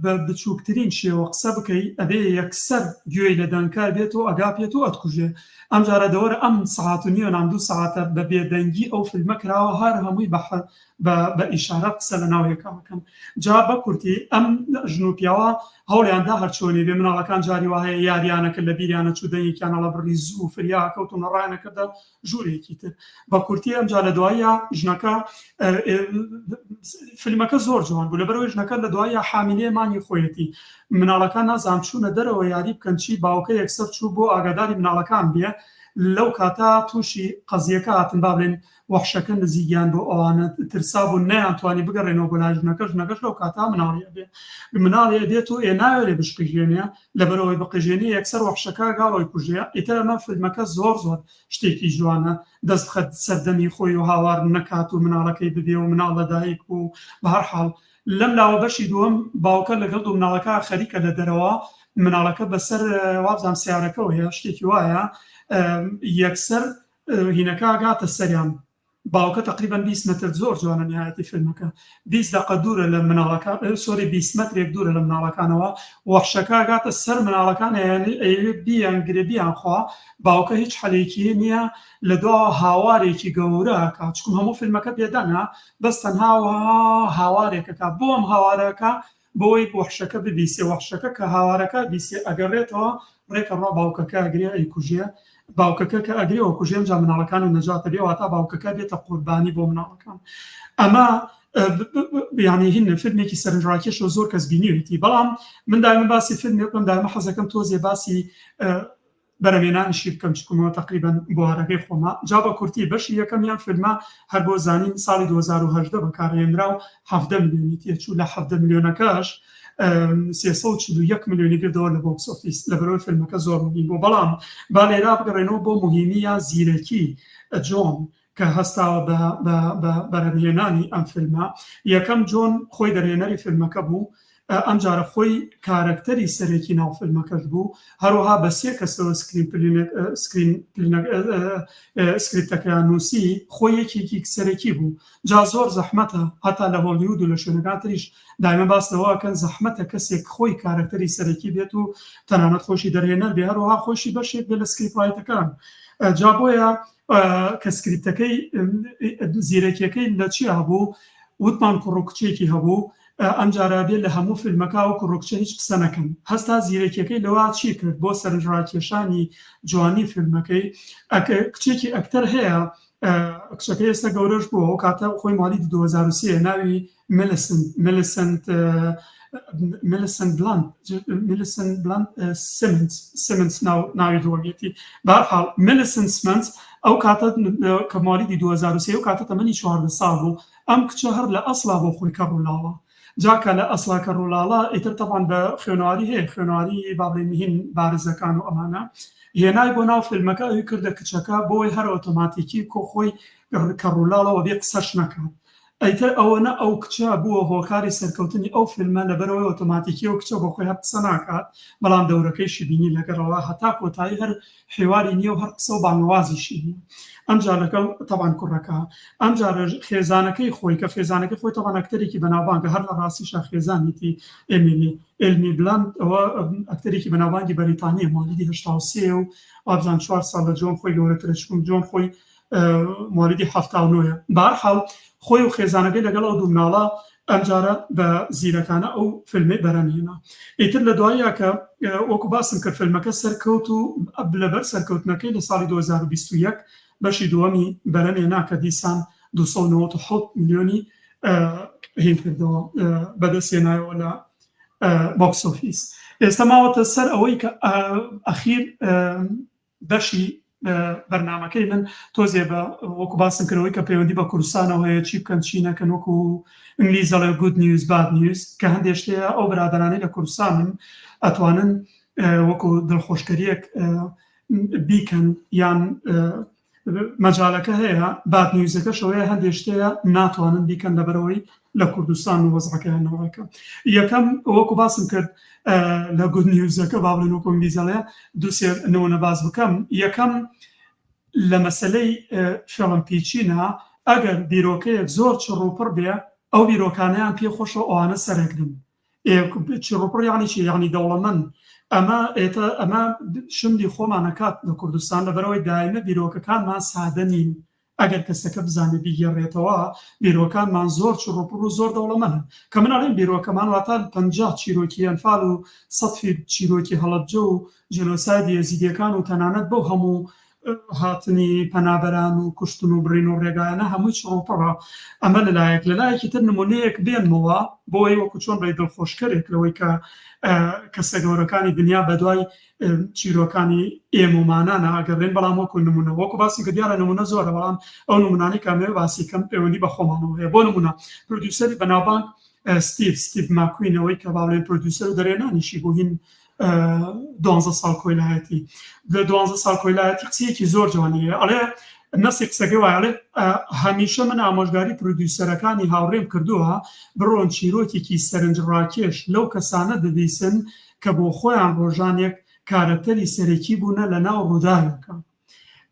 بە بچووکترین شێوە قسە بکەی ئەبێ یەکسەر گوێی لە دەنکە بێت و ئەگا پێت و ئەتکوژێ ئەم جارە دەوەرە ئەم سەعات و نیوە نام دوو سەعاتە بە بێدەنگی ئەو فیلمە کراوە هەر هەمووی بە بە ئیشارە قسە لە ناو یەکا بکەن جا بە کورتی ئەم ژن و پیاوە هەوڵیان دا هەرچۆنێ بێ مناڵەکان جاری وا هەیە یاریانە کرد لە بیریانە چوو دەنگێکیان هەڵەبڕی زوو فریا کەوتن و ڕایانە کردە ژوورێکی تر بە کورتی ئەمجا لە دواییە ژنەکە فیلمەکە زۆر جوان بوو لەبەرەوەی ژنەکە لە دواییە حامیلەیە مانگی خۆیەتی مناڵەکان نازانم چوونە دەرەوە یاری بکەن چی باوکە یەکسەر چوو بۆ ئاگاداری مناڵەکان بێ لەو کاتە تووشی قەزیەکە هاتن با بڵێن وەحشەکە نزیکیان بۆ ئەوانە ترسابوون نەیانتوانی بگەڕێنەوە بۆ لای ژنەکە ژنەکەش لەو کاتە مناڵی ئەبێ مناڵی ئەبێت و ئێ ناوێرێ بشقیژێنێ لەبەرئەوەی بقیژێنێ یەکسەر وەحشەکە گاڵۆی کوژێ ئیتر ئەمە فیلمەکە زۆر زۆر شتێکی جوانە دەست بخەت سەر دەمی خۆی و هاوار نەکات و مناڵەکەی ببێ و مناڵ لەدایک بوو بەهەرحاڵ لەم لاوە بەشی دووەم باوکە لەگەڵ دوو مناڵەکە خەریکە لە دەرەوە مناڵەکە بەسەر وابزانم سیارەکەوە هەیە شتێکی وایە یەکسەر هینەکە ئەگاتە سەریان باوکە تقریبا 20 متر زۆر جوانە نهایەتی فیلمەکە 20 دقە دوورە لە مناڵەکە sorry 20 مترێک دوورە لە مناڵەکانەوە وەحشەکە ئەگاتە سەر مناڵەکان ئەیەوێت بیان گرێ بیان خوا باوکە هیچ حەلێکی نییە لە دواوە هاوارێکی گەورە ئەکا چکم هەموو فیلمەکە بێدەنگە بەس تەنها هاوارێکەکە بۆ ئەم هاوارەکە بۆی وەحشەکە ببیسێ وەحشەکە کە هاوارەکە بیسێ ئەگەڕێتەوە ڕێکە ڕا باوکەکە ئەگرێ ئەیکوژێ باوکەکە کە ئەگرێ ئەکوژێ ئەمجا مناڵەکانی نەجاتە بێ واتا باوکەکە بێتە قوربانی بۆ مناڵەکان ئەمە یعنی هین فیلمێکی سەرنجڕاکێشە زۆر کەس بینیوێتی بەڵام من دایمە باسی فیلمێک بکەم دایمە حەزەکەم تۆزێ باسی بەرەمێنانیشی بکەم چکمەوە تەقریبەن بوارەکەی خۆمە جا بە کورتی بەشی یەکەمیان فیلمە هەر بۆ زانین ساڵی 2018 بەکارهێنرا و 17 ملیۆنی تێچوو لە 17 ملیۆنەکەش 341 ملیۆنی گردەوە لە box office لەبەرەوەی فیلمەکە زۆر مهم بوو بەڵام با لێرا بگەڕێنەوە بۆ مهمی یا زیرەکی جۆن کە هەستاوە بە بەرهەمهێنانی ئەم فیلمە یەکەم جۆن خۆی دەرهێنەری فیلمەکە بوو. ئەمجارە خۆی کارەکتەری سەرەکی ناو فیلمەکەش بوو، هەروەها بە سێ کەسەوە screen سکریپتەکەیان نووسی، خۆی یەکێکی سەرەکی بوو. جا زۆر زەحمەتە هەتا لە هۆلیوود و لە شوێنەکان تریش دایمە باس لەوە ئەکەن زەحمەتە کەسێک خۆی کارەکتەری سەرەکی بێت و تەنانەت خۆشی دەرهێنەر بێ هەروەها خۆشی بەشێک بێ لە script writer ەکان. جا بۆیە کە سکریپتەکەی زیرەکیەکەی لە چیا بوو وتمان کوڕ و کچێکی هەبوو ئەمجارە بێ لە هەموو فیلمەکە ئەو کوڕ و کچە هیچ قسە نەکەن هەستا زیرەکیەکەی لەوە چی کرد بۆ سەرنجڕاکێشانی جوانی فیلمەکەی کچێکی ئەکتەر هەیە کچەکە ئێستا گەورەش بووە ئەو کاتە خۆی ماڵی 2023 ناوی میلسنت میلسنت میلسنت بلاند میلسنت بلاند سمنز سمنز ناو ناوی دووەمیەتی بەهەرحاڵ میلسنت سمنز ئەو کاتە کە مالیدی 2023 ئەو کاتە تەمەنی 14 ساڵ بوو ئەم کچە هەر لە ئەسڵا بۆ خۆی کەڕ و لاڵە جا کە لە ئەسڵا کەڕ و لاڵە ئیتر تەبعەن بە خوێنەواری هەیە خوێنەواری با بڵێین هین بارزەکان و ئەمانە هێنای بۆ ناو فیلمەکە ئەوی کردە کچەکە بۆی هەر ئۆتۆماتیکی کۆ خۆی کەڕ و لاڵە وەبێ قسەش نەکات ئیتر ئەوەنە ئەو کچە بووە هۆکاری سەرکەوتنی ئەو فیلمە لەبەرئەوەی ئۆتۆماتیکی ئەو کچە بۆ خۆی هەر قسە ناکات بەڵام دەورەکەیشی بینی لەگەڵەوە هەتا کۆتایی هەر حیواری نییە و هەر قسە و بانگەوازیشی نییە ئەمجا لەگەڵ تەبان کوڕەکە ئەمجارە خێزانەکەی خۆی کە خێزانەکەی خۆی تەبان ئەکتەرێکی بەناوبانگە هەر لە ڕاستیشا خێزانیتی ئێمیلی ئێلمی بلاند ئەوە ئەکتەرێکی بەناوبانگی بەریتانیە مالیدی 83 و وابزان چوار ساڵ لە جۆن خۆی گەورەترە چون جۆن خۆی موالیدی 79 ە بەهەرحاڵ خۆی و خێزانەکەی لەگەڵ ئەو دوو مناڵە ئەمجارە بە زیرەکانە ئەو فیلمەی بەرهەم هێنا ئیتر لە دواییا کە وەکو باسم کرد فیلمەکە سەرکەوت و لەبەر سەرکەوتنەکەی لە ساڵی 2021 بەشی دووەمی بەرهەم هێنا کە دیسان 297 ملیۆنی هین کردەوە بەدەست هێنایەوە لە box office ئێستا ماوەتە سەر ئەوەی کە ئەخیر بەشی بەرنامەکەی من تۆزێ بە وەکو باسم کردەوەی کە پەیوەندی بە کوردستانەوە هەیە چی بکەن چی نەکەن وەکو ئینگلیز دەڵێ good news bad news کە هەندێک شتەیە ئەو برادەرانەی لە کوردستانن ئەتوانن وەکو دڵخۆشکەریەک بیکەن یان مەجالەکە هەیە bad news ەکەش ئەوەیە هەندێک شتەیە ناتوانن بیکەن لەبەرەوەی لە کوردستان و وەزعەکەیان ناڕێکە یەکەم وەکو باسم کرد لە good news ەکە با بڵێن وەکو ئینگلیز ئەڵێ دوو سێ نمونە باس بکەم یەکەم لە مەسەلەی film pitching ە ئەگەر بیرۆکەیەک زۆر چڕ و پڕ بێ ئەو بیرۆکانەیان پێ خۆشە ئەوانە سەرەگرن چڕ و پڕ یعنی چی یعنی دەوڵەمەند ئەمە ئێتە ئەمە شملی خۆمانەکات لە کوردستان لەبەرەوەی دایمە بیرۆکەکانمان سادە نین ئەگەر کەسەکە بزانێ بیگێڕێتەوە، بیرۆکانمان زۆر چڕوپڕ و زۆر دەوڵەمەنن. کە من ئەڵێم بیرۆکەمان واتە 50 چیرۆکی ئەنفال و سەد چیرۆکی هەڵەبجە و جینۆسایدی ئێزیدیەکان و تەنانەت بەو هەموو هاتنی پەنابەران و کوشتن و بڕین و ڕێگایانە هەمووی چڕوپڕە. ئەمە لەلایەک، لەلایەکی تر نمونەیەک بێنمەوە بۆی وەکو چۆن بڵێی دڵخۆشکەرێک لەوەی کە کەسە گەورەکانی دنیا بەدوای چیرۆکانی ئێمە و مانانە ئەگەڕێن بەڵام وەکو نمونە وەکو باسی کە دیارە نمونە زۆرە بەڵام ئەو نمونانەی کە ئەمەوێ باسی کەم پەیوەندی بە خۆمانەوە هەیە بۆ نمونە producer ی بەناوبانگ ستیڤ ستیڤ ماکوینەوەی کە باڵێن producer و دەرێنانیشی بۆ هین دوانزە ساڵ کۆیلایەتی لە دوانزە ساڵ کۆیلایەتی قسەیەکی زۆر جوانی هەیە ئەڵێ نەسی قسەکەی وایە ئەڵێ هەمیشە من ئامۆژگاری producer ەکانی هاوڕێم کردووە بڕۆن چیرۆکێکی سەرنجڕاکێش لەو کەسانە ببیسن کە بۆ خۆیان ڕۆژانێک کارەکتەری سەرەکی بوونە لە ناو ڕووداوێکا.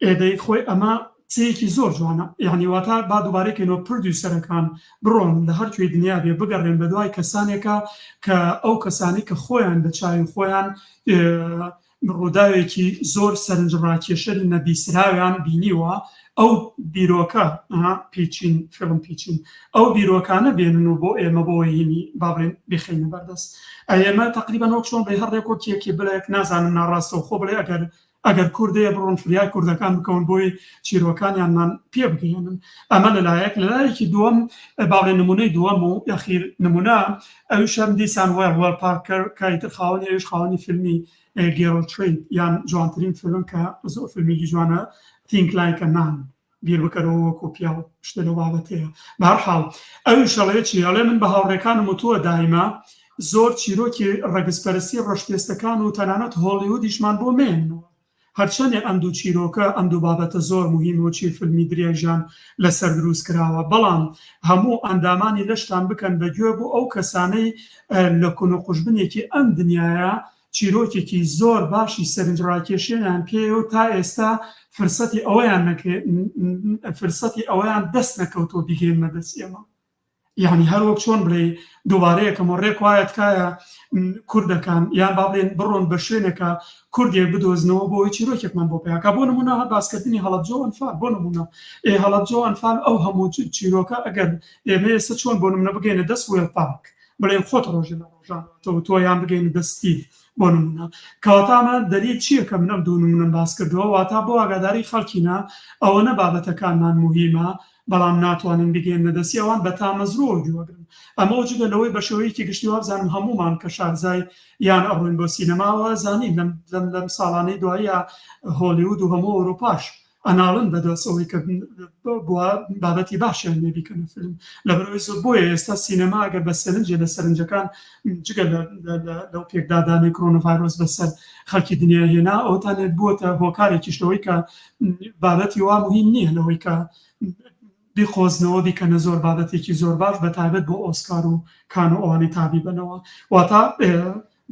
ئێ دەی خۆی ئەمە قسەیەکی زۆر جوانە. یانی واتا با دووبارەی کەینەوە producer ەکان بڕۆن لە هەر کوێی دنیا بێ بگەڕێن بە دوای کەسانێکا کە ئەو کەسانەی کە خۆیان بە چاوی خۆیان ڕووداوێکی زۆر سەرنجڕاکێشەری نەبیسراویان بینیوە، ئەو بیرۆکە، pitching، film pitching، ئەو بیرۆکانە بێنن و بۆ ئێمە بۆ هینی با بڵێین بیخەینە بەردەست. ئێمە تەقریبەن وەک چۆن بڵێی هەر ڕێکۆکیەکی بڵێک نازانم ناڕاستەوخۆ بڵێ ئەگەر ئەگەر کوردەیە بڕۆن فریای کوردەکان بکەون بۆی چیرۆکانیانمان پێ بگەیەنن. ئەمە لەلایەک، لەلایەکی دووەم با بڵێین نمونەی دووەم و ئەخیر نمونە ئەویش هەر دیسان وێڵ وێڵ پارکەر کە ئیتر خاوەنی ئەویش خاوەنی فیلمی Girl Trained یان جوانترین فیلم کە زۆر فیلمێکی جوانە Think Like a Man بیر بکەرەوە وەکو پیاو شتێ لەو بابەتەیە بەهەرحاڵ ئەویش ئەڵێ چی ئەڵێ من بە هاوڕێکانم وتووە دایمە زۆر چیرۆکی ڕەگزپەرستی ڕەشپێستەکان و تەنانەت هۆڵیوودیشمان بۆ مێنەوە. هەرچەندێ ئەم دوو چیرۆکە ئەم دوو بابەتە زۆر موهیمە و چی فیلمی درێژیان لەسەر دروست کراوە بەڵام هەموو ئەندامانی لەشتان بکەن بە گوێ بۆ ئەو کەسانەی لە کون و قوژبنێکی ئەم دنیایە چیرۆکێکی زۆر باشی سەرنجڕاکێشیان پێیە و تا ئێستا فرسەتی ئەوەیان فرسەتی ئەوەیان دەست نەکەوتووە بیگەیەننە دەست ئێمە. یانی هەر وەک چۆن بڵێی دووبارەیەکەمەوە ڕێک وایە تکایە کوردەکان یان با بڵێن بڕۆن بە شوێنێکە کوردێک بدۆزنەوە بۆ ئەوەی چیرۆکێکمان بۆ پیاکە بۆ نمونە هەر باسکردنی هەڵەبجە و ئەنفال بۆ نمونە ئێ هەڵەبجە و ئەنفال ئەو هەموو چیرۆکە ئەگەر ئێمە ئێستا چۆن بۆ نمونە بگەینە دەست وێڵ پارک بڵێن خۆت ڕۆژێ لە ڕۆژان تۆ تۆ یان بگەینە دەست ستیڤ بۆ نمونە کەواتە ئەمە دەلیل چییە کە من ئەم دوو نمونەم باس کردەوە واتا بۆ ئاگاداری خەڵکینە ئەوەنە بابەتەکانمان موهیمە بەڵام ناتوانن بیگەیەننە دەستی ئەوان بە تامەزرۆوە گوێگرن. ئەمەو جگە لەوەی بە شێوەیەکی گشتی وابزانم هەموومان کە شارزای یان ئەڕۆین بۆ سینەما وازانین لەم لەم لەم ساڵانەی دواییا هۆلیوود و هەموو ئەوروپاش ئەناڵن بە دەست ئەوەی کە بوا بابەتی باشیان لێ بیکەنە فیلم لەبەرئەوەی زۆر بۆیە ئێستا سینەما ئەگەر بە سەرنجێ لە سەرنجەکان جگە لە لەو پێکدادانەی کرۆنۆڤایرۆس بەسەر خەڵکی دنیا هێنا ئەوتانێت بووەتە هۆکارێکیش لەوەی کە بابەتی وا موهیم نییە لەوەی کە بیقۆزنەوە بیکەنە زۆر بابەتێکی زۆر باش بە تایبەت بۆ ئۆسکار و کان و ئەوانەی تا بیبەنەوە واتا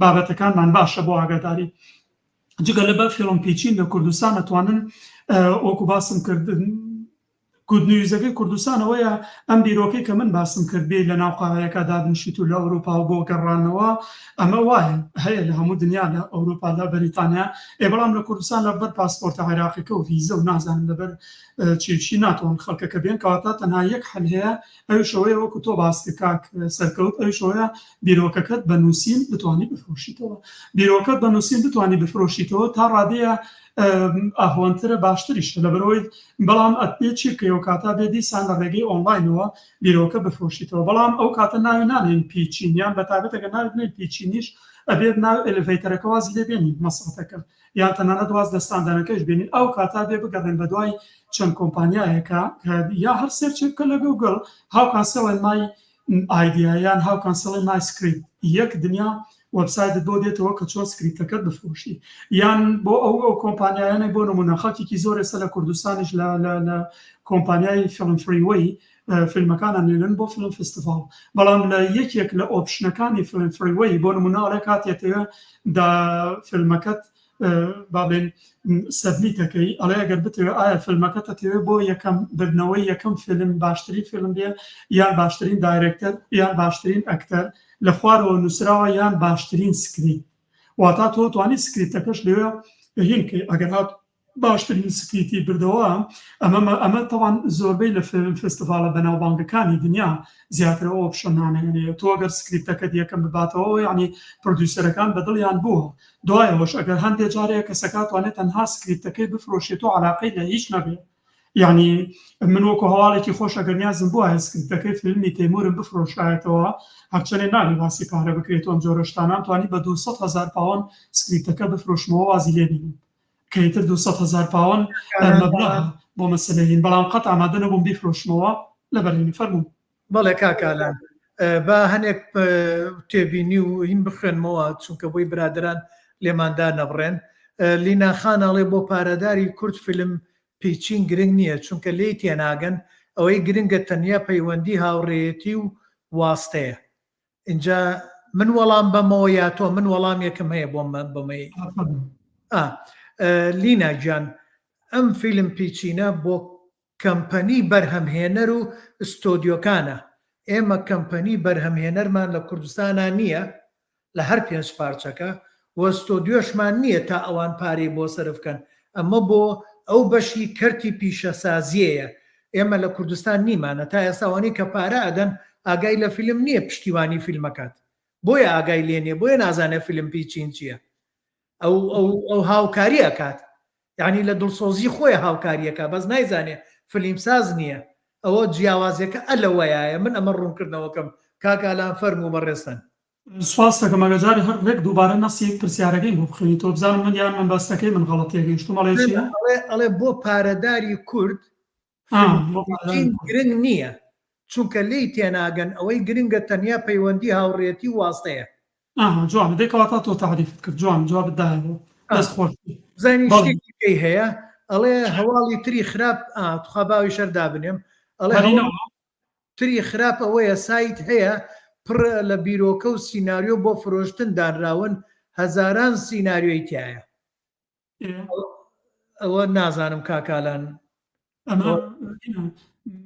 بابەتەکانمان باشە بۆ ئاگاداری جگە لە بە film pitching لە کوردستان ئەتوانن وەکو باسم کرد good news ەکەی کوردستان ئەوەیە ئەم بیرۆکەی کە من باسم کرد بێی لە ناو قاوەیەکا دابنیشیت و لە ئەوروپاوە بۆ گەڕانەوە ئەمە وایە هەیە لە هەموو دنیا لە ئەوروپا لە بەریتانیا ئێ بەڵام لە کوردستان لەبەر پاسپۆرتە عێراقیەکە و ڤیزە و نازانم لەبەر چی چی ناتوان خەڵکەکە بێن کەواتە تەنها یەک حەل هەیە ئەویش ئەوەیە وەکو تۆ باست کرد کاک سەرکەوت ئەویش ئەوەیە بیرۆکەکەت بە نووسین بتوانی بفرۆشیتەوە بیرۆکەت بە نووسین بتوانی بفرۆشیتەوە تا ڕادەیە ئەهوەنترە باشتریشە لەبەرئەوەی بەڵام ئەتبێ چی بکەی ئەو کاتە بێ دیسان لە ڕێگەی ئۆنڵاینەوە بیرۆکە بفرۆشیتەوە بەڵام ئەو کاتە ناوی نانێین pitching یان بە تایبەت ئەگەر ناوی بنێین pitching یش ئەبێت ناو elevator ەکە وازی لێ بێنین مەسعەتەکە یان تەنانەت واز لە ستاندانەکەش بێنین ئەو کاتە بێ بگەڕێن بە دوای چەند کۆمپانیایەکە کە یا هەر search ێ بکە لە گوگڵ how can sell my idea یان how can sell my script یەک دنیا وەبسایتت بۆ دێتەوە کە چۆن سکریپتەکەت بفرۆشی یان بۆ ئەو ئەو کۆمپانیایانەی بۆ نمونە خەڵکێکی زۆر ئێستا لە کوردستانیش لە لە لە کۆمپانیای فیلم فریوەی فیلمەکان ئەنێرن بۆ film festival بەڵام لە یەکێک لە option ەکانی فیلم فریوەی بۆ نمونە ئەڵێ کاتێتەوە دا فیلمەکەت با بڵێین submit ەکەی ئەڵێ ئەگەر بتەوێ ئایا فیلمەکەت ئەتەوێ بۆ یەکەم بردنەوەی یەکەم فیلم باشترین فیلم بێ یان باشترین director یان باشترین ئەکتەر لە خوارەوە نووسراوە یان باشترین script واتا تۆ توانی سکریپتەکەش لەوێ هین کەی ئەگەر هات باشترین سکریتی بردەوە ئەمە ئەمە تەوان زۆربەی لە film festival ە بەناوبانگەکانی دنیا زیاتر ئەو option انە هەیە تۆ ئەگەر سکریپتەکەت یەکەم بباتەوە یعنی producer ەکان بەدڵیان بووە دوای ئەوەش ئەگەر هەندێ جار هەیە کەسەکە ئەتوانێت تەنها سکریپتەکەی بفرۆشێت و عەلاقەی لە هیچ نەبێ یعنی من وەکو هەواڵێکی خۆش ئەگەر نیازم بوایە سکریپتەکەی فیلمی تەیمورم بفرۆشایەتەوە هەرچەنێ نابێ باسی پارە بکرێت و ئەم جۆرە شتانە توانی بە 200 هەزار پاوەن سکریپتەکە بفرۆشمەوە وازی لێ بینم کە ئیتر 200 هەزار پاوەن مەبلەغە بۆ مەسەلەی بەڵام قەت ئامادە نەبووم بیفرۆشمەوە لەبەرینی فەرموو. بەڵێ کاک ئالان با هەنێک تێبینی و هین بخوێنمەوە چونکە بۆی برادەران لێمان دانەبڕێن. لینا خان ئەڵێ بۆ پارەداری کورد film pitching گرنگ نییە چونکە لێی تێناگەن، ئەوەی گرنگە تەنیا پەیوەندی هاوڕێیەتی و واستەیە. ئینجا من وەڵام بەمەوە یا تۆ؟ من وەڵامێکم هەیە بۆ بەمەی. لینا گیان ئەم film pitching ە بۆ کەمپەنی بەرهەمهێنەر و ستۆدیۆکانە، ئێمە کەمپەنی بەرهەمهێنەرمان لە کوردستانا نییە لە هەر پێنج پارچەکە و ستۆدیۆشمان نییە تا ئەوان پارەی بۆ سەرف کەن، ئەمە بۆ ئەو بەشی کەرتی پیشەسازییەیە، ئێمە لە کوردستان نیمانە تا ئێستا ئەوانەی کە پارە ئەدەن ئاگای لە فیلم نییە پشتیوانی فیلمەکات بۆیە ئاگای لێ نییە بۆیە نازانێ film pitching چییە ئەو ئەو ئەو هاوکاری ئەکات یعنی لە دڵسۆزی خۆی هاوکاریەکە بەس نایزانێ فلیمساز نییە ئەوە جیاوازیەکە ئە لەوەیایە من ئەمە ڕوونکردنەوەکەم کاک ئالان فەرموو بەڕێزتان. سوپاست دەکەم ئەگەر جارێ هەر ڕێک دووبارە نەسی پرسیارەکەیم بۆ بخوێنیتەوە بزانم من یان مەبەستەکەی من غەڵەت تێگەیشتووم ئەڵێ چییە؟ ئەڵێ ئەڵێ بۆ پارەداری کورد گرنگ نییە چونکە لێی تێناگەن ئەوەی گرنگە تەنیا پەیوەندی هاوڕێتی و واستەیە. ئاها جوانە دەی کەواتە تۆ تەعریفت کرد جوان جوابت دایەوە. دەست خۆش زانی شتێکی پێی هەیە ئەڵێ هەواڵی تری خراپ تخوا باوی شەر دابنێم ئەڵێ تری خراپ ئەوەیە سایت هەیە پڕ لە بیرۆکە و سیناریۆ بۆ فرۆشتن دانراون هەزاران سیناریۆی تایە ئەوە نازانم کاکالان ئەمە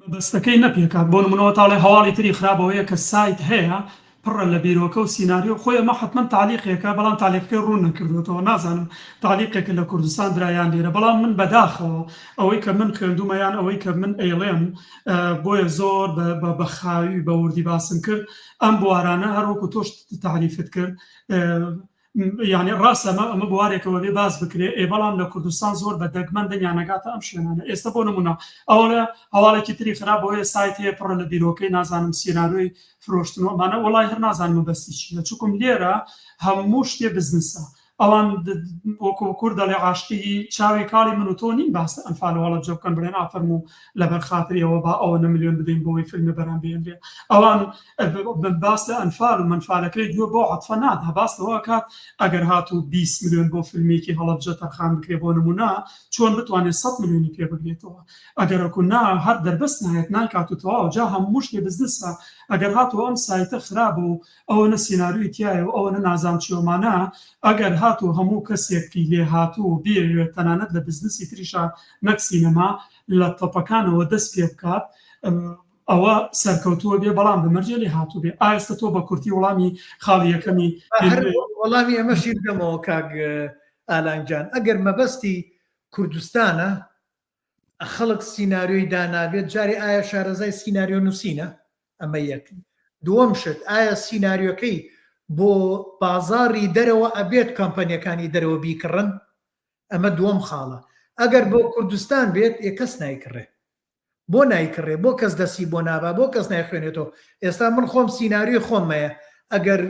مەبەستەکەی نەپێکات بۆ نمونەوە تاڵێ هەواڵی تری خراپەوەیە کە سایت هەیە پڕە لە بیرۆکە و سیناریۆ خۆی ئەمە حتمما تالیقێکە بەڵام تالیقەکەی ڕوون نەکردوێتەوە نازانم تالیقێکە لە کوردستان درایان لێرە بەڵام من بەداخەوە ئەوەی کە من خوێندومە یان ئەوەی کە من ئەیڵێم بۆیە زۆر بە خاوی بە وردی باسم کرد ئەم بوارانە هەروەکو تۆش تعریفت کرد یانی ڕاستە ئەمە ئەمە بوارێکەوە بێ باس بکرێ ئێ بەڵام لە کوردستان زۆر بە دەگمەن دەنگیان نەگاتە ئەم شوێنانە ئێستا بۆ نمونە ئەوڵە هەواڵێکی تری خراپ بۆیە سایت هەیە پڕە لە بیرۆکەی نازانم سیناریۆی فرۆشتن و ئەمانە وەڵای هەر نازانم مەبەستی چییە چونکم لێرە هەموو شتێ بزنسە ئەوان وەکو کورد دەڵێ عاشقی چاوی کاڵی من و تۆ نین باس لە ئەنفال و هەڵەبجە بکەن بڵێن ئافەرم و لەبەر خاتری ئەوە با ئەوەنە ملیۆن بدەین بۆی فیلمە بەرام بێنرێ ئەوان باس لە ئەنفال و مەنفالەکەی گوێ بۆ عەتفە نادا باس لەوە ئەکات ئەگەر هاتوو 20 ملیۆن بۆ فیلمێکی هەڵەبجە تەرخان بکرێ بۆ نمونە چۆن بتوانێت 100 ملیۆنی پێ بگرێتەوە ئەگەرەکو نا هەر دەربەست نایەت نایکات و تەواو جا هەموو شتێ بزنسە ئەگەر هاتوو ئەم سایتە خراپ و ئەوەنە سیناریۆی تیایە و ئەوەنە نازانم چی ئەمانە ئەگەر هاتوو هەموو کەسێکی لێهاتوو و بیەوێت تەنانەت لە بزنسی تریشا نەک سینەما لە تەپەکانەوە دەست پێ بکات ئەوە سەرکەوتووە بێ بەڵام بە مەرجێ لێهاتوو بێ ئایستە تۆ بە کورتی وەڵامی خاڵی یەکەمی وەڵامی ئەمەشی بدەمەوە کاک ئالان گیان ئەگەر مەبەستی کوردستانە خەڵک سیناریۆی دانابێت جارێ ئایا شارەزای سیناریۆ نووسینە ئەمە یەک دووەم شت ئایا سیناریۆکەی بۆ بازاڕی دەرەوە ئەبێت کۆمپانیەکانی دەرەوە بیکڕن ئەمە دووەم خاڵە ئەگەر بۆ کوردستان بێت ئێ کەس نایکڕێ بۆ نایکڕێ بۆ کەس دەستی بۆ نابا بۆ کەس نایخوێنێتەوە ئێستا من خۆم سیناریۆی خۆممەیە ئەگەر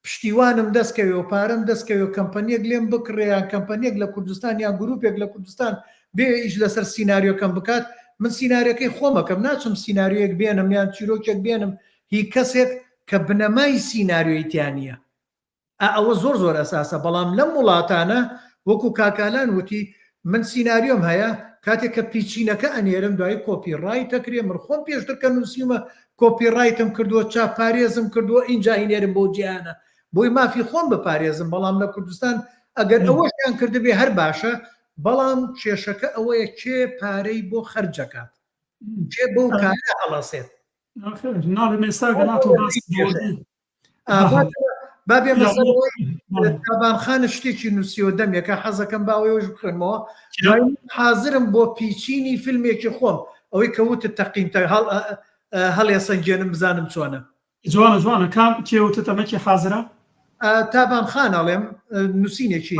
پشتیوانم دەست کەوێ و پارەم دەست کەوێ و کەمپەنیەک لێم بکڕێ یان کەمپەنیەک لە کوردستان یان گروپێک لە کوردستان بێ ئیش لەسەر سیناریۆکەم بکات من سیناریۆکەی خۆمەکەم ناچم سیناریۆیەک بێنم یان چیرۆکێک بێنم هی کەسێک کە بنەمای سیناریۆی تیا نییە ئا ئەوە زۆر زۆر ئەساسە بەڵام لەم وڵاتانە وەکو کاک ئالان وتی من سیناریۆم هەیە کاتێک کە pitching ەکە ئەنێرم دوایی copyright ئەکرێ من خۆم پێشتر کە نووسیومە copyright م کردووە چاپ پارێزم کردووە ئینجا ئینێرم بۆ جیهانە بۆی مافی خۆم بپارێزم بەڵام لە کوردستان ئەگەر ئەوەشیان کردبێ هەر باشە بەڵام کێشەکە ئەوەیە کێ پارەی بۆ خەرجەکات کێ بەو کارە هەڵەسێت ناڵێم ئێستا گەناتۆ باسی با بێمە سەر خان شتێکی نووسیوە دەمێکە حەزەکەم باوەیەوەش بخوێنمەوە حازرم بۆ pitching ی فیلمێکی خۆم ئەوەی کە وتت تەقینتە هەڵ هەڵێ سەنگێنم بزانم چۆنە جوانە جوانە کام کێ وتت ئەمە کێ حازرە تابان خان ئەڵێم نووسینێکی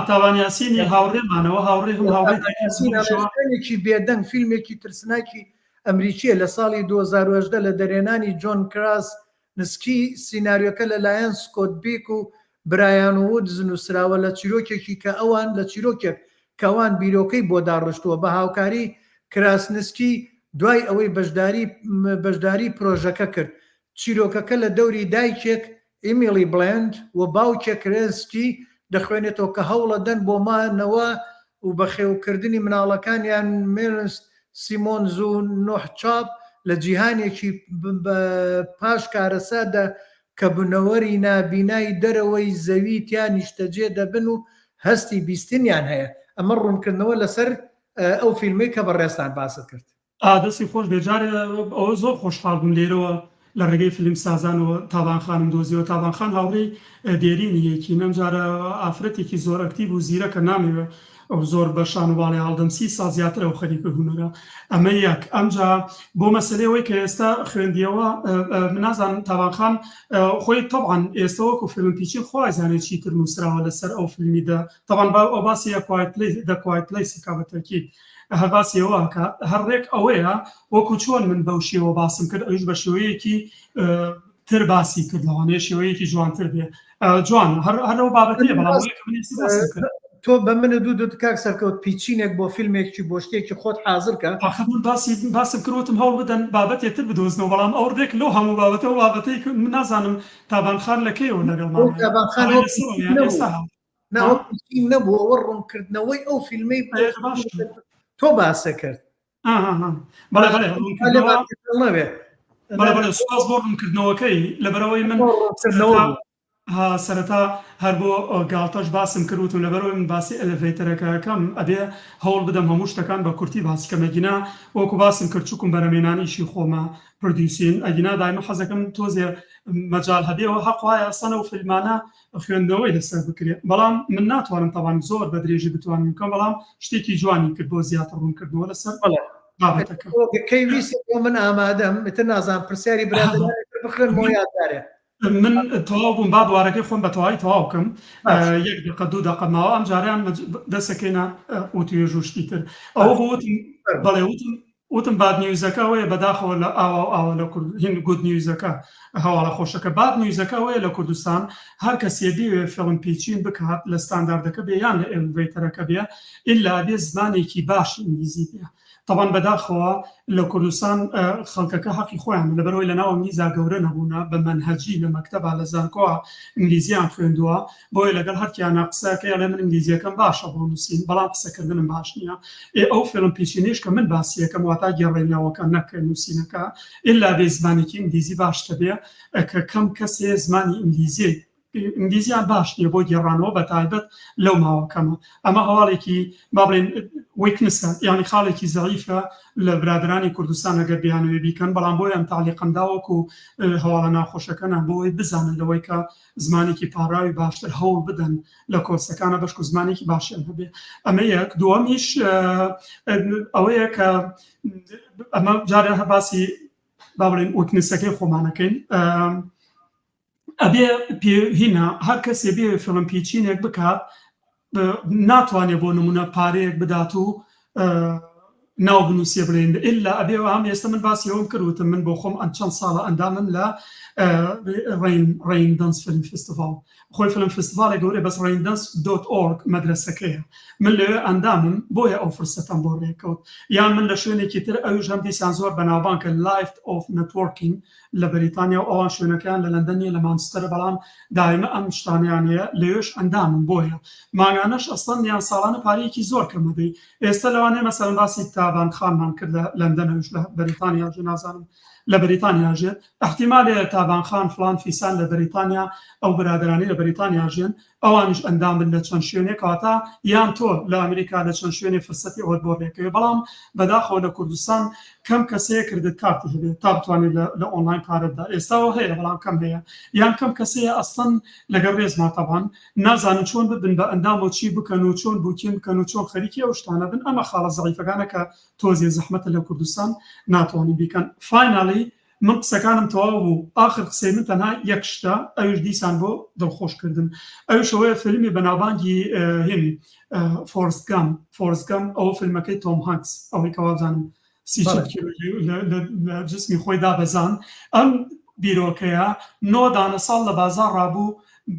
تاوان یاسینی هاوڕێمانەوە هاوڕێ هم هاوڕێ بێدەنگ فیلمێکی ترسناکی ئەمریکییە لە ساڵی 2018 لە دەرهێنانی جۆن کراسنسکی، سیناریۆکە لەلایەن سکۆت بیک و برایان وودز نووسراوە لە چیرۆکێکی کە ئەوان لە چیرۆکێک کە ئەوان بیرۆکەی بۆ داڕشتووە بە هاوکاری کراسنسکی دوای ئەوەی بەشداری بەشداری پرۆژەکە کرد چیرۆکەکە لە دەوری دایکێک ئیمیلی بلەنت و باوکێک کرێنسکی دەخوێنێتەوە کە هەوڵەدەن بۆ مانەوە و بەخێوکردنی مناڵەکانیان مێرنست سیمۆنز و نۆح چاپ لە جیهانێکی پاش کارەساتدا کە بونەوەری نابینای دەرەوەی زەوی تیا نیشتەجێ دەبن و هەستی بیستنیان هەیە. ئەمە ڕوونکردنەوە لەسەر ئەو فیلمەی کە بەڕێزتان باست کرد. ئا دەستی خۆش بێ جارێ ئەوە زۆر خۆشحاڵ بووم لێرەوە لە ڕێگەی فیلم سازانەوە تابان خانم دۆزیەوە تابان خان هاوڕێی دێرینی یەکین ئەم جارە ئافرەتێکی زۆر ئەکتیڤ و زیرەکە نامەوێ ئەو زۆر بە شان و باڵی هەڵدەم سی ساڵ زیاتر ئەو خەریکە هونەرە ئەمە یەک ئەمجا بۆ مەسەلەی ئەوەی کە ئێستا خوێندیەوە من نازانم تابان خان خۆی تەبعەن ئێستا وەکو فیلم pitching خوا زانێ چیتر نووسراوە لەسەر ئەو فیلمی دە تەبعەن با ئەو باسی A Quiet Place The Quiet Place کا بە تەرکیب هەر باسی ئەوە ئەکات هەر ڕێک ئەوەیە وەکو چۆن من بەو شێوە باسم کرد ئەویش بە شێوەیەکی تر باسی کرد لەوانەیە شێوەیەکی جوانتر بێ جوان هەر هەر ئەو بابەتەیە بەڵام ئەوەی کە من ئێستا باسم کرد تۆ بە من دوو دوت کاک سەرکەوت pitching ێک بۆ فیلمێکی بۆ شتێکی خۆت حازر کە ئاخر من باسی باسم کرد وتم هەوڵ بدەن بابەتێ تر بدۆزنەوە بەڵام ئەو ڕێک لەو هەموو بابەتە و بابەتەی کە من نازانم تابان خان لە کەیەوە لەگەڵمان تابان خان ئەوەی لەسەرەوە یان ئێستا هات. ناوەکی نەبوو ئەوە ڕوونکردنەوەی ئەو فیلمەی تۆ باسە کرد سپاس بۆ ڕوونکردنەوەکەی لەبەرەوەی من سەرەتا هەر بۆ گاڵتەش باسم کرد وتم لەبەرئەوەی من باسی elevator ەکە ئەکەم ئەبێ هەوڵ بدەم هەموو شتەکان بە کورتی باسی کەم ئەگینا وەکو باسم کرد چوکم بەرەمێنان ئیشی خۆمە producing ئەگینا دایمە حەزەکەم تۆزێ مەجال هەبێ و هەق وایە ئەسڵەن ئەو فیلمانە خوێندنەوەی لەسەر بکرێ بەڵام من ناتوانم تەبان زۆر بە درێژی بتوانم بکەم بەڵام شتێکی جوانی کرد بۆ زیاتر ڕوونکردنەوە لەسەر بابەتەکە. کەی ویست بۆ من ئامادەم ئیتر نازانم پرسیاری برادەرانی تر بخوێنمەوە یاددارێ. من تەواو بووم با بوارەکەی خۆم بە تەواوی تەواو بکەم یەک دقە دوو دقە ماوە ئەم جاریان دەسەکەینە وتوێژ و شتی تر ئەوە بۆ وتم بەڵێ وتم وتم bad news ەکە ئەوەیە بەداخەوە لە ئاوا و ئاوا لە کورد هین good news ەکە هەواڵە خۆشەکە bad news ەکە ئەوەیە لە کوردستان هەر کەسێ بیوێ film pitching بکات لە ستانداردەکە بێ یان لە elevator ەکە بێ ئیلا بێ زمانێکی باش ئینگلیزی بێ تەبعەن بەداخەوە لە کوردستان خەڵکەکە هەقی خۆیانە لەبەرئەوەی لەناو ئینگلیزا گەورە نەبوونە بە مەنهەجی لە مەکتەبا لە زانکۆا ئینگلیزیان خوێندووە بۆیە لەگەڵ هەرکیانا قسەکەی ئەڵێ من ئینگلیزیەکەم باشە بۆ نووسین بەڵام قسەکردنم باش نییە ئێ ئەو film pitching ەیش کە من باسیەکەم واتا گێڕێنەوەکە نەک نووسینەکە ئیلا بێ زمانێکی ئینگلیزی باش تەبێ کە کەم کەسێ زمانی ئینگلیزی ئینگلیزیان باش نییە بۆ گێڕانەوە بە تایبەت لەو ماوە کەمە ئەمە هەواڵێکی با بڵێن weakness ە یانی خاڵێکی زەعیفە لە برادرانی کوردستان ئەگەر بیانەوێ بیکەن بەڵام بۆیە ئەم تەعلیقەم دا وەکو هەواڵە ناخۆشەکە نا بۆ ئەوەی بزانن لەوەی کە زمانێکی پاڕاوی باشتر هەوڵ بدەن لە کۆرسەکانە بەشکو زمانێکی باشیان هەبێ ئەمە یەک دووەمیش ئەوەیە کە ئەمە جارێ باسی با بڵێن weakness ەکەی خۆمانەکەین ئەبێ هینا هەر کەسێ بێ film pitching ێک بکات ناتوانێت بۆ نمونە پارەیەک بدات و ناو بنووسێ بڵێن ئللا ئەبێ ئەم ئێستا من باسی ئەوم کرد وتم من بۆ خۆم ئەم چەند ساڵە ئەندامم لە ڕین Raindance Film Festival خۆی film festival ێک گەورەی بەس Raindance dot org مەدرەسەکەیە من لەوێ ئەندامم بۆیە ئەو فرسەتەم بۆ ڕێکەوت یان من لە شوێنێکی تر ئەویش هەم دیسان زۆر بەناوبانکە Life of Networking لە بەریتانیا و ئەوان شوێنەکەیان لە لەندەن نیە لە مانچستەرە بەڵام دایمە ئەم شتانەیان هەیە لەوێش ئەندامم بۆیە مانگانەش ئەسڵەن یان ساڵانە پارەیەکی زۆر کەم ئەدەی ئێستا لەوانەیە مەسەلەن باسی تابان خانمان کرد لە لەندەن ئەویش لە بەریتانیا ژێ نازانم لە بەریتانیا ژێ احتیمالەیە تابان خان فڵان فیسان لە بەریتانیا ئەو برادەرانەی لە بەریتانیا ژێن ئەوانیش ئەندام بن لە چەند شوێنێک کەواتە یان تۆ لە ئەمریکا لە چەند شوێنێ فرسەتی ئەوەت بۆ ڕێکەوێ بەڵام بەداخەوە لە کوردستان کەم کەسەیە credit card ی هەبێت تا بتوانێت لە ئۆنلاین پارە بدا ئێستاوە هەیە بەڵام کەم هەیە یان کەم کەسەیە ئەسڵەن لەگەڵ ڕێزما تەبعەن نازانن چۆن ببن بە ئەندام و چی بکەن و چۆن booking بکەن و چۆن خەریکی ئەو شتانە بن ئەمە خاڵە زەعیفەکانە کە تۆزێ زەحمەتە لە کوردستان ناتوانن بیکەن finally من قسەکانم تەواو بوو ئاخر قسەی من تەنها یەک شتە ئەویش دیسان بۆ دڵخۆش کردن ئەویش ئەوەیە فیلمی بەناوبانگی هین Forrest Gump Forrest Gump ئەوە فیلمەکەی تۆم هانکس ئەوەی کە وابزانم 30 کیلۆ لە جسمی خۆی دابەزان ئەم بیرۆکەیە نۆ دانە ساڵ لە بازاڕ ڕابوو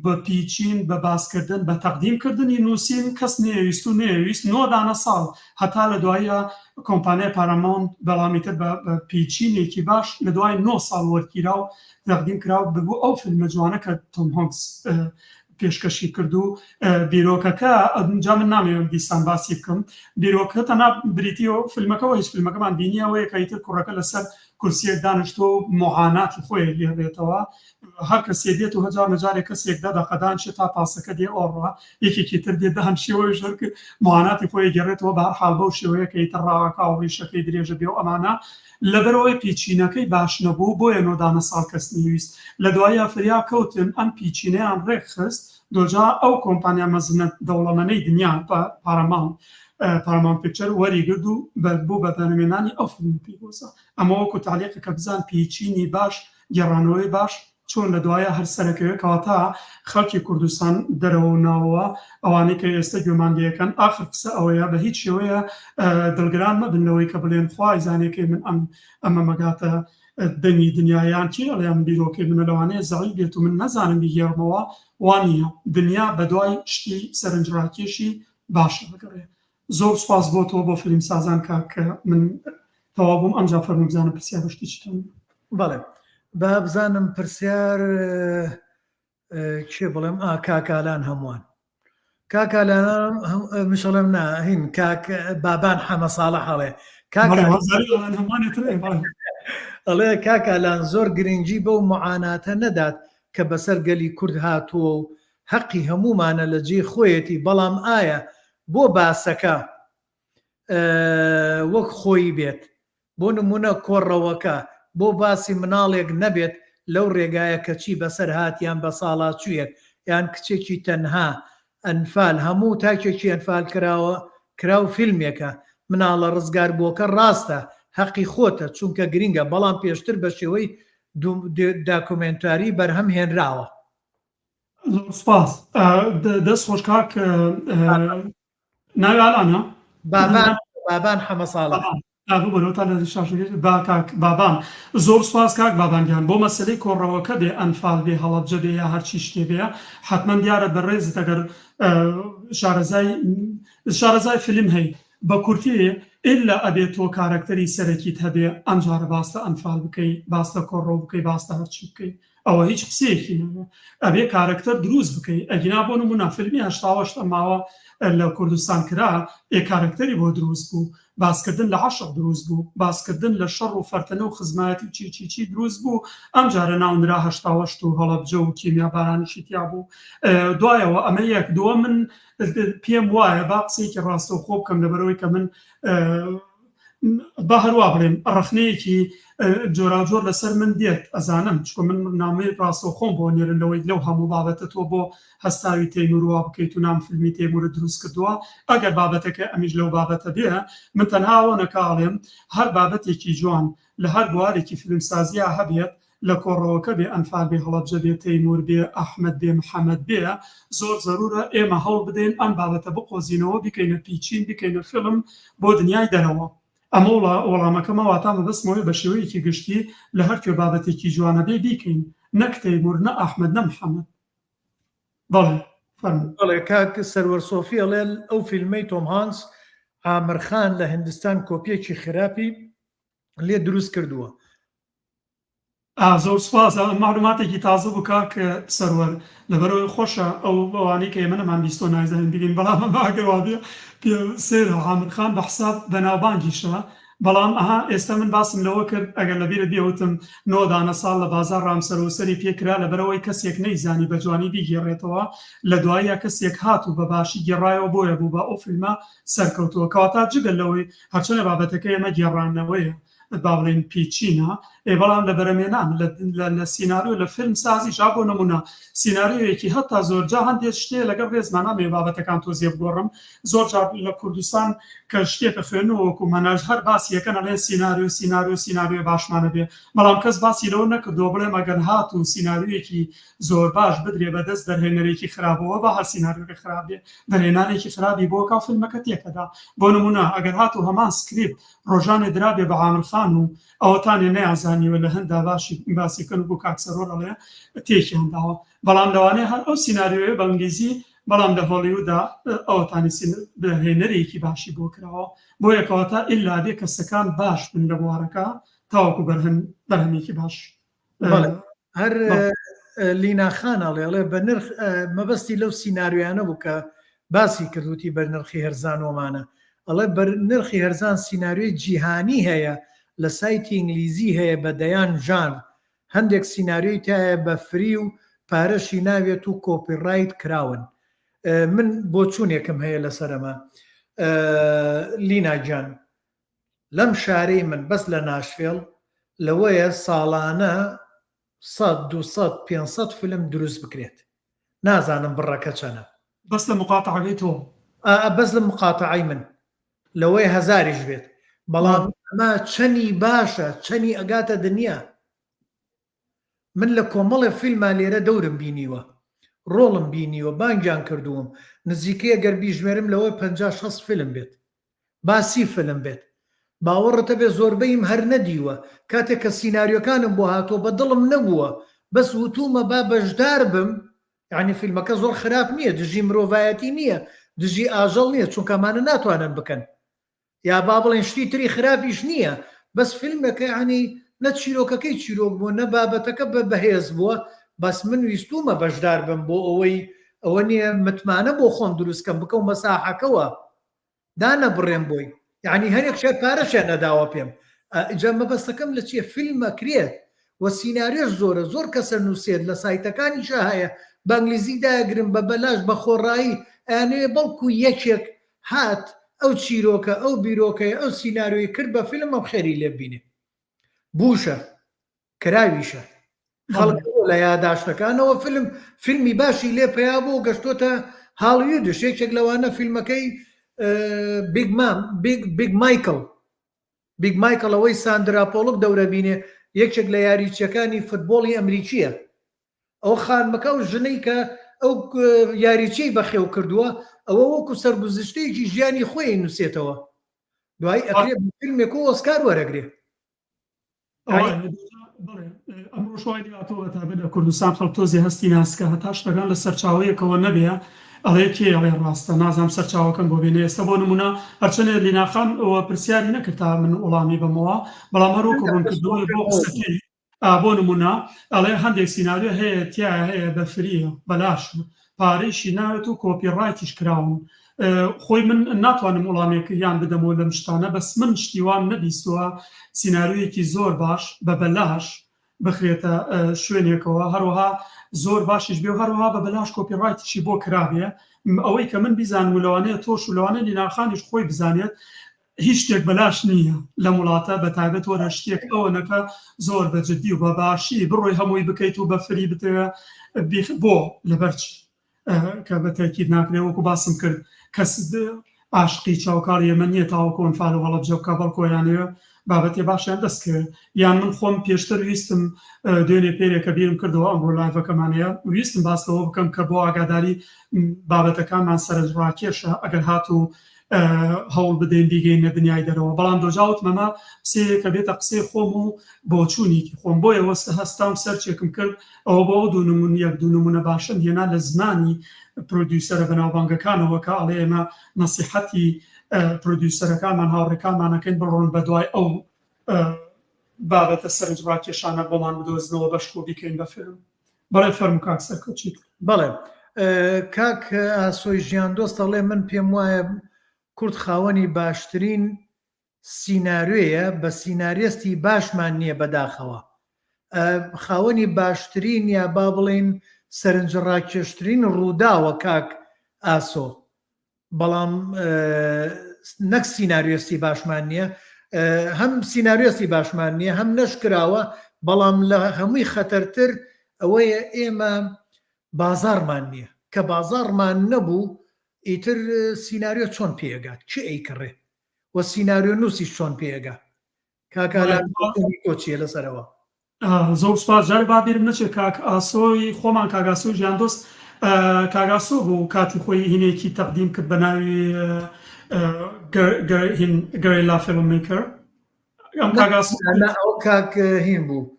بە pitching، بە باسکردن، بە تەقدیم کردنی نووسین کەس نەیەویست و نەیەویست نۆ دانە ساڵ هەتا لە دواییا کۆمپانیای پاراماونت بەڵام ئیتر بە pitching ێکی باش لە دوای نۆ ساڵ وەرگیرا و تەقدیم کرا و ببوو ئەو فیلمە جوانە کە تۆم هۆنکس پێشکەشی کرد و بیرۆکەکە جا من نامەوێم دیسان باسی بکەم بیرۆکە تەنها بریتی و فیلمەکەەوە هیچ فیلمەکەمان بینیەوەیە کە ئیتر کوڕەکە لەسەر کورسیەک دانیشتووە و موعاناتی خۆی لێبێتەوە هەر کەسێ دێت و هەجار لە جارێک کەسێک دە دەقە دانشێ تا پاسەکە دێ ئۆڕا یەکێکی تر دێ دانشێ ئەویش هەر موعاناتی خۆی گەڕێتەوە بە هەر حاڵ بەو شێوەیە کە ئیتر ڕاکا و ڕیشەکەی درێژە بێ و ئەمانە لەبەرئەوەی pitching ەکەی باش نەبوو بۆیە نۆدانە ساڵ کەس نەیویست لە دواییا فریا کەوتن ئەم pitching ەیان ڕێکخست دۆجا ئەو کۆمپانیا مەزنە دەوڵەمەنەی دنیا پاراماونت Paramount Picture وەریگرت و بوو بە بەرهەمێنانی ئەو فیلمە پیرۆزە ئەمە وەکو تەعلیقە کە بزان pitching ی باش گێڕانەوەی باش چۆن لە دوایە هەر سەرەکەوێ کەواتە خەڵکی کوردستان دەرەوە و ناوەوە ئەوانەی کە ئێستە گوێمان لێکەن ئاخر قسە ئەوەیە بە هیچ شێوەیە دڵگران مەبن لەوەی کە بڵێن خوای زانێ کەی من ئەم ئەمە مەگاتە دەنگی دنیا یان کێ ئەڵێ ئەم بیرۆکەی منە لەوانەیە زەعیف بێت و من نەزانم بیگێڕمەوە وا نییە دنیا بەدوای شتی سەرنجڕاکێشی باشە بگەڕێ زۆر سوپاس بۆ تۆ بۆ فیلم سازان کاک من تەواو بووم ئەمجا فەرموو بزانم پرسیار و شتی چیتان بەڵێ با بزانم پرسیار کێ بڵێم ئا کاکالان هەمووان. کاکە لە مشڵم نا هین کاک بابان حەمە ساڵح ئەڵێ کاکە ئەڵێ کاک ئالان زۆر گرنگی بەو معاناتە نەدات کە بەسەر گەلی کورد هاتووە و هەقی هەموومانە لە جێی خۆیەتی بەڵام ئایا بۆ باسەکە وەک خۆی بێت بۆ نموونە کۆڕەوەکە بۆ باسی مناڵێک نەبێت لەو رێگایە کە چی بەسەر هات یان بەساڵاچوویەک یان کچێکی تەنها ئەنفال هەموو تاکێکی ئەنفال کراوە کراو فیلمێکە مناڵە رزگاربووەکە راستە هەقی خۆتە چونکە گرینگە بەڵام پێشتر بەشێوەی داکۆمێنتاری بەرهەم هێنراوە. زۆر سپاس دەست خۆش کاک ناوی ئالانە؟ بابان بابان حەمە ساڵح. ببورە تا لە شاشەکەی با کاک بابان زۆر سوپاس کاک بابان گیان بۆ مەسەلەی کۆڕەوەکە بێ ئەنفال بێ هەڵەبجە بێ یا هەرچی شتێ بێ حەتمەن دیارە بەڕێزت ئەگەر شارەزای شارەزای فیلم هەی بە کورتی ئیلا ئەبێ تۆ کارەکتەری سەرەکیت هەبێ ئەمجارە باس لە ئەنفال بکەی باس لە کۆڕەو بکەی باس لە هەرچی بکەی ئەوە هیچ قسەیەکی نەبوو ئەبێ کارەکتەر دروست بکەی ئەگینا بۆ نمونە فیلمی هەشتاوەشت ئەم ماوە لە کوردستان کرا ئێ کارەکتەری بۆ دروست بوو باسکردن لە عەشق دروست بوو باسکردن لە شەڕ و فەرتەنە و خزمایەتی و چی چی چی دروست بوو ئەم جارە ناونرا هەشتاوەشت و هەڵەبجە و کیمیا بارانیشی تیا بوو دوایەوە ئەمە یەک دووە من پێم وایە با قسەیەکی ڕاستەوخۆ بکەم لەبەرەوەی کە من با هەروا بڵێم ڕەخنەیەکی جۆراوجۆر لەسەر من دێت ئەزانم چکۆ من نامەی ڕاستەوخۆم بۆ نێرن لەوەی لەو هەموو بابەتە تۆ بۆ هەستاوی تەیمور وا بکەیت و نام فیلمی تەیمورت دروست کردووە ئەگەر بابەتەکە ئەمیش لەو بابەتە بێ من تەنها ئەوە نەکاڵێم هەر بابەتێکی جوان لە هەر بوارێکی فیلمسازیا هەبێت لە کۆڕەوەکە بێ ئەنفال بێ هەڵەبجە بێ تەیمور بێ ئەحمەد بێ محەمەد بێ زۆر زەرورە ئێمە هەوڵ بدەین ئەم بابەتە بقۆزینەوە بیکەینە پیچین بیکەینە فیلم بۆ دنیای دەرەوە ئەمە وەڵامەکەمە واتا مەبەستم ئەوەیە بە شێوەیەکی گشتی لە هەر کوێ بابەتێکی جوانە بێ بیکەین نەک تەیمور نە ئەحمەد نە محەمەد بەڵێ فەرموو. بەڵێ کاک سەروەر سۆفی ئەڵێ ئەو فیلمەی تۆم هانکس عامر خان لە هندستان کۆپیەکی خراپی لێ دروست کردووە. ئا زۆر سوپاس ئەمە مەعلوماتێکی تازە بوو کاک سەروەر لەبەرئەوەی خۆشە ئەو ئەوانەی کە ئێمە نەمان بیستوە نایزانین بگەین بەڵام ئەمە ئەگەر وابێ پێ سەیرە عامر خان بە حساب بەناوبانگیشە بەڵام ئەها ئێستا من باسم لەوە کرد ئەگەر لەبیرت بێ وتم نۆ دانە ساڵ لە بازاڕ ڕامسەرەوسەری پێ کرا لەبەرئەوەی کەسێک نەیزانی بە جوانی بیگێڕێتەوە لە دواییا کەسێک هات و بە باشی گێڕایەوە بۆیە بوو بە ئەو فیلمە سەرکەوتووە کەواتە جگە لەوەی هەرچەنە بابەتەکەی ئێمە گێڕانەوەیە با بڵێین پیچینە ئێ بەڵام لە بەرەمێنان لە سیناریۆ لە فیلم سازیش بۆ نمونە سیناریۆیەکی هەتا زۆر جا هەندێک شتێ لەگەڵ ڕێزمان ئەمێ بابەتەکان تۆزیە بگۆڕم زۆر جار لە کوردستان کە شتێکە خوێنەوە وەکو مەناج هەر باسی یەکەن ئەڵێن سیناریۆ سیناریۆ سیناریۆ باشمانە بێ بەڵام کەس باسی لەوە نەکردەوە بڵێم ئەگەر هات و سیناریۆیەکی زۆر باش بدرێ بە دەست دەرهێنەرێکی خراپەوە با هەر سیناریۆکە خراپ بێ دەرهێنانێکی خراپی بۆ کا فیلمەکە تێکەدا بۆ نمونە ئەگەر هات و هەمان سکریپت ڕۆژانێ درابێ بە عامر خان و ئەوەتانێ نەیانزانیوە لە هەندا باشی باسی بکەن وەکو کاک سەرۆر ئەڵێ تێکیان داوە بەڵام لەوانەیە هەر ئەو سیناریۆیە بە ئینگلیزی بەڵام لە هۆڵیودا ئەوەتانی دەرهێنەرێکی باشی بۆ کراوە بۆیە کەواتە ئیلا بێ کەسەکان باش بن لە بوارەکە تاوەکو بەرهەم بەرهەمێکی باش هەر لینا خان ئەڵێ ئەڵێ بە نرخ مەبەستی لەو سیناریۆیانە بوو کە باسی کردوتی بە نرخی هەرزان وەمانە ئەڵێ بە نرخی هەرزان سیناریۆی جیهانی هەیە لە سایتی ئینگلیزی هەیە بە دەیان ژانر هەندێک سیناریۆی تایە بە free و پارەشی ناوێت و copyright کراون من بۆچوونێکم هەیە لەسەر ئەمە لینا گیان لەم شارەی من بەس لە ناشفێڵ لەوەیە ساڵانە سەد دوسەد پێنسەد فلم دروست بکرێت نازانم بڕەکە چەنە. بەس لە مقاتەعەکەی تۆ. ئا بەس لە مقاتەعەی من لەوەیە هەزاریش بێت بەڵام ئەمە چەنی باشە چەنی ئەگاتە دنیا من لە کۆمەڵێ فیلما لێرە دەورم بینیوە ڕۆڵم بینیوە بانگیان کردووم نزیکەی ئەگەر بیژمێرم لەوەی پەنجا شەست فیلم بێت با سی فلم بێت باوەڕت هەبێ زۆربەیم هەر نەدیوە کاتێک کە سیناریۆکانم بۆ هاتووە بە دڵم نەبووە بەس وتومە با بەشدار بم یعنی فیلمەکە زۆر خراپ نییە دژی مرۆڤایەتی نییە دژی ئاژەڵ نییە چونکە ئەمانە ناتوانن بکەن یا با بڵێن شتی تری خراپیش نییە بەس فیلمەکە یعنی نە چیرۆکەکەی چیرۆک بووە نە بابەتەکە بە بەهێز بووە بەس من ویستومە بەشدار بم بۆ ئەوەی. ئەوە نییە متمانە بۆ خۆم دروست کەم بکەومە ساحەکەوە دانەبڕێم بۆی یعنی هەرێک شێر پارەشیان نەداوە پێم ئینجا مەبەستەکەم لە چیە فیلم ئەکرێت و سیناریۆش زۆرە زۆر کەسە نووسێت لە سایتەکانیشا هەیە بە ئەنگلیزی دایەگرن بە بەلاش بە خۆڕایی ئەیانەوێ بەڵکو یەکێک هات ئەو چیرۆکە ئەو بیرۆکەیە ئەو سیناریۆی کرد بە فیلم ئەم خێری لێ بینێ بووشە کراویشە خەڵک لە یاداشتەکانەوە فیلم فیلمی باشی لێ پەیا بوو گەشتۆتە هاڵیودش یەکێک لەوانە فیلمەکەی بیگ مام بیگ بیگ مایکل بیگ مایکل ئەوەی ساندرا پۆڵک دەورە بینێ یەکێک لە یاریچیەکانی فتبۆڵی ئەمریکیە ئەو خانمەکە و ژنەی کە ئەو یاریچیەی بەخێو کردووە ئەوە وەکو سەرگوزشتەیەکی ژیانی خۆی نووسێتەوە دوای ئەکرێ فیلمێک و ئۆسکار وەرەگرێ ئەمڕۆش وای لێهاتووە بە تایبەت لە کوردستان خەڵک تۆزێ هەستی ناسکە هەتا شتەکان لە سەرچاوەیەکەوە نەبێ ئەڵێ کێ ئەڵێ ڕاستە نازانم سەرچاوەکەم بۆ بێنێ ئێستا بۆ نمونە هەرچەنێ لیناخان ئەوە پرسیاری نەکرد تا من وەڵامی بەمەوە بەڵام هەروەکو ڕوونکردنەوەی بۆ قسەکەی بۆ نمونە ئەڵێ هەندێک سیناریۆ هەیە تیا هەیە بە free یە بەلاش پارەیشی ناوێت و copyright یش کراون خۆی من ناتوانم وڵامێک یان بدەمەوە لەم شتانە بەس من شتی وام نەبیستووە سیناریۆیەکی زۆر باش بە بەلاش بخرێتە شوێنێکەوە هەروەها زۆر باشیش بێ و هەروەها بە بەلاش copyright یشی بۆ کرابێ ئەوەی کە من بیزانم و لەوانەیە تۆش و لەوانەیە لیناخانیش خۆی بزانێت هیچ شتێک بەلاش نییە لەم وڵاتە بە تایبەت وەرە شتێک ئەوە نەکە زۆر بە جدی و بە باشی بڕۆی هەمووی بکەیت و بە free بتەوێ بۆ لەبەرچی کە بە تەکید ناکرێ وەکو باسم کرد کەس عاشقی چاوکاڵی ئێمە نییە تاوەکو ئەنفال و هەڵەبجە بکا بەڵکو ئەیانەوێ بابەتێ باشیان دەست کەوێ یان من خۆم پێشتر ویستم دوێنێ پێرێ کە بیرم کردەوە ئەمڕۆ live ەکەمان هەیە ویستم باس لەوە بکەم کە بۆ ئاگاداری بابەتەکانمان سەرنجڕاکێشە ئەگەر هاتوو هەوڵ بدەین بیگەینە دنیای دەرەوە بەڵام دۆجا وتم ئەمە قسەیەکە بێتە قسەی خۆم و بۆچوونێکی خۆم بۆیە وەستە هەستام search ێکم کرد ئەوە بۆ ئەو دوو نمونە یەک دوو نمونە باشم هێنا لە زمانی producer ە بەناوبانگەکانەوە کە ئەڵێ ئێمە نەسیحەتی producer ەکانمان هاوڕێکانمانەکەین بڕۆن بەدوای ئەو بابەتە سەرنجڕاکێشانە بۆمان بدۆزنەوە بەشکۆ بیکەین بە فیلم. بەڵێ فەرموو کاک سەرکەوت چیتر. بەڵێ کاک ئاسۆی ژیان دۆست ئەڵێ من پێم وایە کورد خاوەنی باشترین سیناریۆیە بە سیناریستی باشمان نییە بەداخەوە خاوەنی باشترین یا با بڵێین سەرنجڕاکێشترین ڕووداوە کاک ئاسۆ بەڵام نەک سیناریۆستی باشمان نییە هەم سیناریۆستی باشمان نییە هەم نەشکراوە بەڵام لە هەمووی خەتەرتر ئەوەیە ئێمە بازارمان نییە کە بازارمان نەبوو ئیتر سیناریۆ چۆن پێگات کێ ئەیکڕێ و سیناریۆ نووسیش چۆن پێگا کاک ئالان تۆ چیە لەسەرەوە؟ زۆر سوپاس جارێ با بیرم نەچێت کاک ئاسۆی خۆمان کاک ئاسۆی ژیان دۆست کاک ئاسۆ بوو کاتی خۆی هینێکی تەقدیم کرد بە ناوی هین guerrilla film maker ئەم کاک ئاسۆ ئەو کاک هین بوو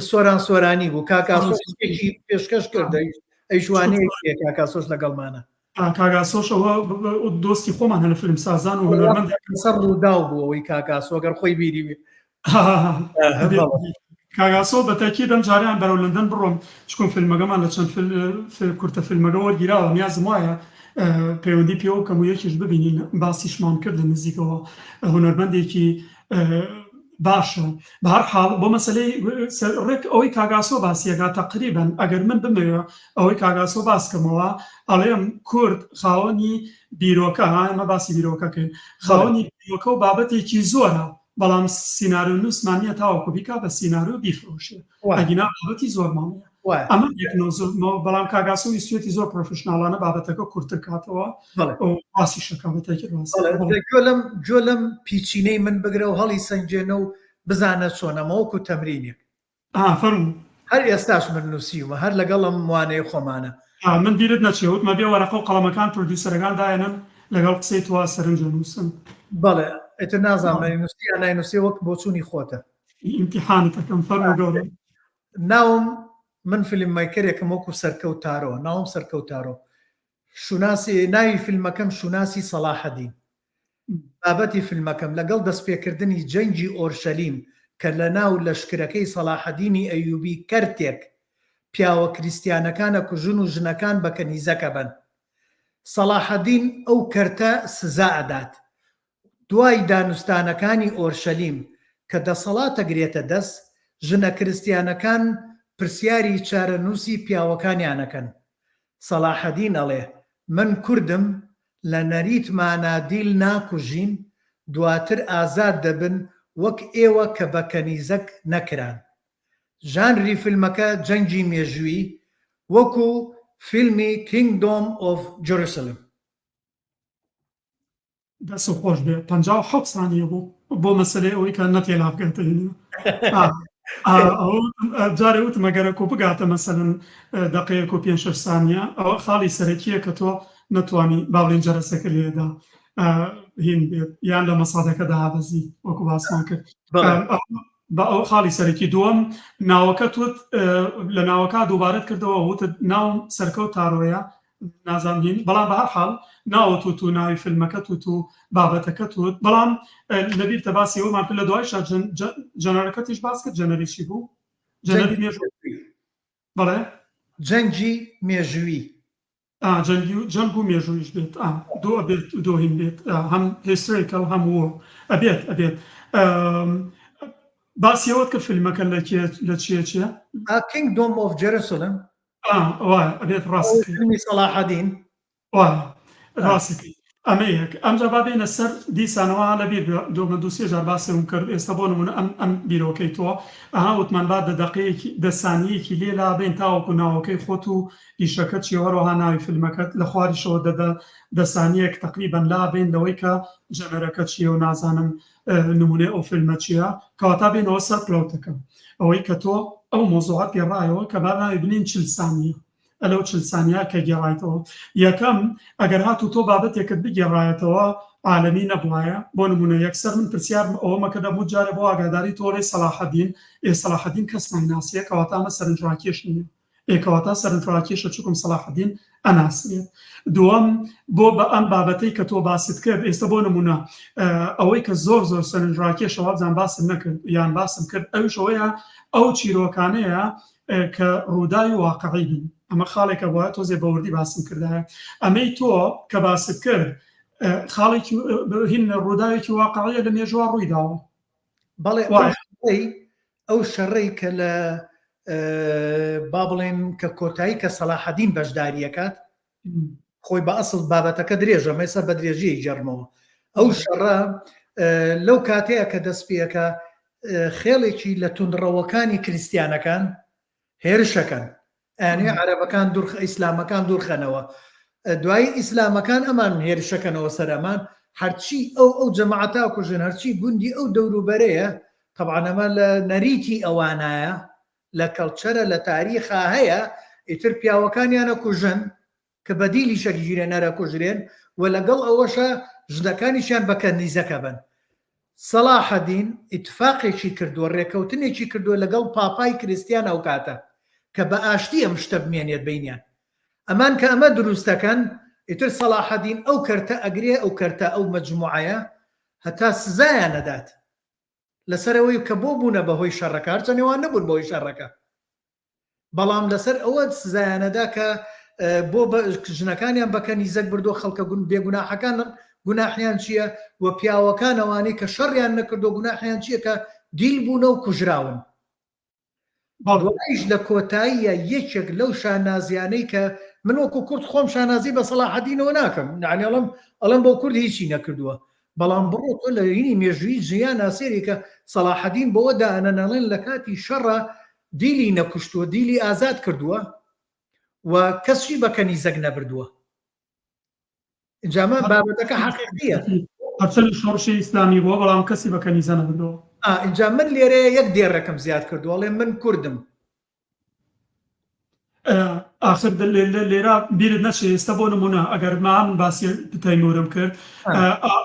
سۆران سۆرانی بوو کاک ئاسۆ شتێکی پێشکەش کرد ئەیش وانەیەکی کاک ئاسۆش لەگەڵمانە کاک ئاسۆش ئەوە دۆستی خۆمان هەن لە فیلم سازان و هونەرمەند سەر ڕووداو بوو ئەوەی کاک ئاسۆ گەر خۆی بیری بێ کاک ئاسۆ بە تەکید ئەم جارەیان بەرەو لەندەن بڕۆم چکم فیلمەکەمان لە چەند کورتە فیلمەکە وەرگیراوە نیازم وایە پەیوەندی پێوە بکەم و یەکیش ببینین باسیشمان کرد لە نزیکەوە هونەرمەندێکی باشە بە هەر حاڵ بۆ مەسەلەی ڕێک ئەوەی کاک ئاسۆ باسیەکە تەقریبەن ئەگەر من بمەوێ ئەوەی کاک ئاسۆ باس کەمەوە ئەڵێم کورد خاوەنی بیرۆکە ها ئێمە باسی بیرۆکەکەین خاوەنی بیرۆکە و بابەتێکی زۆرە بەڵام سیناریۆ نووسمان نییە تاوەکو بیکا بە سیناریۆ بیفرۆشێ ئەگینا بابەتی زۆرمان هەیە ئەمە بەڵام کاک ئاسۆ ویستویەتی زۆر professional انە بابەتەکە کورتتر کاتەوە باسیشەکە گوێ لەم پیچینەی من بگرە و هەڵی سەنگێنە و بزانە چۆن ئەمە وەکو تەمرینێک فەرموو هەر ئێستاش من نووسیومە هەر لەگەڵم وانەی خۆمانە من بیرت نەچێ وتمە بێ وەرەقە و قەڵەمەکان producer ەکان دایەنن لەگەڵ قسەی تۆ سەرنج نووسم بەڵێ ئیتر نازانم نووسی یان ناینووسی وەک بۆچوونی خۆتە ئیمتیحانت ئەکەم فەرموو گەورە ناوم من film maker ێکم وەکو سەرکەوت تارۆ ناوم سەرکەوت تارۆ شوناسی ناوی فیلمەکەم شوناسی سەڵاحەدین بابەتی فیلمەکەم لەگەڵ دەستپێکردنی جەنگی ئۆرشەلیم کە لە ناو لەشکرەکەی سەڵاحەدینی ئەیوبی کەرتێک. پیاوە کریستیانەکان ئەکوژن و ژنەکان بە کەنیزەک ئەبەن. سەڵاحەدین ئەو کەرتە سزا ئەدات. دوای دانوستانەکانی ئۆرشەلیم کە دەسەڵات ئەگرێتە دەست، ژنە کرستیانەکان پرسیاری چارەنووسی پیاوەکانیان ئەکەن. سەڵاحەدین ئەڵێ، من کوردم، لە نەریتمانا دیل ناکوژین، دواتر ئازاد دەبن وەک ئێوە کە بە کەنیزەک نەکران. ژانری فیلمەکە جەنگی مێژووی، وەکو فیلمی Kingdom of Jerusalem. دەست خۆش بێ 57 سانیە بوو بۆ مەسلەی ئەوەی کە نەتێلا بگاتە جارێ وتم ئەگەرە کۆ بگاتە مەسەلەن دقەیەک و پێ شش سانیە ئەوە خاڵی سەرەکیە کە تۆ نەتوانی باڵین جەرەسەکە لێدا هین بێت یان لە مەسادەکە دابەزی وەکو باسمان کرد بە ئەو خاڵی سەرەکی دووەم ناوەکەت وت لە ناوەکە دووبارەت کردەوە وتت ناوم سەرکەوت تارۆیە نازانم هین بەڵام بە هەر حاڵ ناوت وت و ناوی فیلمەکەت وت و بابەتەکەت وت بەڵام لەبیرتە باسی ئەومان کرد لە دوایشا جەنەرەکەتیش باس کرد جەنەری چی بوو جەنەری مێژوو بەڵێ جەنگی مێژووی جەنگی و جەنگ و مێژوویش بێت دۆ ئەبێت دۆهین بێت هەم historical هەم war ئەبێت ئەبێت باسی ئەوەت کرد فیلمەکە لە کێ لە چیە چیە؟ Kingdom of Jerusalem ئەبێت ڕاست فیلمی سەڵاحەدین ڕاستەکەی ئەمە یەک ئەمجا با بێنە سەر دیسانەوە لە بیر دۆمە دوو سێ جار باسم کرد ئێستا بۆ نمونە ئەم ئەم بیرۆکەی تۆ ئەها وتمان با دە دەقەیەکی دە سانیەکی لێ لابەین تاوەکو ناوەکەی خۆت و ئیشەکەت چیە هەروەها ناوی فیلمەکەت لە خواریشەوە دە دە دە سانیەک تەقریبەن لابەین لەوەی کە genre ەکە چیە و نازانم نمونەی ئەو فیلمە چیە کەواتە بێنەوە سەر plot ەکە ئەوەی کە تۆ ئەو مۆزوعەت گێڕایەوە کە با ناوی بنێین 40 سانیە ئەلەو 40 سانیە کە گێڕایتەوە یەکەم ئەگەر هاتوو تۆ بابەتێکت بگێڕایەتەوە عالەمی نەبوایە بۆ نمونە یەکسەر من پرسیارم ئەوە مەکە دەموت جارێ بۆ ئاگاداری تۆ سەلاحەدین ئێ سەلاحەدین کەس نایناسیە کەواتە ئەمە سەرنجڕاکێش نییە ئێ کەواتە سەرنجڕاکێشە چکم سەلاحەدین ئەناسرێت دووەم بۆ بە ئەم بابەتەی کە تۆ باست کرد ئێستا بۆ نمونە ئەوەی کە زۆر زۆر سەرنجڕاکێشە وابزان باسم نەکرد یان باسم کرد ئەویش ئەوەیە ئەو چیرۆکانەیە کە ڕووداوی واقعی بن ئەمە خاڵێکە بووە تۆزێ بەوردی باسم کردایە ئەمەی تۆ کە باست کرد خاڵێکی هین ڕووداوێکی واقعیە لە مێژوە ڕوویداوە بەڵێ ئەو شەڕەی کە لە با بڵێن کە کۆتایی کە سەلاحەدین بەشداریەکات خۆی بە ئەسڵ بابەتەکە درێژە مەسا بە درێژی گەڕمەوە ئەو شەڕە لەو کاتەیە کە دەست پێەکە خێڵێکی لە توندڕەوەکانی کریسیانەکان هێرشەکەن ئەیانەوێ عەرەبەکان دوور ئیسلامەکان دوورخەنەوە دوایی ئیسلامەکان ئەمان هێرشەکەنەوە سەر ئەمان هەرچی ئەو ئەو جەماعەتە کوژن هەرچی گوندی ئەو دەوروبەرەیە طبعا ئەمە لە نەریتی ئەوانایە لە culture ە لە تاریخا هەیە ئیتر پیاوەکانیانە کوژن کە بە دیلی شەکگیرێن ئەرەکوژرێن و لەگەڵ ئەوەشا ژنەکانیشیان بە کەنیزەکە بن. سەڵاحەدین ئیتفاقێکی کردووە، ڕێکەوتنێکی کردووە لەگەڵ پاپای کریستیان ئەوکاتە کە بە ئاشتی ئەم شتە بمێنێت بەینیان. ئەمان کە ئەمە دروست دەکەن ئیتر سەڵاحەدین ئەو کەرتە ئەگرێ ئەو کەرتە ئەو مەجموعەیە هەتا سزایان ئەدات لەسەر ئەوەی کە بۆ بوونە بە هۆی شەڕەکە هەرچەند ئەوان نەبوون بە هۆی شەڕەکە. بەڵام لەسەر ئەوە سزایانەدا کە بۆ ژنەکانیان بە کەنیزەک بردووە خەڵکە بێگوناحەکان گوناحیان چییە و پیاوەکان ئەوانەی کە شەڕیان نەکردو گوناحیان چییە کە دیل بوونە و کوژراون بەڵیش لە کۆتاییە یەکێک لەو شانازیانەی کە من وەکو کورد خۆم شانازی بە سەڵاحەدینەوە ناکەم یعنی ئەڵم ئەڵم بۆ کورد هیچی نەکردووە بەڵام بڕۆ تۆ لە هینی مێژووی جیهانا سێری کە سەڵاحەدین بەوە دائەنەن ئەڵێن لە کاتی شەڕا دیلی نەکوشتووە دیلی ئازاد کردووە و کەسشی بە کەنیزەک نەبردووە ئینجا ئەمە بابەتەکە حەقیقیە هەرچەند شۆڕشی ئیسلامی بووە بەڵام کەسی بە کەنیزە نەبردووە ئینجا من لێرەیە یەک دێڕێکم زیاد کردووە ئەڵێ من کوردم ئاخر لێرە بیرت نەچێ ئێستا بۆ نمونە ئەگەر ما من باسی تەیمورم کرد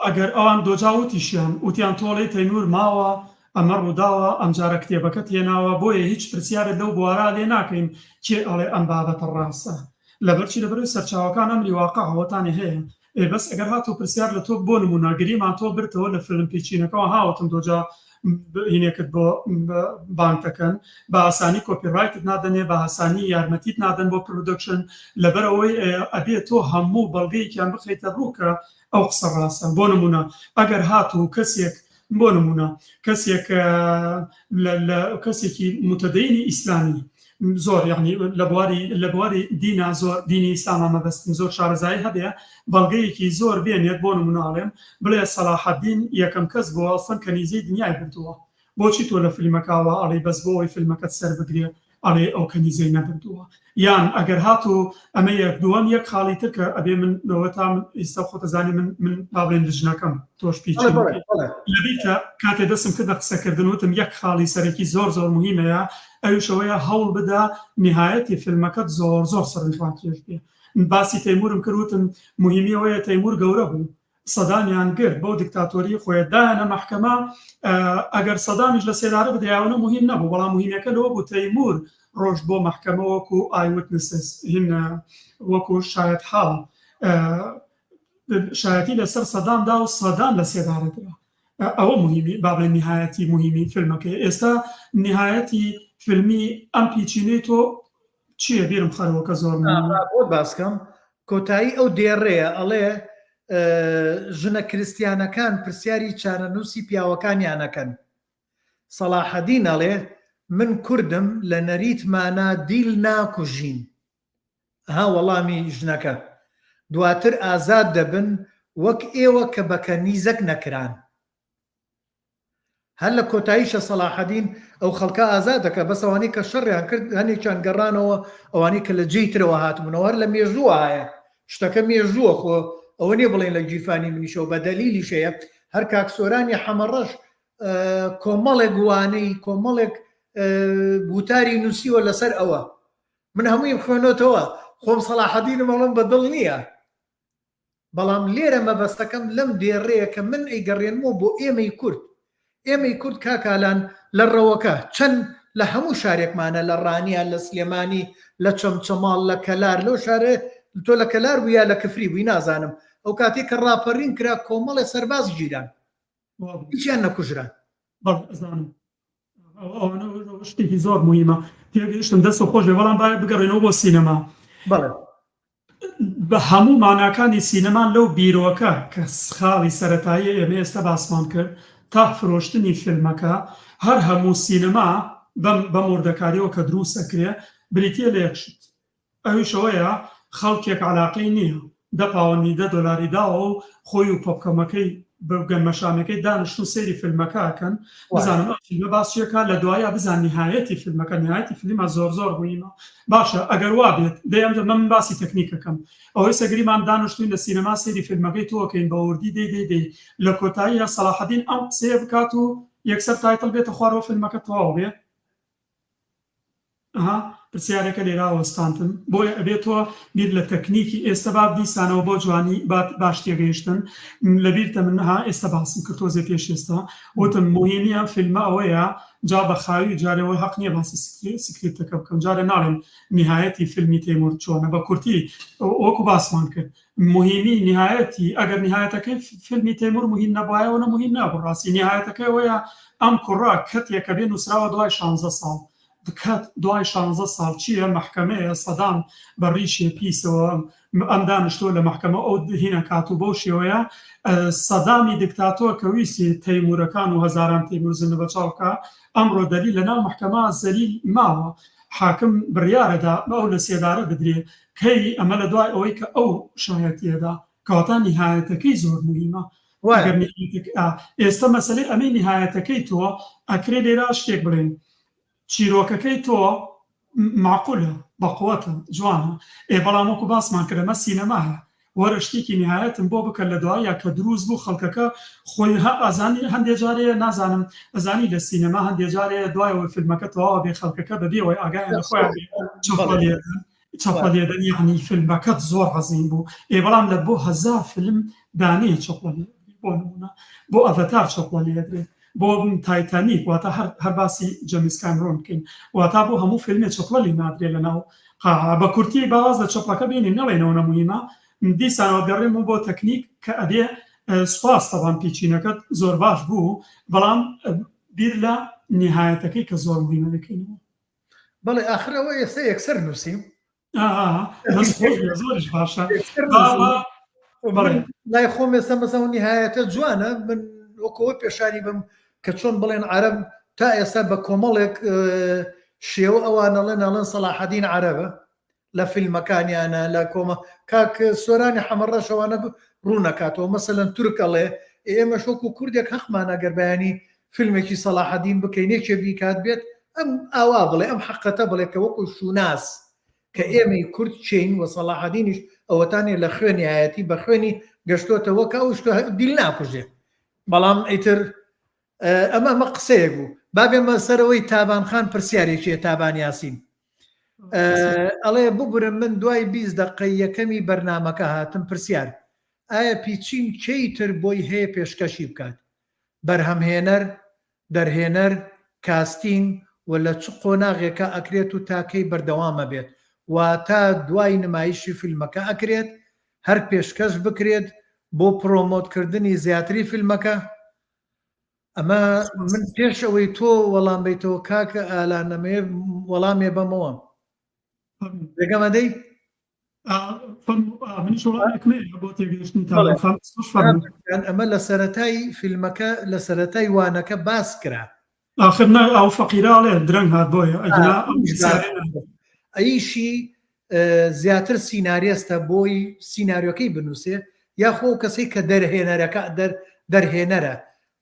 ئەگەر ئەوان دۆجا وتیشیان وتیان تۆڵەی تەیمور ماوە ئەمە ڕووداوە ئەمجارە کتێبەکەت هێناوە بۆیە هیچ پرسیارت لەو بوارە لێ ناکەین کێ ئەڵێ ئەم بابەتە ڕاستە لەبەرچی لەبەرەوەی سەرچاوەکان ئەمری واقع ئەوەتانی هەیە ئێ بەس ئەگەر هاتوو پرسیار لە تۆ بۆ نمونە گریمان تۆ برتەوە لە فیلم پیچینەکەەوە هاوتم دۆجا. هینێکت بۆ بانگ دەکەن، بە ئاسانی copyright ت نادەنێ، بە ئاسانی یارمەتیت نادەن بۆ production، لەبەرئەوەی ئەبێ تۆ هەموو بەڵگەیەکیان بخەیتە ڕوو کە ئەو قسە ڕاستە. بۆ نموونە ئەگەر هاتوو کەسێک بۆ نموونە کەسێک لە کەسێکی متدەینی ئیسلامی زۆر یعنی لە بواری لە بواری دینا زۆر دینی ئیسلاما مەبەستم زۆر شارەزایی هەبێ بەڵگەیەکی زۆر بێنێت بۆ نموونە ئەڵێم بڵێ سەلاحەدین یەکەم کەس بووە ئەسڵەن کەنیزەی دنیای بردووە بۆچی تۆ لە فیلمەکە وا ئەڵێی بەس بۆ ئەوەی فیلمەکەت سەر بگرێ ئەڵێی ئەو کەنیزەی نەبردووە یان ئەگەر هاتوو ئەمە یەک دووەم یەک خاڵی تر کە ئەبێ من ئەوە تا من ئیستا خۆتەزانی من من با بڵێن لجنەکەم تۆش پیچی لەبیرتە کاتێ دەستم کردە قسەکردن وتم یەک خاڵی سەرەکی زۆر زۆر مهمەیە ئەویش ئەوەیە هەوڵ بدە نهایەتی فیلمەکەت زۆر زۆر سەرنجڕاکێش بێ باسی تەیمورم کرد وتم مهمی ئەوەیە تەیمور گەورە بوو سەدامیان گرت بەو دیکتاتۆری خۆیە دایانە مەحکەمە ئەگەر سەدامیش لە سێدارە بدرایەوە مهم نەبوو بەڵام مهمەکە لەوە بوو تەیمور ڕۆشت بۆ مەحکەمە وەکو eyewitnesses هین وەکو شایەت حاڵ شایەتی لەسەر سەدام دا و سەدام لە سێدارە درا ئەوە مهمی با بڵێن نهایەتی مهمی فیلمەکەی ئێستا نهایەتی فیلمی ئەم پیچینەی تۆ چییە بیرم خەرەوە کە زۆر بۆت باسکەم کۆتایی ئەو دێڕەیە ئەڵێ ژنە کریستیانەکان پرسیاری چارەنووسی پیاوەکانیانەکەن سەڵاحەدین ئەڵێ من کوردم لە نەریتمانا دیل ناکوژین ئەها وەڵامی ژنەکە دواتر ئازاد دەبن وەک ئێوە کە بە کەنیزەک نەکران. هەر لە کۆتاییشە سەڵاحەدین ئەو خەڵکە ئازاد دەکات بەس ئەوانەی کە شەڕیان کرد هەنێکیان گەڕانەوە ئەوانەی کە لە جێی ترەوە هاتبوونەوە هەر لە مێژووە هەیە شتەکە مێژووە خۆ ئەوە نییە بڵێن لە گیرفانی منیشەوە بە دەلیلیش هەیە هەر کاک سۆرانی حەمەڕەش کۆمەڵێک وانەی کۆمەڵێک وتاری نووسیوە لەسەر ئەوە من هەموویم خوێنۆتەوە خۆم سەڵاحەدینم ئەڵم بە دڵ نییە بەڵام لێرە مەبەستەکەم لەم دێڕەیە کە من ئەیگەڕێنمەوە بۆ ئێمەی کورد، ئێمەی کورد کاک ئالان لە ڕەوەکە چەند لە هەموو شارێکمانە لە ڕانیە، لە سلێمانی، لە چەمچەماڵ، لە کەلار، لەو شارە تۆ لە کەلار بووی یا لە کفری بووی نازانم، ئەو کاتەی کە ڕاپەرین کرا کۆمەڵێ سەرباز گیران هیچیان نەکوژران. بەڵێ ئەزانم ئەوانە شتێکی زۆر مهمە تێگەیشتم دەست خۆش بێ بەڵام با بگەڕێنەوە بۆ سینەما. بەڵێ. بە هەموو ماناکانی سینەما لەو بیرۆکە کە خاڵی سەرەتایی ئێمە ئێستا باسمان کرد تا فرۆشتنی فیلمەکە هەر هەموو سینەما بەم بەم وردەکاریەوە کە دروست ئەکرێ بریتیە لە یەک شت ئەویش ئەوەیە خەڵکێک عەلاقەی نییە دە پاوەندی دە دۆلاری داوە و خۆی و پۆپکەمەکەی بە گەنمەشامیەکەی دانیشتن و سەیری فیلمەکە ئەکەن بزانم ئەم فیلمە باس چیەکا لە دوایا بزان نیهایەتی فیلمەکە نیهایەتی فیلمە زۆر زۆر مهمە باشە ئەگەر وا بێت دەی ئەم من باسی تەکنیکەکەم ئەوەی سەگریمان دانیشتوین لە سینەما سەیری فیلمەکەی تۆ ئەکەین بە وردی دەی دەی دەی لە کۆتاییە سەڵاحەدین ئەم قسەیە بکات و یەکسەر title بێتە خوارەوە فیلمەکە تەواو بێ ئەها پرسیارەکە لێرا وەستاندم بۆیە ئەبێ تۆ بیر لە تەکنیکی ئێستا با دیسانەوە بۆ جوانی باش تێگەیشتن لەبیرتە من ها ئێستا باسم کرد تۆزێ پێش ئێستا وتم مهمی ئەم فیلمە ئەوەیە جا بە خاوی جارێەوە هەق نییە باسی سکریپتەکە بکەم جارێ ناڵێم نهایەتی فیلمی تەیمور چۆنە بە کورتی وەکو باسمان کرد مهمی نهایەتی ئەگەر نهایەتەکەی فیلمی تەیمور مهم نەبوایە ئەوەنە مهم نابوو ڕاستی نهایەتەکەی ئەوەیە ئەم کوڕە کەتێکە بێ نووسراوە دوای شانزە ساڵ بکات دوای شانزە ساڵ چییە مەحکەمەیە سەدام بە ڕیشێ پیسەوە ئەم دانیشتووە لە مەحکەمە ئەو هینە کات و بەو شێوەیە سەدامی دیکتاتۆر کە ویستی تەیمورەکان و هەزاران تەیمور زنە بەچاو بکا ئەمڕۆ دەلیل لەناو مەحکەمە زەلیل ماوە حاکم بڕیارەدا ئەو لە سێدارە بدرێ کەی ئەمە لە دوای ئەوەی کە ئەو شایەتیەدا کەواتە نیهایەتەکەی زۆر مهمە ئەگەر ئێستا مەسەلەی ئەمەی نیهایەتەکەی تۆ ئەکرێ لێرە شتێک بڵێن چیرۆکەکەی تۆ معقولە بەقوەتە جوانە ئێ بەڵام وەکو باسمان کرد ئەمە سینەمایە وەرە شتێکی نیهایەتم بۆ بکە لە دوایە کە دروست بوو خەڵکەکە خۆی ها ئەزانی هەندێ جارێ نازانم ئەزانی لە سینەما هەندێ جارێ دوایەوە فیلمەکە تەواوە بێ خەڵکەکە بەبێ ئەوەی ئاگایان لە خۆیان بێ چەپڵە لێدەن چەپڵە لێدەن یعنی فیلمەکەت زۆر عەزیم بوو ئێ بەڵام لە بۆ هەزار فیلم دانەیە چەپڵە لێ بۆ نمونە بۆ ئەڤەتار چەپڵە لێدرێت بۆ تایتانیک واتە هەر هەر باسی جەمیس کامرۆن بکەین واتا بۆ هەموو فیلمێ چەپڵە لێ نادرێ لە ناو قاعە بە کورتی با واز لە چەپڵەکە بێنین نەڵێنەوە نە مهمە دیسانەوە گەڕێمەوە بۆ تەکنیک کە ئەبێ سوپاس تەبان پیچینەکەت زۆر باش بوو بەڵام. بیر لە نیهایەتەکەی کە زۆر مهمە بکەینەوە. بەڵێ ئاخر ئەوە ئێستا یەکسەر نووسیم. دەست خۆش بێ زۆریش باشە. لای خۆم ئێستا مەسەڵەن نیهایەتە جوانە من وەکەوە پێشانی بم کە چۆن بڵێن عەرەب تا ئێستا بە کۆمەڵێک شێوە ئەوانەڵێن ئەڵێن سەڵاحەدین عەرەبە لە فیلمەکانیانە لە کۆمە کاک سۆرانی حەمەڕەش ئەوانە ڕوونەکاتەوە مەسەلەن تورک ئەڵێ ئێمەش وەکو کوردێک هەقمانە گەر بەیانی فیلمێکی سەڵاحەدین بکەین یەکێ بیکات بێت ئەم ئاوا بڵێ ئەم حەقەتە بڵێ کە وەکو شوناس کە ئێمەی کورد چین و سەڵاحەدینیش ئەوەتانێ لە خوێنیایەتی بە خوێنی گەشتۆتەوە کە ئەو شتە دیل ناکوژێ بەڵام ئیتر ئەمە ئەمە قسەیەک بوو با بێمە سەرەوەی تابان خان پرسیارێکی تابان یاسین ئەڵێ ببورن من دوای 20 دقەی یەکەمی بەرنمەکە هاتم پرسیار ئایا pitching کێی تر بۆی هەیە پێشکەشی بکات بەرهەمهێنەر دەرهێنەر casting و لە چ قۆناغێکا ئەکرێت و تا کەی بەردەوامە بێت واتە دوای نمایشی فیلمەکە ئەکرێت هەر پێشکەش بکرێت بۆ promote کردنی زیاتری فیلمەکە؟ ئەمە من پێش ئەوەی تۆ وەڵام بیتەوە کاکە ئالان ئەمەوێ وەڵامێ بەمەوە ڕێگەمە دەی؟ ئەمە لە سەرەتای فیلمەکە لە سەرەتای وانەکە باس کرا ئاخر نا ئەو فەقیرە ئەڵێ درەنگ هات بۆیە ئەگینا ئەیشی زیاتر سیناریۆستە بۆی سیناریۆکەی بنووسێ یاخۆ ئەو کەسەی کە دەرهێنەرەکە دەر دەرهێنەرە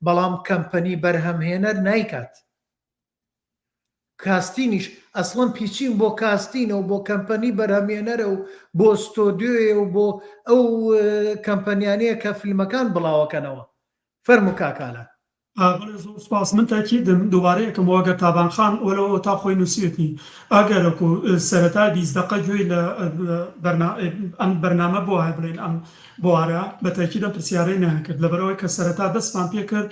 بەڵام کەمپەنی بەرهەمهێنەر نایکات casting یش ئەسڵەن pitching بۆ casting ە و بۆ کەمپەنی بەرهەمێنەرە و بۆ ستۆدیۆیە و بۆ ئەو کەمپەنیانەیە کە فیلمەکان بڵاوەکەنەوە فەرموو کاک ئالان. بەڵێ زۆر سوپاس من تاکیدم دووبارە یەکەمەوە ئەگەر تابان خان وەلەو ئەوەتا خۆی نووسیوێتی ئەگەرەکو سەرەتای 20 دەقە گوێی لە ئەم بەرنامە بوایە بڵێین ئەم بوارە بە تاکید ئەم پرسیارەی نەکرد لەبەرئەوەی کە سەرەتا دەستمان پێ کرد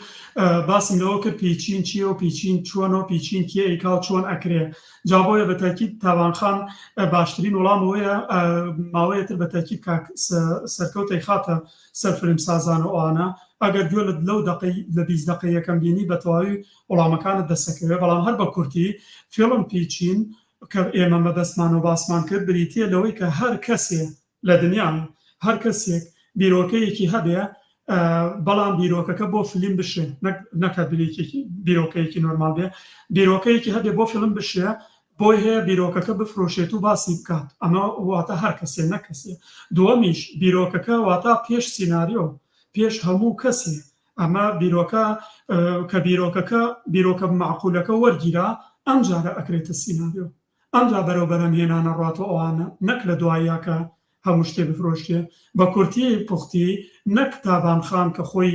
باسم لەوە کرد pitching چییە و pitching چۆنە و pitching کێ ئەیکا و چۆن ئەکرێ جا بۆیە بە تاکید تابان خان باشترین وەڵام ئەوەیە ماوەیەتر بە تاکید کاک سەرکەوت ئەیخاتە سەر فیلمسازان و ئەوانە ئەگەر گوێ لە لەو دەقەی لە 20 دەقەی یەکەم بینی بە تەواوی وەڵامەکانت دەسەکەوێ بەڵام هەر بە کورتی فیلم pitching کە ئێمە مەبەستمان و باسمان کرد بریتیە لەوەی کە هەر کەسێ لە دنیا هەر کەسێک بیرۆکەیەکی هەبێ بەڵام بیرۆکەکە بۆ فلیم بشێ نەکە بیرۆکەیەکی نۆرمال بێ بیرۆکەیەکی هەبێ بۆ فیلم بشێ بۆی هەیە بیرۆکەکە بفرۆشێت و باسی بکات ئەمە واتە هەر کەسێ نەک کەسێ دووەمیش بیرۆکەکە واتە پێش سیناریۆ پێش هەموو کەسێ ئەمە بیرۆکە کە بیرۆکەکە بیرۆکە مەعقولەکە وەرگیرا ئەمجارە ئەکرێتە سیناریۆ ئەمجا بەرەو بەرهەم هێنان ئەڕوات و ئەوانە نەک لە دواییا کە هەموو شتێ بفرۆشرێ بە کورتی پوختی نەک تابان خان کە خۆی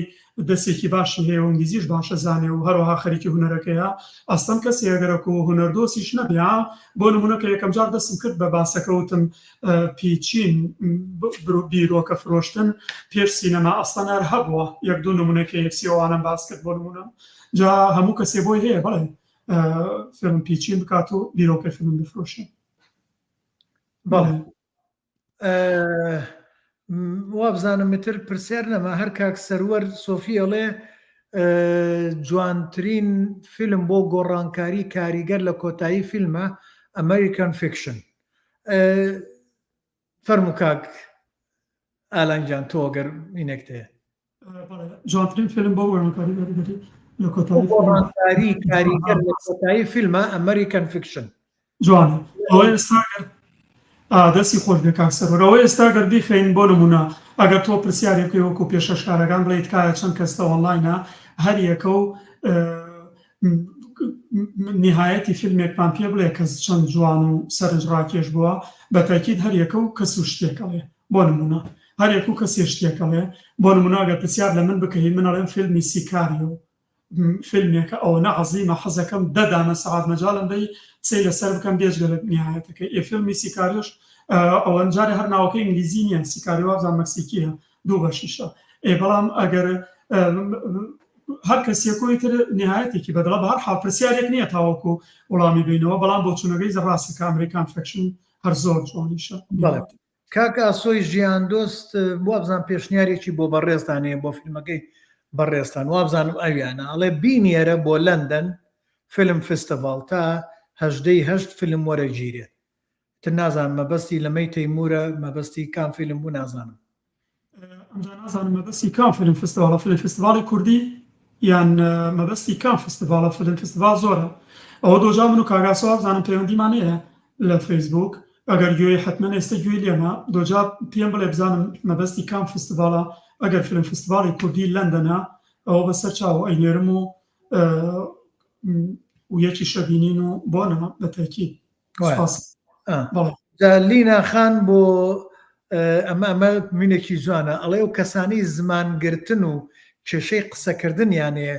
دەسێکی باشی هەیە و ئینگلیزیش باش ئەزانێ و هەروەها خەریکی هونەرەکەیە ئەستەم کەسێ ئەگەرەکو هونەردۆسیش نەبێ ها بۆ نمونە کە یەکەم جار دەستم کرد بە باسەکە وتم pitching بیرۆکە فرۆشتن پێش سینەما ئەسڵەن هەر هەبووە یەک دوو نمونەی KFC ئەوانەم باس کرد بۆ نمونە جا هەموو کەسێ بۆی هەیە بەڵێ فیلم pitching بکات و بیرۆکەی فیلم بفرۆشێ. بەڵێ وابزانم ئیتر پرسیار نەما هەر کاک سەروەر سۆفی ئەڵێ جوانترین فیلم بۆ گۆڕانکاری کاریگەر لە کۆتایی فیلمە American Fiction فەرموو کاک ئالان گیان تۆ گەر ئینێکت هەیە. جوانترین فیلم بۆ گۆڕانکاری کاریگەری لە کۆتایی گۆڕانکاری کاریگەر لە کۆتایی فیلمە American Fiction. جوانە ئەوە ئێستا گەر دەستی خۆش بێ کاک سەروەر ئەوە ئێستا گەر بیخەین بۆ نمونە ئەگەر تۆ پرسیارێ بکەی وەکو پێشکەشکارەکان بڵێی تکایە چەند کەس لە ئۆنلاینە هەر یەکە و نیهایەتی فیلمێکمان پێ بڵێ کەس چەند جوان و سەرنج ڕاکێش بووە بە تاکید هەر یەکە و کەس و شتێک ئەڵێ بۆ نمونە هەر یەک و کەسێ شتێک ئەڵێ بۆ نمونە ئەگەر پرسیار لە من بکەی من ئەڵێم فیلمی سیکاریۆ فیلمێکە ئەوەنە عەزیمە حەزەکەم دە دانە سەعات مەجالم بەی قسەی لەسەر بکەم بێجگە لە نیهایەتەکەی ئێ فیلمی سیکاریۆش ئەوەن جارێ هەر ناوەکەی ئینگلیزی نییە سیکاریۆ وابزانم مەکسیکییە دوو بەشیشە ئێ بەڵام ئەگەر هەر کەسێک و ئیتر نهایەتێکی بەدڵە بە هەر حاڵ پرسیارێک نییە تاوەکو وەڵامی بینەوە بەڵام بۆچوونەکەی ڕاستە کە American Fiction هەر زۆر جوانیشە. بەڵێ کاک ئاسۆی ژیان دۆست وابزانم پێشنیارێکی بۆ بەڕێزتان هەیە بۆ فیلمەکەی. بەڕێزتان وابزانم ئەویانە ئەڵێ بینێرە بۆ لەندەن film festival تا هەژدەی هەشت فیلم وەرەگیرێت تر نازانم مەبەستی لەمەی تەیمورە مەبەستی کام فیلم بوو نازانم. ئەمجا نازانم مەبەستی کام film festival ە film festival ی کوردی یان مەبەستی کام festival ە film festival زۆرە ئەوە دۆجا من و کاک ئاسۆ وابزانم پەیوەندیمان هەیە لە فەیسبوک ئەگەر گوێی حتمما ئێستا گوێی لێمە دۆجا پێم بڵێ بزانم مەبەستی کام festival ە ئەگەر film festival ی کوردی لەندەنە ئەوە بەسەر چاو ئەینێرم و و یەکی شەبینین و بۆنە بە تەکید لینا خان بۆ ئەمە ئەمە مینێکی جوانە ئەڵێ و کەسانی زمانگرتن و کێشەی قسەکردنیانەیە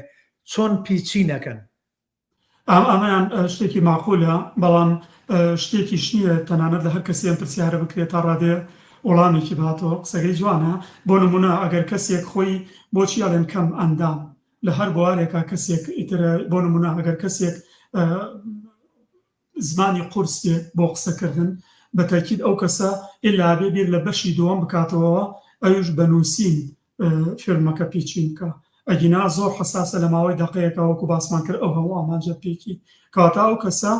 چۆن پیچی نەکەن ئەمەیان شتێکی ماقولە بەڵام شتێکیش نییە تەنانەت لە هەر کەسی ئەم پرسیارە بکرێت تا ڕادێ وەڵامێکی باتەوە قسەکەی جوانە بۆ نمونە ئەگەر کەسێک خۆی بۆچی ئەڵێن کەم ئەندام لە هەر بوارێکا کەسێک ئیتر بۆ نمونە ئەگەر کەسێک زمانی قورس بێ بۆ قسەکردن بە تەئکید ئەو کەسە ئیلا بێ بیر لە بەشی دووەم بکاتەوە ئەویش بە نووسین فیلمەکە pitching بکا ئەگینا زۆر حەساسە لە ماوەی دەقەیەکا وەکو باسمان کرد ئەو هەموو ئامانجە پێکی کەواتە ئەو کەسە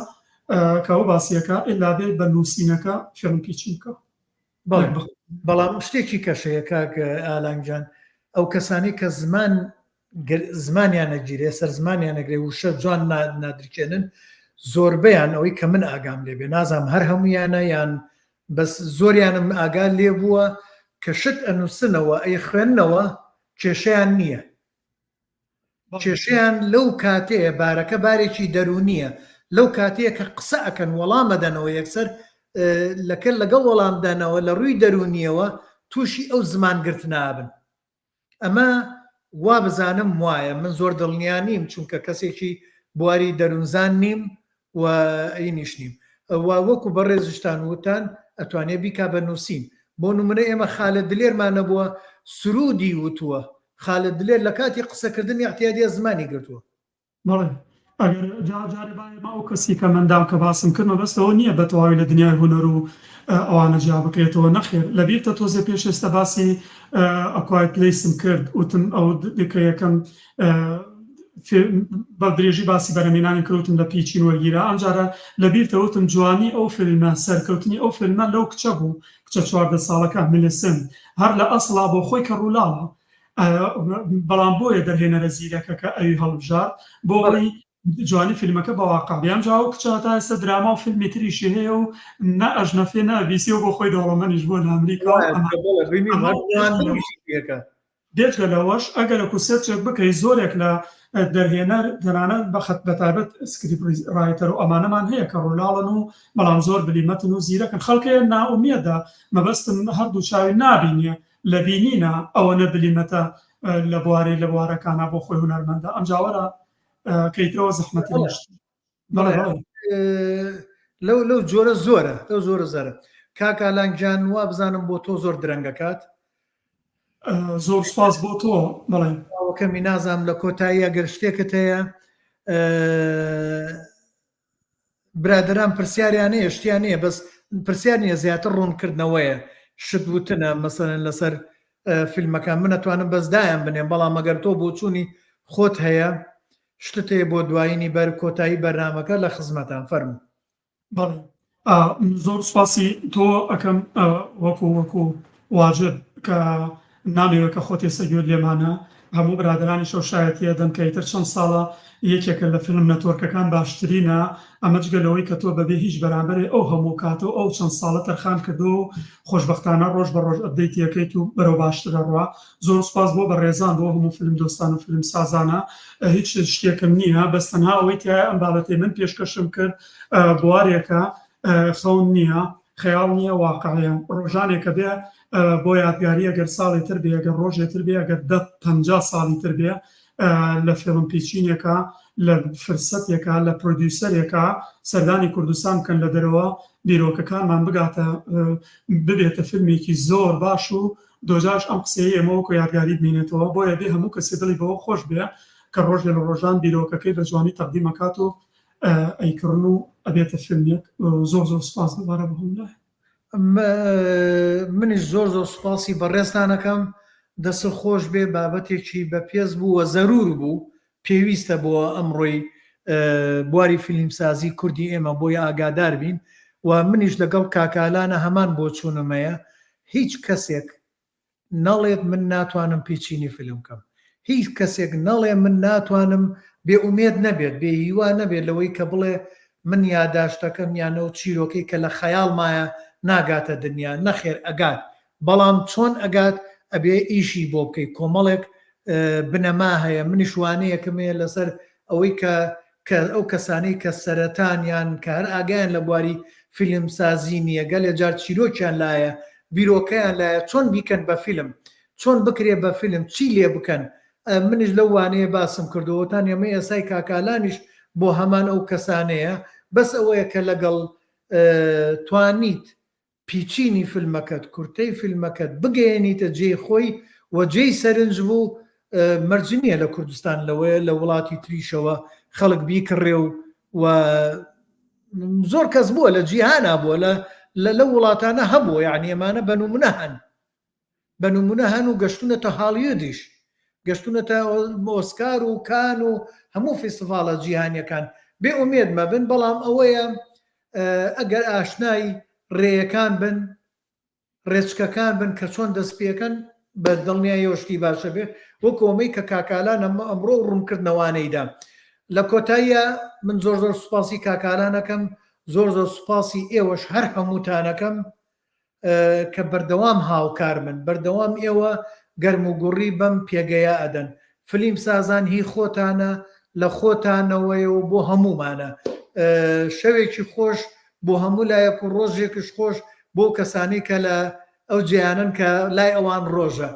کە ئەو باسیەکە ئیلا بێ بە نووسینەکە فیلم pitching بکا. بەڵام شتێکی کەشەیە کاک ئالان گیان ئەو کەسانی کە زمان زمانیان نەگیرێ سەر زمانیان نەگرێ وشە جوان نادرکێنن زۆربەیان ئەوەی کە من ئاگام لێبێ نازانم هەر هەمویانە یان بەس زۆریانم ئاگا لێ بووە کە شت ئەنووسنەوە ئەی خوێندنەوە کێشەیان نییە کێشەیان لەو کاتەیە بارەکە بارێکی دەروونیە لەو کاتەیە کە قسە ئەکەن وەڵام ئەدەنەوە یەکسەر لەکە لەگەڵ وەڵامدانەوە لە ڕووی دەروونیەوە تووشی ئەو زمان گرتنە ئەبن ئەمە وا بزانم وایە من زۆر دڵنیا نیم چونکە کەسێکی بواری دەروونزان نیم و ئەینیش نیم و وەکو بەڕێزشتان وتان ئەتوانێ بیکا بە نووسین بۆ نمونە ئێمە خالد دلێرمان نەبووە سرودی وتووە خالد دلێر لە کاتی قسەکردنی اعتیادیە زمانی گرتووە. بەڵێ ئەگەر جا جارێ با ئێمە ئەو کەسی کە منداڵ کە باسم کرد مەبەست ئەوە نییە بە تەواوی لە دنیای هونەر و ئەوانە جیا بکرێتەوە نەخێر لە بیرتە تۆزێ پێش ئێستا باسی A Quiet Place م کرد وتم ئەو کە یەکەم بە درێژی باسی بەرەمێنانی کرد وتم لە pitching وەرگیرا ئەمجارە لە بیرتە وتم جوانی ئەو فیلمە سەرکەوتنی ئەو فیلمە لەو کچە بوو کچە 14 ساڵەکە ملسن هەر لە ئەسڵا بۆ خۆی کە ڕوولاڵە بەڵام بۆیە دەرهێنەرە زیرەکەکە ئەوی هەڵبژارد بۆ ئەوەی جوانی فیلمەکە بە واقع بێ ئەمجا ئەو کچە تا ئێستا دراما و فیلمی تریشی هەیە و نە ئەژنەفێ نە ئەبیسێ و بۆ خۆی دەوڵەمەنیش بووە لە ئەمریکا و ئەمە بێجگە لەوەش ئەگەرەکو search ێک بکەی زۆرێک لە دەرهێنەر تەنانەت بە خەت بەتایبەت script writer و ئەمانەمان هەیە کە ڕوولاڵن و بەڵام زۆر بلیمەتن و زیرەکن خەڵکێ نائومێدە مەبەستم هەردوو چاوی نابینێ لە بینینە ئەوەنە بلیمەتە لە بوارەی لە بوارەکانا بۆ خۆی هونەرمەندە ئەمجا وەرە کەیترەوە زەحمەترین شت بەڵێ بەڵێ لەو لەو جۆرە زۆرە لەو زۆرە زەرە کاک ئالان گیان وا بزانم بۆ تۆ زۆر درەنگەکات زۆر سپاس بۆ تۆ بەڵێ کەمی نازانم لە کۆتایی ئەگەر شتێکت هەیە برادەران پرسیاریان هەیە شتیان هەیە بەس پرسیار نییە زیاتر ڕوونکردنەوەیە شت وتنە مەسەلەن لەسەر فیلمەکان من ئەتوانم بەس دایان بنێم بەڵام ئەگەر تۆ بۆچوونی خۆت هەیە شتت هەیە بۆ دوایینی بەر کۆتایی بەرنامەکە لە خزمەتان فەرموو. بەڵێ زۆر سوپاسی تۆ ئەکەم وەکو وەکو واجب کە نامەوێت کە خۆت ئێستا گوێت لێمانە هەموو برادەرانیش ئەو شایەتیە دەن کە ئیتر چەند ساڵە یەکێکە لە film network ەکان باشترینە ئەمە جگە لەوەی کە تۆ بەبێ هیچ بەرامبەرێ ئەو هەموو کاتە و ئەو چەند ساڵە تەرخان کردووە و خۆشبەختانە ڕۆژ بە ڕۆژ update ی ئەکەیت و بەرەو باشتر ئەڕوا زۆر سوپاس بۆ بەڕێزان بۆ هەموو فیلم دۆستان و فیلم سازانە هیچ شتێکم نییە بەس تەنها ئەوەی تایە ئەم بابەتەی من پێشکەشم کرد بوارێکە خەون نییە خەیاڵ نییە واقعە ڕۆژانێکە بێ بۆ یادگاری ئەگەر ساڵی تر بێ ئەگەر ڕۆژێ تر بێ ئەگەر دە پەنجا ساڵی تر بێ لە film pitching ێکە لە فرسەتێکە لە producer ێکە سەردانی کوردستان بکەن لە دەرەوە بیرۆکەکانمان بگاتە ببێتە فیلمێکی زۆر باش و دۆجاش ئەم قسەیەی ئێمە وەکو یادگاری بمینێتەوە، بۆیە بێ هەموو کەسێ دڵی بەوە خۆش بێ کە ڕۆژێ لە ڕۆژان بیرۆکەکەی بە جوانی تەقدیم ئەکات و ئەیکڕن و ئەبێتە فیلمێک. زۆر زۆر سوپاس دووبارە بۆ هەموو لایەک. منیش زۆر زۆر سوپاسی بەڕێزتان ئەکەم. دەست خۆش بێ بابەتێکی بەپێز بوو و زەرور بوو پێویستە بۆ ئەمڕۆی بواری فیلمسازی کوردی ئێمە بۆی ئاگادار بین و منیش لەگەڵ کاک ئالانە هەمان بۆچوونم هەیە هیچ کەسێک نەڵێت من ناتوانم پیچینی فیلم کەم هیچ کەسێک نەڵێ من ناتوانم بێ ئومێد نەبێت بێ هیوا نەبێت لەوەی کە بڵێ من یاداشتەکەم یان ئەو چیرۆکەی کە لە خەیاڵمایە ناگاتە دنیا نەخێر ئەگات بەڵام چۆن ئەگات ئەبێ ئیشی بۆ بکەی کۆمەڵێک بنەما هەیە منیش وانەیەکم هەیە لەسەر ئەوەی کە کە ئەو کەسانەی کە سەرەتان یان کە هەر ئاگایان لە بواری فیلم سازی نییە گەلێ جار چیرۆکیان لایە بیرۆکەیان لایە چۆن بیکەن بە فیلم چۆن بکرێ بە فیلم چی لێ بکەن منیش لەو وانەیە باسم کردووەتان ئێمە ئێسای کاکالانیش بۆ هەمان ئەو کەسانەیە بەس ئەوەیە کە لەگەڵ توانیت پیچینی فیلمەکەت، کورتەی فیلمەکەت بگەیەنیتە جێی خۆی و جێی سەرنج بوو، مەرج نییە لە کوردستان لەوەیە لە وڵاتی تریشەوە خەڵک بیکڕێ و و زۆر کەس بووە لە جیهانا بووە لە لەو وڵاتانە هەبووە یعنی ئەمانە بە نمونە هەن بە نمونە هەن و گەشتونەتە هاڵیودیش گەشتونەتە ئۆسکار و کان و هەموو فیستیڤاڵە جیهانیەکان بێ ئومێد مەبن بەڵام ئەوەیە ئەگەر ئاشنای ڕێیەکان بن ڕێچکەکان بن کە چۆن دەست پێکەن بە دڵنیاییەوە شتی باشە بێ وەکو ئەمەی کە کاکالان ئەمە ئەمڕۆ ڕوونکردنەوانەیدا لە کۆتاییە من زۆر زۆر سوپاسی کاکالانەکەم زۆر زۆر سوپاسی ئێوەش هەر هەمووتانەکەم کە بەردەوام هاوکارمن، بەردەوام ئێوە گەرموگوڕی بەم پێگەیە ئەدەن. فلیم سازان هی خۆتانە، لە خۆتانەوەیە و بۆ هەموومانە. شەوێکی خۆش بۆ هەموو لایەک و ڕۆژێکش خۆش بۆ کەسانەی کە لە ئەو جێیانەن کە لای ئەوان ڕۆژە.